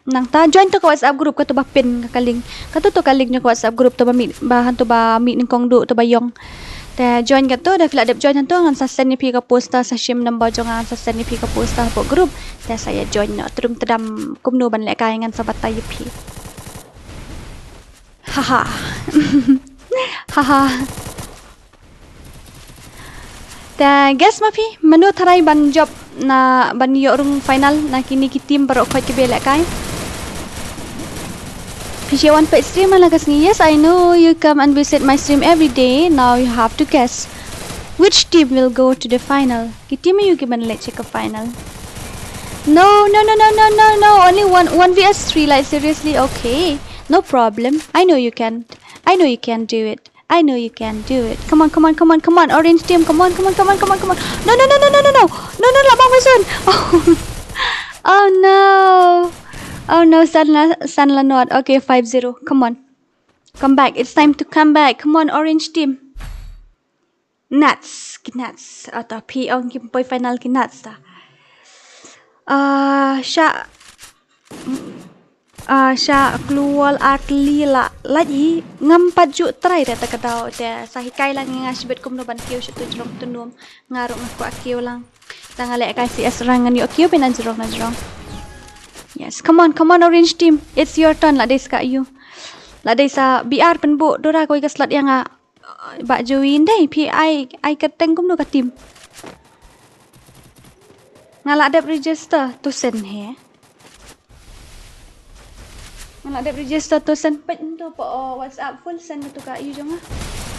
Nangta join to ka WhatsApp group, kato ba pin ka, ka link. Kato to ka link jong ka WhatsApp group, to ba mih, ba hangto ba mih nyngkong duh, to ba ïong. Te join kato, da phi la dep join hangto, ngan sa send ïa phi ka poster, sa shim number jong nga, ngan sa send ïa phi ka poster hapoh group. Te sa ïa join noh, trum tdam kumno ban lehkai, ngan sa batai ïa phi. Haha. Haha. Te guess ma phi, mano tharai ban jop na, ban ïoh rung final na kine ki team baroh khoit kiba lehkai. Phi shu wan peit stream man la ka sngi. Yes, I know you come and visit my stream every day. Now you have to guess which team will go to the final. Ki team aïu kiban leit sha ka final? No, no, no, no, no, no, no. Only one, one V S three, like, seriously? Okay. No problem. I know you can. I know you can do it. I know you can do it. Come on, come on, come on, come on. Orange team, come on, come on, come on, come on, come on. No, no, no, no, no, no, no. No, no, la bang Wilson. Oh. Oh no. Oh no, san la, san la not. Okay, five zero. Come on. Come back. It's time to come back. Come on, orange team. Nuts, ki nuts. Ata phi ong kim poi final ki nuts ta. Ah, sha, ah, sha kluwal at li la, la ji ngam pat ju try da ta ka daw te sa hikai lang nga shibit kumno ban kiew shatu jrong tnum, nga ruh nga kwah kiew lang. Tang ale kai C S rank ngan ïoh kiew pyn na jrong na jrong. Yes, come on, come on, orange team. It's your turn, la dei sa ka ïu. La dei sa B R pynbok Dora kawei ka slot ïa nga. Bah Joey, ndei phi ai, ai kyrteng kumno ka team? Nga la dep register to send he. Nga la dep register to send, peit nto pa, oh, WhatsApp full, send kato ka ïu jong nga.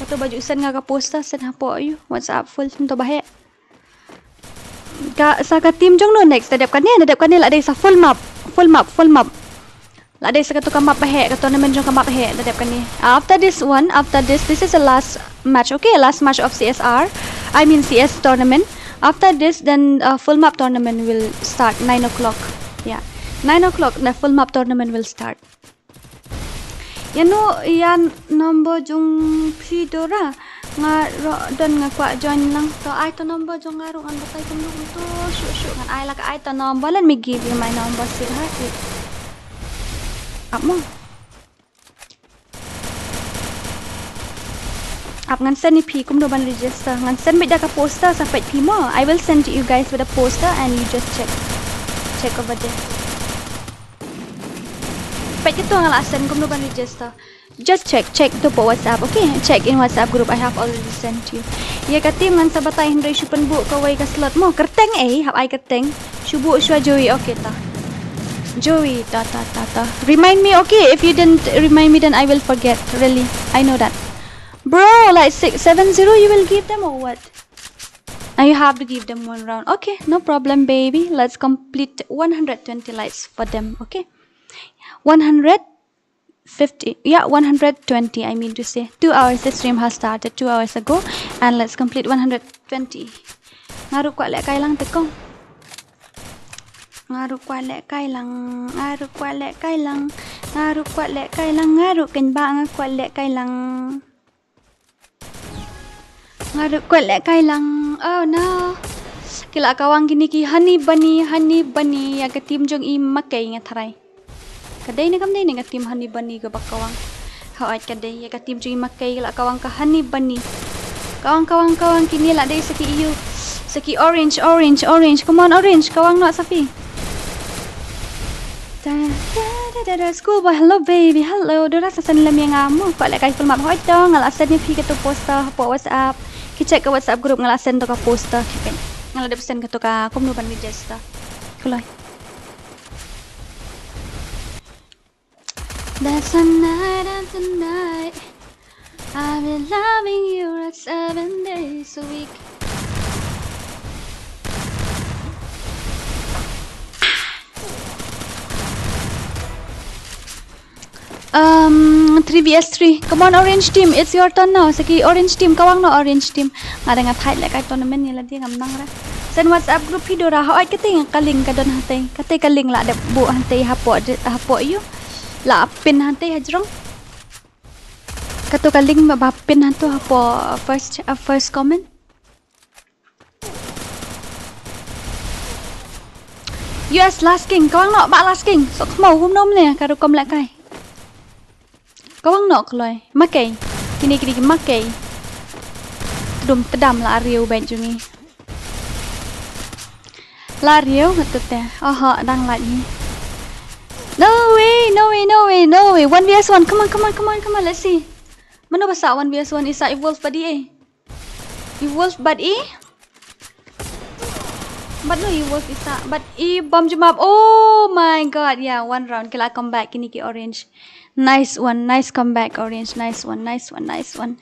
Kato ba ju send nga ka poster, send hapoh ïu WhatsApp full nto ba he. Ka, sa ka team jong no next, da dep kane, da dep kane la dei sa full map, full map, full map. La dei sa kato ka map ba heh, ka tournament jong ka map ba heh, da dep kane. After this one, after this, this is the last match, okay? Last match of C S R. I mean C S tournament. After this, then uh, full map tournament will start nine o'clock. Yeah, nine o'clock the full map tournament will start. Ïa no, ïa number jong phi Dora. Nga ruh don nga kwah join lang. To ai to number jong nga ruh ngan batai kumno kumto shuh shuh ngan ai la ka ai to number. Let me give you my number, sweetheart. Wait. Ap mo. Ap ngan send ïa phi kumno ban register. Ngan send beit da ka poster sa peit phi mo. I will send you guys with a poster and you just check. Check over there. Peit kato nga la send kumno ban register. Just check, check to po WhatsApp, okay? Check in WhatsApp group, I have already sent you. Ïa ka team ngan sa batai hynrei shu pynbuh kawei ka slot mo. Kyrteng eh, hap ai kyrteng. Shu buh shuwa Joey, okay ta. Joey, ta ta ta ta. Remind me, okay? If you didn't remind me, then I will forget. Really, I know that. Bro, like six seven zero, you will give them or what? And you have to give them one round. Okay, no problem, baby. Let's complete one hundred twenty likes for them, okay? One hundred fifty, yeah, one hundred twenty, I mean to say. Two hours, the stream has started two hours ago. And let's complete one hundred twenty. Nga ruh kwah lehkai lang te kong. Nga ruh kwah lehkai lang, nga ruh kwah lehkai lang, nga ruh kwah lehkai lang, nga ruh kynbah nga kwah lehkai lang. Nga ruh kwah lehkai lang. Oh no. Ki la kawang kine ki honey bunny, honey bunny. Ïa ka team jong i makei nga tharai. Ka dei ne kam dei ne ka team honey bunny kaba kawang. Hooid ka dei ïa ka team jong i makei ki la kawang ka honey bunny. Kawang, kawang, kawang kine la dei sa ki ïu. Sa ki orange, orange, orange. Come on orange, kawang noh sa phi. Da, da, da, da, da. Schoolboy, hello baby, hello. Dora sa send lem ïa nga mo. Kwah lehkai full map hoi to, nga la send ïa phi kato poster hapoh WhatsApp. Ki check ka WhatsApp group nga la send to ka poster. Ki pyn. Nga la dep send kato ka kumno ban register. Kuloi. That's a night and tonight. I've been loving you like seven days a week. Um, three v three. Come on, orange team. It's your turn now. Sa ki orange team. Kawang noh orange team. Nga dang nga thait lehkai tournament ïa lade ngam nang re. Send WhatsApp group hi Dora. Hooid kata ka link ka don hangtei. Kata ka link la dep buh hangtei hapoh, hapoh ïu. La pin hangtei hajrong. Kato ka link ba pin hangto hapoh first, uh, first comment. U S last king, kawang noh bah last king. Sok mo hum nom ne ka rukom lehkai. Kawang noh kloi. Makei. Kine kine ki makei. Tdum tdam la riu bad jong ngi. La riu ngat te. Oho dang lait ngi. No way, no way, no way, no way. One v one. Come on, come on, come on, come on. Let's see. Mano ba sah one v one i sah i Wolf bad i eh. I Wolf bad i. Bad no i Wolf i sah. Bad i bom jumap. Oh my god. Yeah, one round. Ki la comeback kine ki orange. Nice one. Nice comeback orange. Nice one. Nice one. Nice one.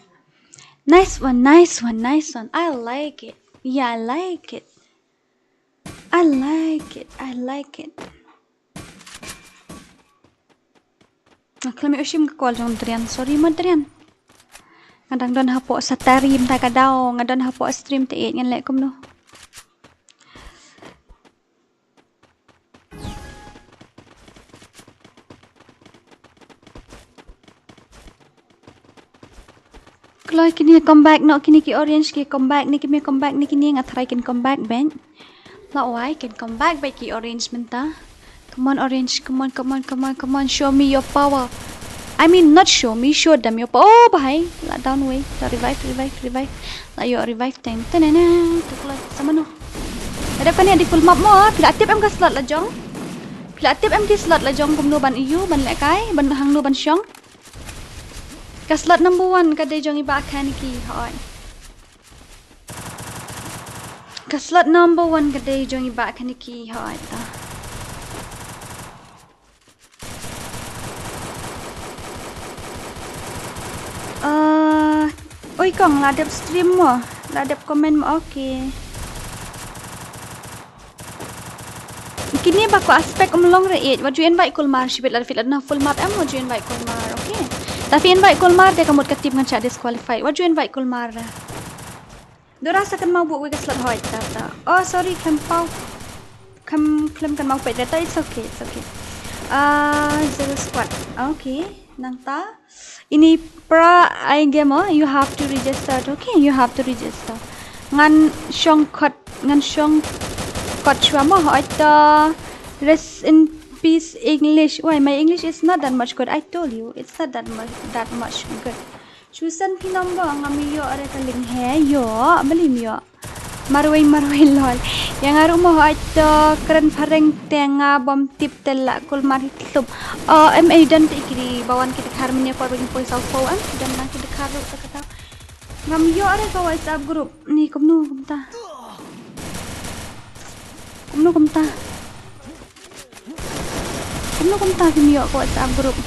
Nice one. Nice one. Nice one. I like it. Yeah, I like it. I like it. I like it. Nga khlem ïoh shim ka call jong Drian. Sorry mo Drian. Nga dang don hapoh satari mynta ka daw, nga don hapoh stream te ïeit ngan leh kumno. Kloi kine comeback noh kine ki orange ki comeback ne kine comeback ne kine nga try kin comeback bad. La wai kin comeback bad ki orange mynta. Come on orange, come on, come on, come on, come on, show me your power. I mean not show me, show them your power. Oh bhai, la down wei. La revive, revive, revive. La ïoh revive time. Tenene, to kloi sa mano. Ada kane di full map mo, phi la tip em ka slot la jong. Phi la tip em ki slot la jong kumno ban ïu, ban lehkai, ban hangno ban shong. Ka slot number one ka dei jong i Bah Kaniki, hoi. Ka slot number one ka dei jong i Bah Kaniki, hoi ta. Uh, oi kong, la dep stream mo, la dep comment mo, okay. Kine ba kwah spec um long re ïeit. Wat ju invite Kulmar shibit lada phi la don ha full map em, wat ju invite Kulmar, okay? Lada phi invite Kulmar de ka mut ka team kan shah disqualify. Wat ju invite Kulmar re. Dora sa kynmaw buh wei ka slot hoi ta ta. Oh, sorry, khlem paw. Khlem, khlem kynmaw peit re ta, it's okay, it's okay. Ah, zero squad. Okay, nangta. Ini pra ai game, oh, you have to register, okay? You have to register. Ngan shong kot, ngan shong kot shuwa mo, hoi ta. Rest in peace, English. Why, my English is not that much good. I told you, it's not that much, that much good. Shu send phi number, ngam ïoh re ka link he, ïoh, beli ïoh. Marwei, marwei lol. Ïa nga ruh mo hoi to kren phareng te nga bym tip te la kul mar hi tlup. Oh, em, eh, don te ki dei ba wan ki dkhar mynne por ba ngi poi saw phew, em, don nang ki dkhar ruh te kata. Ngam ïoh re ka WhatsApp group. Ni kumno kumta. Kumno kumta. Kumno kumta kim ïoh ka WhatsApp group.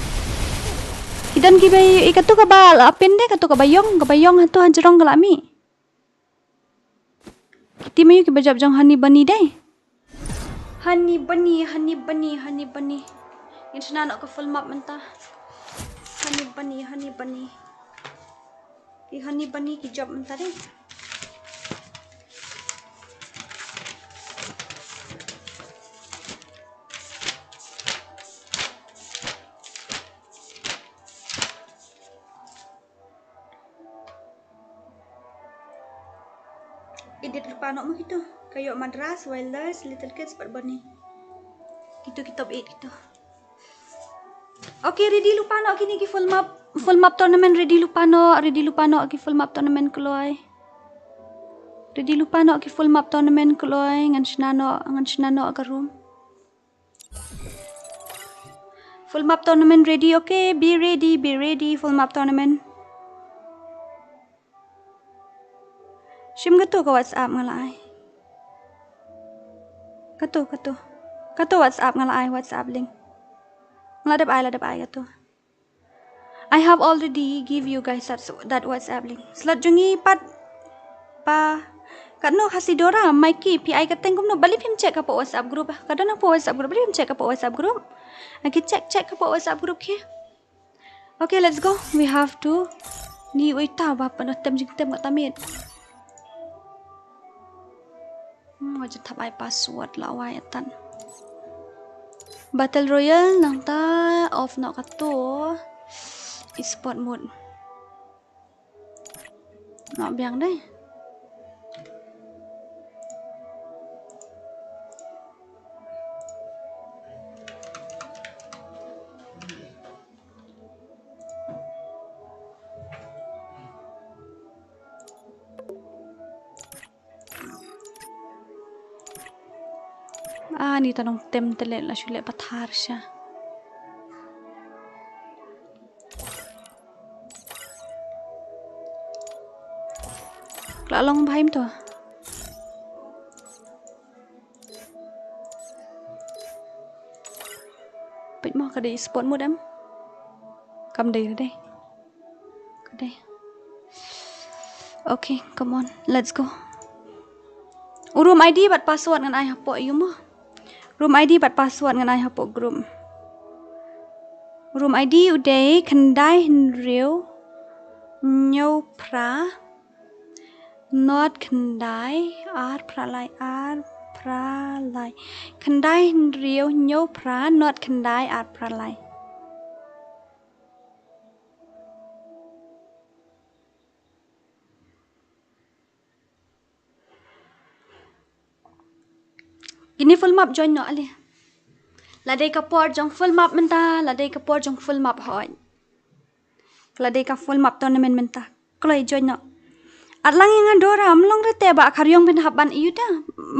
Ki don kiba ïoh, i katu kaba la pin de, katu kaba ïong, kaba ïong hatu hajrong ka la mih. Kiti ma ïoh kiba jop jong Honey Bunny de. Honey Bunny, Honey Bunny, Honey Bunny. Ngin shna noh ka full map mynta. Honey Bunny, Honey Bunny. Ki Honey Bunny ki jop mynta de. Edit lypa noh mo kito. Ka ïoh Madras, Wilders, Little Kids bad Bunny. Kito ki top eight kito. Okay, ready lypa noh kine ki full map, full map tournament ready lypa noh, ready lypa noh ki full map tournament kloi. Ready lypa noh ki full map tournament kloi, ngan shna noh, ngan shna noh ka room. Full map tournament ready, okay? Be ready, be ready, full map tournament. Shim katu ka WhatsApp nga la ai. Katu, katu. Katu WhatsApp nga la ai, WhatsApp link. Nga la dep ai, la dep ai katu. I have already give you guys that, that WhatsApp link. Slot jong ngi pat pa katno Khasi Dora, Mikey, phi ai ka teng kumno, balei phim check hapoh WhatsApp group? Ka don hapoh WhatsApp group, balei phim check hapoh WhatsApp group? Aki check, check hapoh WhatsApp group ki. Okay, let's go. We have to. Ni wei ta ba pano tem jing tem ka tamit. Hmm, nga ju thap ai password la wai atan. Battle Royale nangta off noh katu. Esport mode. Noh biang dei. Ani ta nongtem te leh la shu leh pathar sha. Ka la long bha im to. Peit mo ka dei sport mode em. Kam dei re dei. Ka dei. Okay, come on. Let's go. U room I D bad password ngan ai hapoh ïu mo. Room I D bad password ngan ai hapoh group. Room I D u dei khyndai hynriew hynñiew phra. Not khyndai, ar phra lai, ar phra lai. Khyndai hynriew hynñiew phra, not khyndai ar phra lai. Kine full map join noh ale. La dei ka por jong full map mynta, la dei ka por jong full map hoi. Ka la dei ka full map tournament mynta. Kloi join noh. At lang ïa nga Dora, ym long rete ba Khariong phin hap ban ïu ta.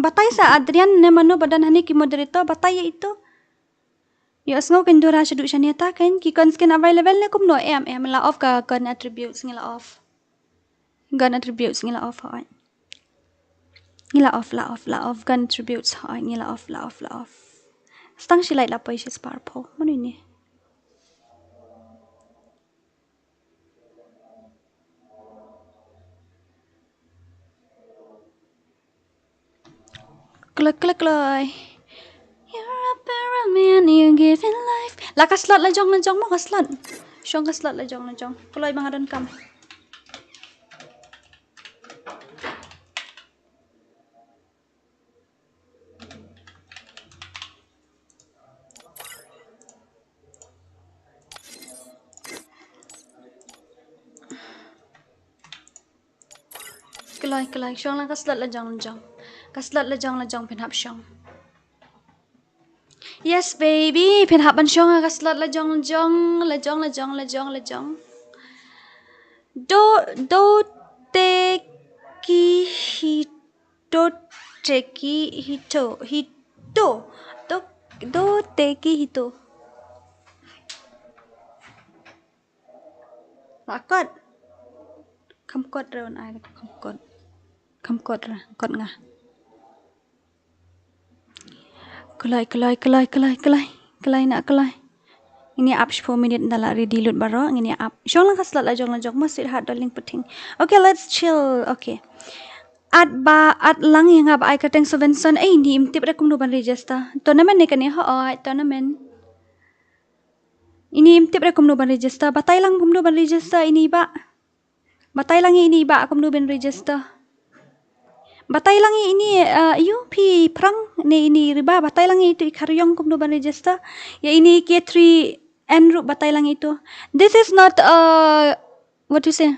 Batai sa Adrian ne mano ba don hani ki moderator, batai ïa ito. Ïohsngew kein Dora shaduh shane ta kein ki gun skin available ne kumno em em la off ka gun attributes ngi la off. Gun attributes ngi la off hoi. Ngi la off, la off, la off. Gun attributes hoi. Ngi la off, la off, la off. Stang shi light la poi shi spar pho. Mano ini? Kloi, kloi, kloi. You're up around me and you giving life. La ka slot la jong, la jong mo ka slot. Shong ka slot la jong, la jong. Kloi ba nga donkam. Kloi, kloi, shong lang ka slot lajong lajong. Ka slot lajong lajong phin hap shong. Yes, baby, phin hap ban shong ha ka slot lajong lajong, lajong, lajong, lajong, lajong. Do, do, te, ki, hi, do, te, ki, hi, to, hi, to. Do, do, te, ki, hi, to. La kot. Kham kot ruh ai, kham kot. Kham kot ra, kot nga. Kloi, kloi, kloi, kloi, kloi. Kloi na kloi. Ini ap shiphew minit da la ready lut baroh, ini ap. Shong lang ka slot lajong lajong mo sweetheart darling puting. Okay, let's chill. Okay. At ba, at lang ïa nga ba ai kyrteng Sovenson. Eh, ini im tip re kumno ban register. Tournament ne kane ho, oh, tournament. Ini im tip re kumno ban register. Batai lang kumno ban register ini ba. Batai lang ini ba kumno ban register. Batai lang ini, uh, ïu phi phrang ne ini riba. Batai lang itu i khariong kumno ban register. Ïa ini K three N ruh batai lang itu. This is not, uh, what to say?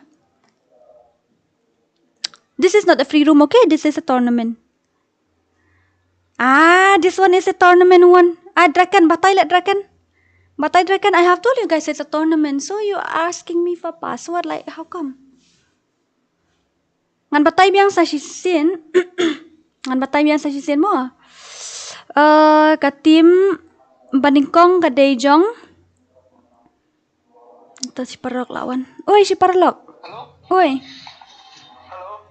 This is not a free room, okay? This is a tournament. Ah, this one is a tournament one. Ah, Draken, batai leh Draken. Batai Draken, I have told you guys it's a tournament. So you asking me for password, like, how come? Ngan batai biang sa shisien. Ngan batai biang sa shisien mo. Eh, ka team ba nyngkong ka dei jong. To shi paralok la wan. Oi, shi paralok. Oi.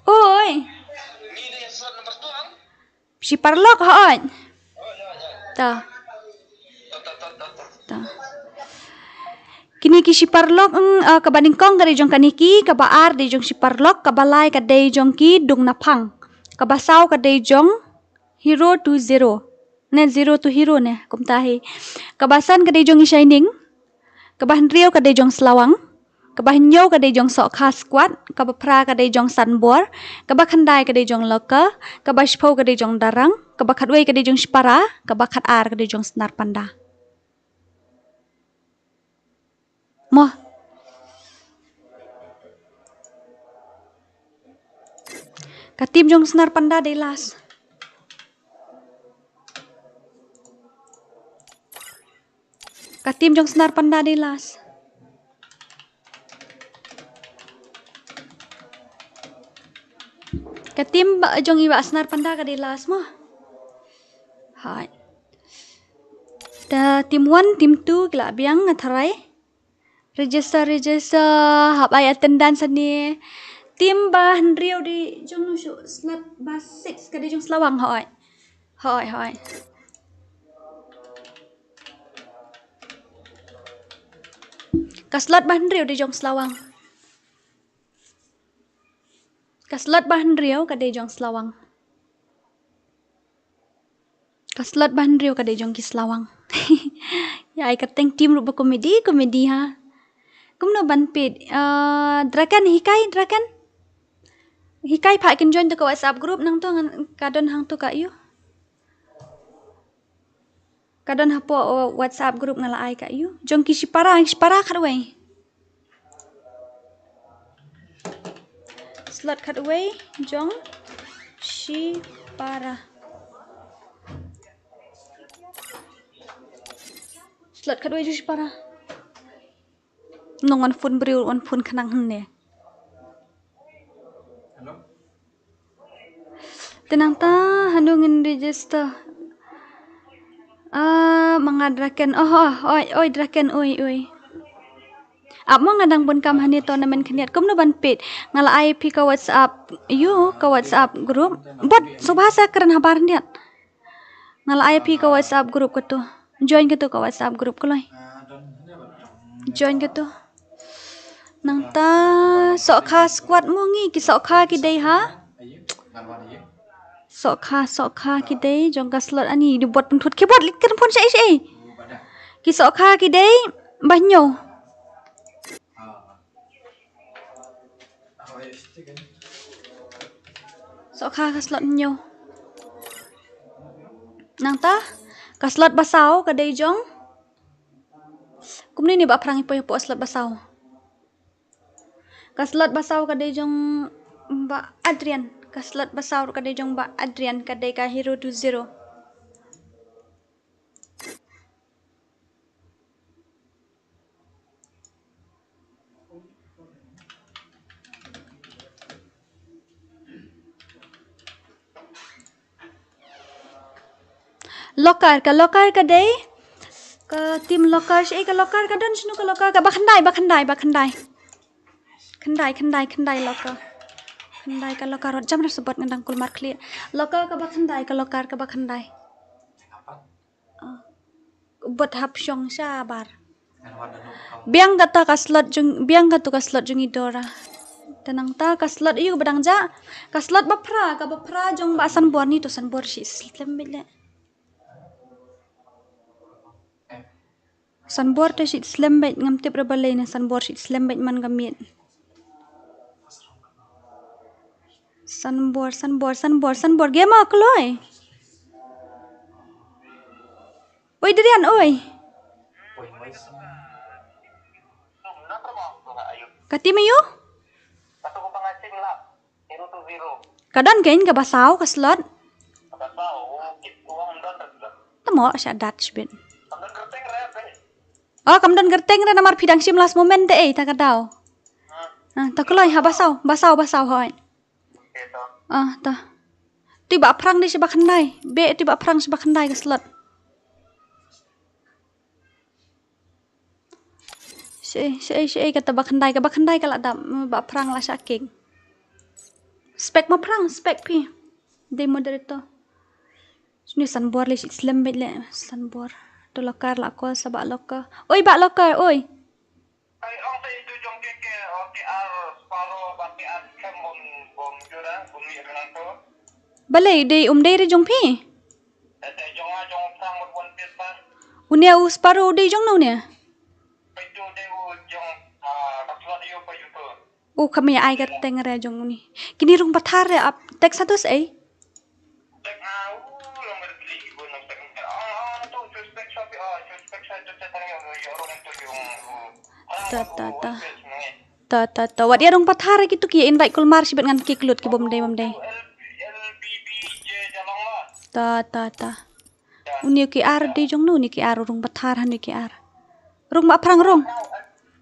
Oi. Shi paralok, hooid. To. To. Kine ki shi paralok, mm, ah, kaba nyngkong ka dei jong ka Niki, kaba ar dei jong shi paralok, kaba lai ka dei jong ki Dungnaphang. Kaba saw ka dei jong Hero to Zero. Ne Zero to Hero ne, kumta hi. Kaba san ka dei jong i Shining. Kaba hynriew ka dei jong Slawang. Kaba hynñiew ka dei jong Sohkha Squad. Kaba phra ka dei jong Sanbor. Kaba khyndai ka dei jong Loka. Kaba shiphew ka dei jong Darang. Kaba khatwei ka dei jong Shipara. Kaba khatar ka dei jong Snar Panda. Mo. Ka team jong Snar Panda dei last. Ka team jong Snar Panda dei last. Ka team ba jong i Bah Snar Panda ka dei last mo. Hai. Ta team one, team two, ki la biang nga tharai. Register, register, hap ai attendance ne. Team ba hynriew dei jong nu shu slot ba six ka dei jong Slawang, hoi. Hoi, hoi. Ka slot ba hynriew dei jong Slawang. Ka slot ba hynriew ka dei jong Slawang. Ka slot ba hynriew ka dei jong ki Slawang. Ïa ai kyrteng team ruh ba comedy, comedy ha. Kumno ban peit? Ah, Draken hikai, Draken. Hikai pha kin join to ka WhatsApp group nangto ngan ka don hangto ka ïu. Ka don hapoh, uh, WhatsApp group nga la ai ka ïu. Jong ki Shipara, Shipara khatwei. Slot khatwei jong Shipara. Slot khatwei jong Shipara. Nong wan phone briew, wan phone khnang hynne. Te nangta hanu ngin register. Ah, ma nga Draken. Oh, oh, oi, oi, Draken, oi, oi. Ap mo nga dang bun kam hane tournament khyndiat. Kumno ban peit? Nga la ai phi ka WhatsApp, ïu, ka WhatsApp group. Bot, subha sa kren habar khyndiat. Nga la ai phi ka WhatsApp group katu. Join katu ka WhatsApp group kloi. Join katu. Nangta Sohkha squad mo ngi ki Sohkha ki dei ha. Sohkha, Sohkha ki dei jong ka slot ani di bot pynthut ki bot likin pun shai shai. Ki Sohkha ki dei ba hynñiew. Sohkha ka slot hynñiew. Nangta ka slot ba saw ka dei jong. Kumne ni ba phrang i poi hapoh slot ba saw. Ka slot ba saw ka dei jong Bah Adrian, ka slot ba saw ruh ka dei jong Bah Adrian, ka dei ka Hero two zero. Locker, ka locker ka dei. Ka team locker, shi ka locker ka don shinu ka locker ka ba khyndai, ba khyndai, ba khyndai. Khyndai, khyndai, khyndai locker. Khyndai ka locker, rot jam ra sabot ngan dang kulmar khlieh. Locker ka ba khyndai, ka locker ka ba khyndai. Ah. Bot hap shong shabar. Biang kata ka slot jong, biang katu ka slot jong i Dora. Te nangta ka slot ïu ba dang ja. Ka slot ba phra, ka ba phra jong Bah Sanbor ni to Sanbor shi slem bit le. Sanbor te shi slem bit ngam tip ra balei ne Sanbor shi slem bit man ka miet. Sanbor, Sanbor, Sanbor, Sanbor. Game ah kloi. Oi, Darian, oi. Ka team aïu? Ka don kein ka ba saw ka slot. Tamo sha dat shibit. Oh, kam don kyrteng re namar phi dang shim last moment te ei ta ka daw. Ah, ta kloi ha ba saw, ba saw, ba saw hoi. Ah, ta. Ti ba phrang di shi ba khyndai. Be ti ba phrang shi ba khyndai ka slot. Shi, shi, shi, kata ba khyndai, ka ba khyndai ka la dap, mm, ba phrang la shah kik. Spek ma phrang, spek phi. Dei moderator. Sini Sanbor le shi slem bit le, Sanbor. To locker la call sa ba locker. Oi, ba locker, oi. Balei dei um dei re jong phi? Une u Sparrow dei jong no ne? U kham ïa ai ka teng re jong uni. Kini rung pathar re ap tek status ei. Ta, ta, ta. Ta, ta, ta. Wat ïa rung pathar ki tu ki invite kulmar shibit ngan ki klut ki bom dei bom dei. Ta, ta, ta. Uni ki ar dei jong nu, uni ki ar rung pathar han uni ki ar. Rung ba phrang rung.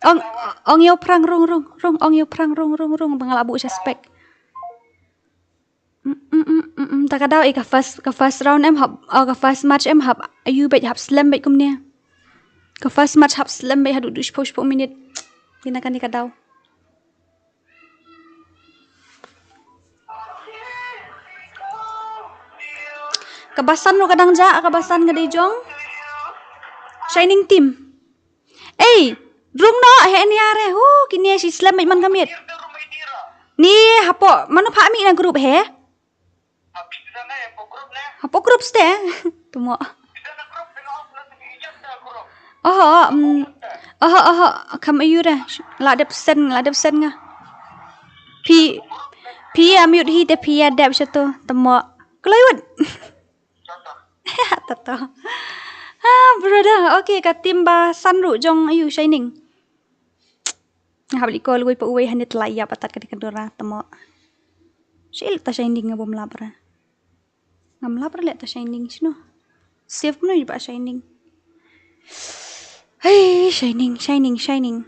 Ong, ong ïa phrang rung, rung, rung, ong ïa phrang rung, rung, rung, ba nga la buh sha spek. Mm, mm, mm, mm, mm. Ta ka daw, eh, ka first, ka first round em hap, oh, ka first match em hap, aïu beit hap slem beit kumne. Ka first match hap slem beit haduh duh shiphew, shiphew minit. Kine kane ka daw. Ka ba san ruh ka dang jah, ka ba san ka dei jong Shining Team. Ei, rung noh, he nia re, hu, kine shi slem beit man ka miet. Ni hapoh, mano pha mih na group he? Hapoh group ste. Tumo. Oho, mm, oho, oho, kam ayu re. La dep sen, la dep sen nga. Phi, phi ïa mute hi te phi ïa dep shato. Tumo. Kloi wut. Tato. Ha, brother. Okay, ka team ba san ruh jong ayu Shining. Nga hap leit call uwei pa uwei hangne te la ïap atat ka dei ka Dora tamo. Shi leh ta Shining nga bym lap re. Ngam lap re leh ta Shining shino. Save kumno ïa ba Shining. Hey, Shining, Shining, Shining.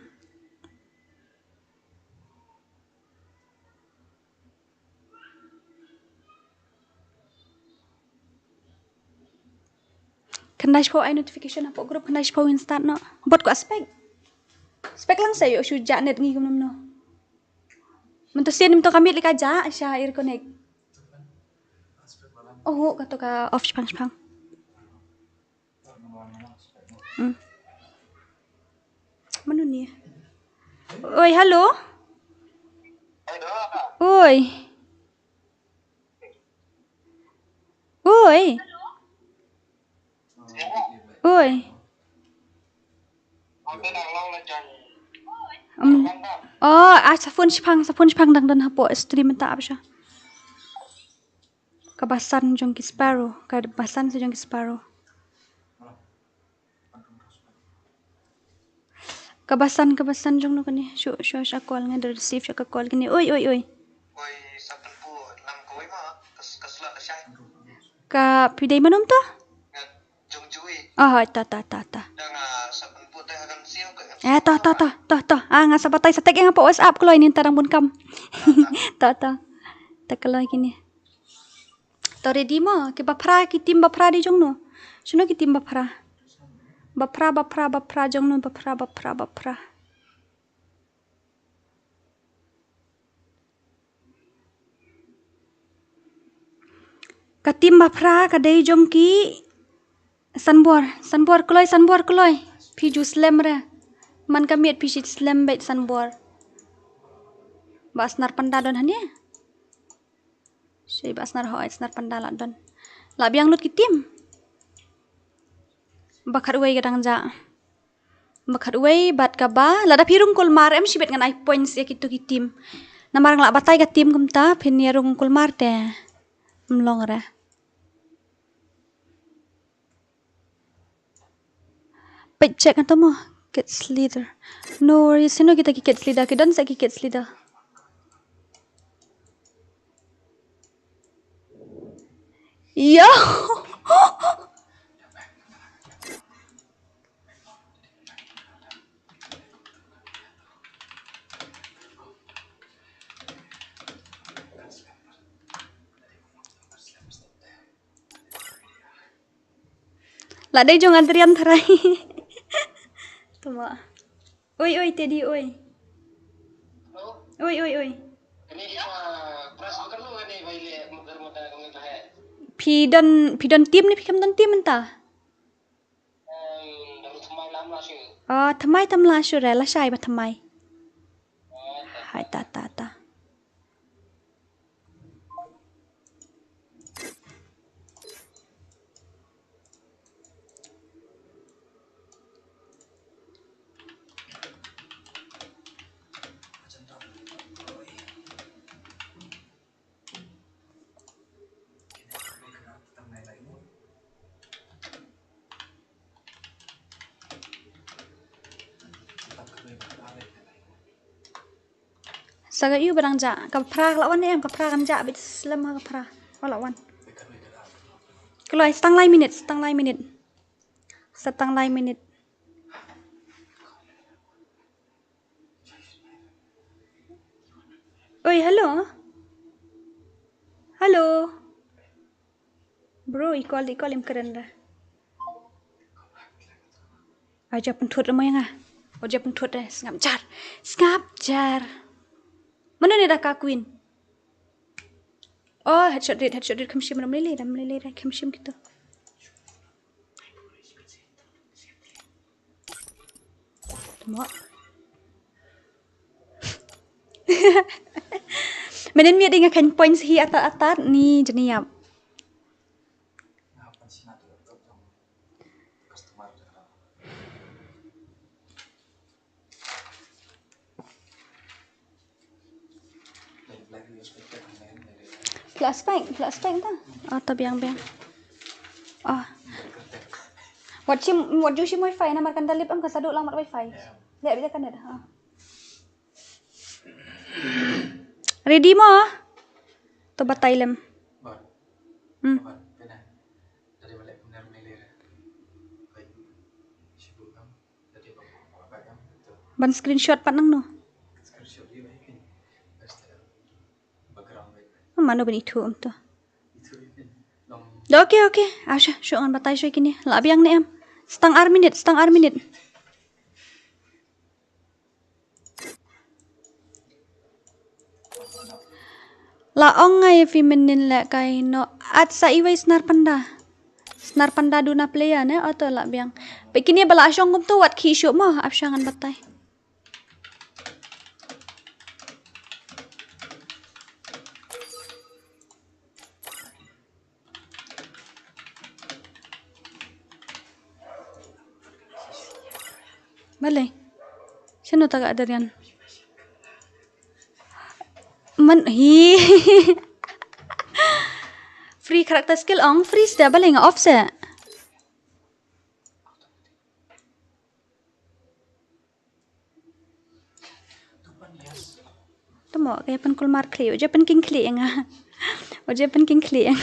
Khyndai shiphew ai notification hapoh group, khyndai shiphew ngin start noh. Bot ko spek. Spek lang sa ïoh shu jah net ngi kumno. Mynta sien mynta ka miet lei ka jah sha air connect. Oh, kato ka off shipang shipang. Hmm. Mano ni? Oi, hello. Oi. Oi. Oi. Um. Oh, ah, sa phone shipang, sa phone shipang dang don hapoh stream mynta ap sha. Ka ba san jong ki Sparrow, ka ba san sa jong ki Sparrow. Ka ba san, ka ba san jong no kane. Shu, shu, shu call nga da receive shu ka call kane. Oi, oi, oi. Ka phi dei mano mynta? Oh, hooid, to, to, to, to. Eh, to, to, to, to, to. Ah, nga sa batai, sa text ïa nga hapoh WhatsApp, kloi, ngin tang bun kam. To, to. To kloi kine. To ready mo, ki baphra, ki team baphra dei jong no. Shano ki team baphra? Baphra, baphra, baphra jong no, baphra, baphra, baphra. Ka team baphra ka dei jong ki Sanbor, Sanbor kloi, Sanbor kloi. Phi ju slem re. Man ka miet phi shi slem beit Sanbor. Ba snar panda don hangne. Shi ba snar, hooid, snar panda la don. La biang lut ki team. Ba khatwei ka dang jah. Ba khatwei bad kaba, lada phi rung kulmar em shibit ngan ai points ïa kito ki team. Namar nga la batai ka team kumta, phin ïa rung kulmar te ym long re. Peit, check hangto mo, kids leader. No worries, shano kita ki kids leader, ki don sa ki kids leader. Yo. La dei jong Adrian tharai. Tuma. Oi, oi, Teddy, oi. Oi, oi, oi. Phi don, phi don team ne phi khlem don team mynta? Ah, thymmai tam lah shuh re, lashai ba thymmai. Hai, ta, ta, ta. Sa ka ïu ba dang jah, ka phra ka la wan ne em, ka phra kan jah bit slem ha ka phra. Ka la wan. Kloi, sa tang lai minit, sa tang lai minit. Sa tang lai minit. Oi, hello. Hello. Bro, i call, i call im kren re. Ai, jia pynthut re mo ïa nga. O, jia pynthut re, sngap jar. Sngap jar. Mano ne da ka queen? Oh, headshot rit, headshot rit, kham shim, ram lele, ram lele, kham shim kito. Mo. Mynnin miet nga kheiñ points hi atat atat ni jniap. Pla spike, pla spike ta. Ah, ta biang biang. Ah. Wat shim, wat ju shim wifi namar kan da lip em ka sa duh lang mat wifi. Leh bida kan da. Ah. Ready mo? To batai lem. Hmm. Ban screenshot pat nangno. Mano ban ithuh um to. Da, okay, okay. Ah, sha, shu ngan batai shu kine. La biang ne em. Sa tang ar minit, sa tang ar minit. La ong nga ïa phi mynnin leh kai no at sa iwei snar panda. Snar panda duna player ne, oto la biang. Peit kine ba la shong kumto wat khih shuh mo, ap sha ngan batai. Balei? Shano ta ka Adrian? Man hi. Free character skill ong, free seh, balei nga off seh. Tamo, ka ïa pynkulmar khlieh, ïa pynking khlieh ïa nga. Wat ju pynkhih khlieh.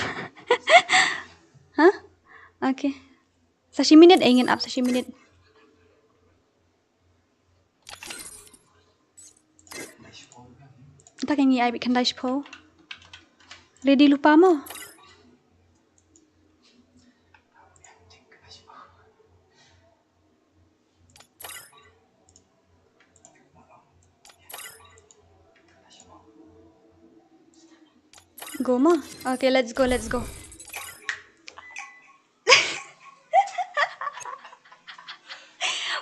Ha? Okay. Sa shi minit, eh, ngin ap sa shi minit. Te ka ngi ai beit khyndai shiphew. Ready lypa mo? Go mo? Okay, let's go, let's go.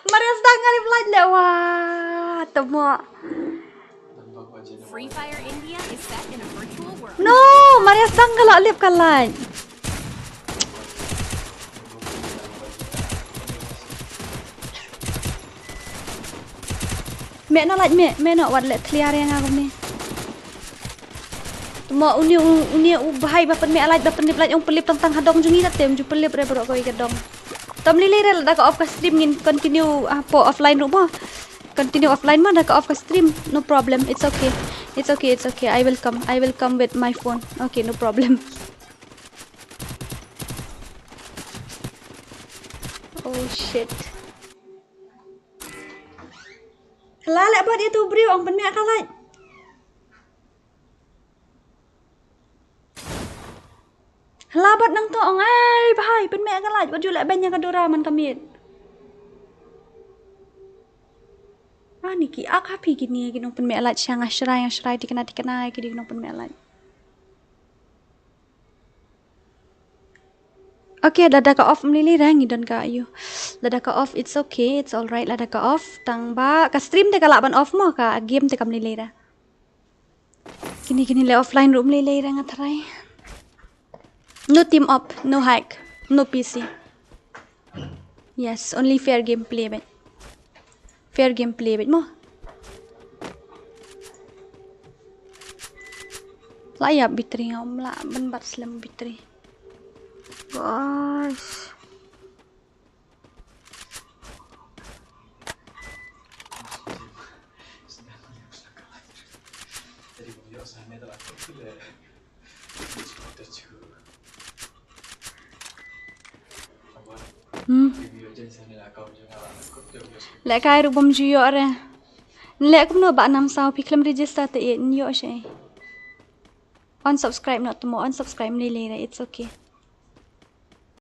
Maria sdang nga lip light leh, wah. Temo. Free Fire India is set in a virtual world. No, Maria sdang nga la lip ka light. Meh noh light, meh, meh noh, wat leh clear ïa nga kumne. Temo une u, une u bhai ba pynmeh light, ba pynlip light, ong pynlip tang tang ha dong jong ngi, kate ym ju pynlip re baroh kawei ka dong. Tang lei lei re, lada ka off ka stream ngin continue, ah, hapoh offline ruh mo. Continue offline mo, lada ka off ka stream. No problem. It's okay. It's okay, it's okay. I will come. I will come with my phone. Okay, no problem. Oh shit. Lah leh bad ïa utu u briew, ong pynmeh ka light. Lah bad nangto, ong, ai bhai, pynmeh ka light, wat ju leh ban ïa ka Dora man ka miet. Ani ki ak ha phi kine ki nongpynmeh light, sha nga shrai, nga shrai, thikna, thikna, ki dei ki nongpynmeh light. Okay, lada ka off ym lei lei re, ngi don ka ïa u. Lada ka off, it's okay, it's alright, lada ka off, tang ba ka stream te ka lah ban off mo, ka game te kam lei lei re. Kine, kine leh offline ruh ym lei lei re nga tharai. No team up, no hack, no P C. Yes, only fair gameplay beit. Fair gameplay beit mo. La ïap battery, nga ym lah ban bat slem battery. Gosh. Hmm. Lehkai ruh bym ju ïoh re. Leh kumno Bah Namsaw, phi khlem register te ïeit, ïoh shi. Unsubscribe noh temo, unsubscribe ym lei lei re, it's okay.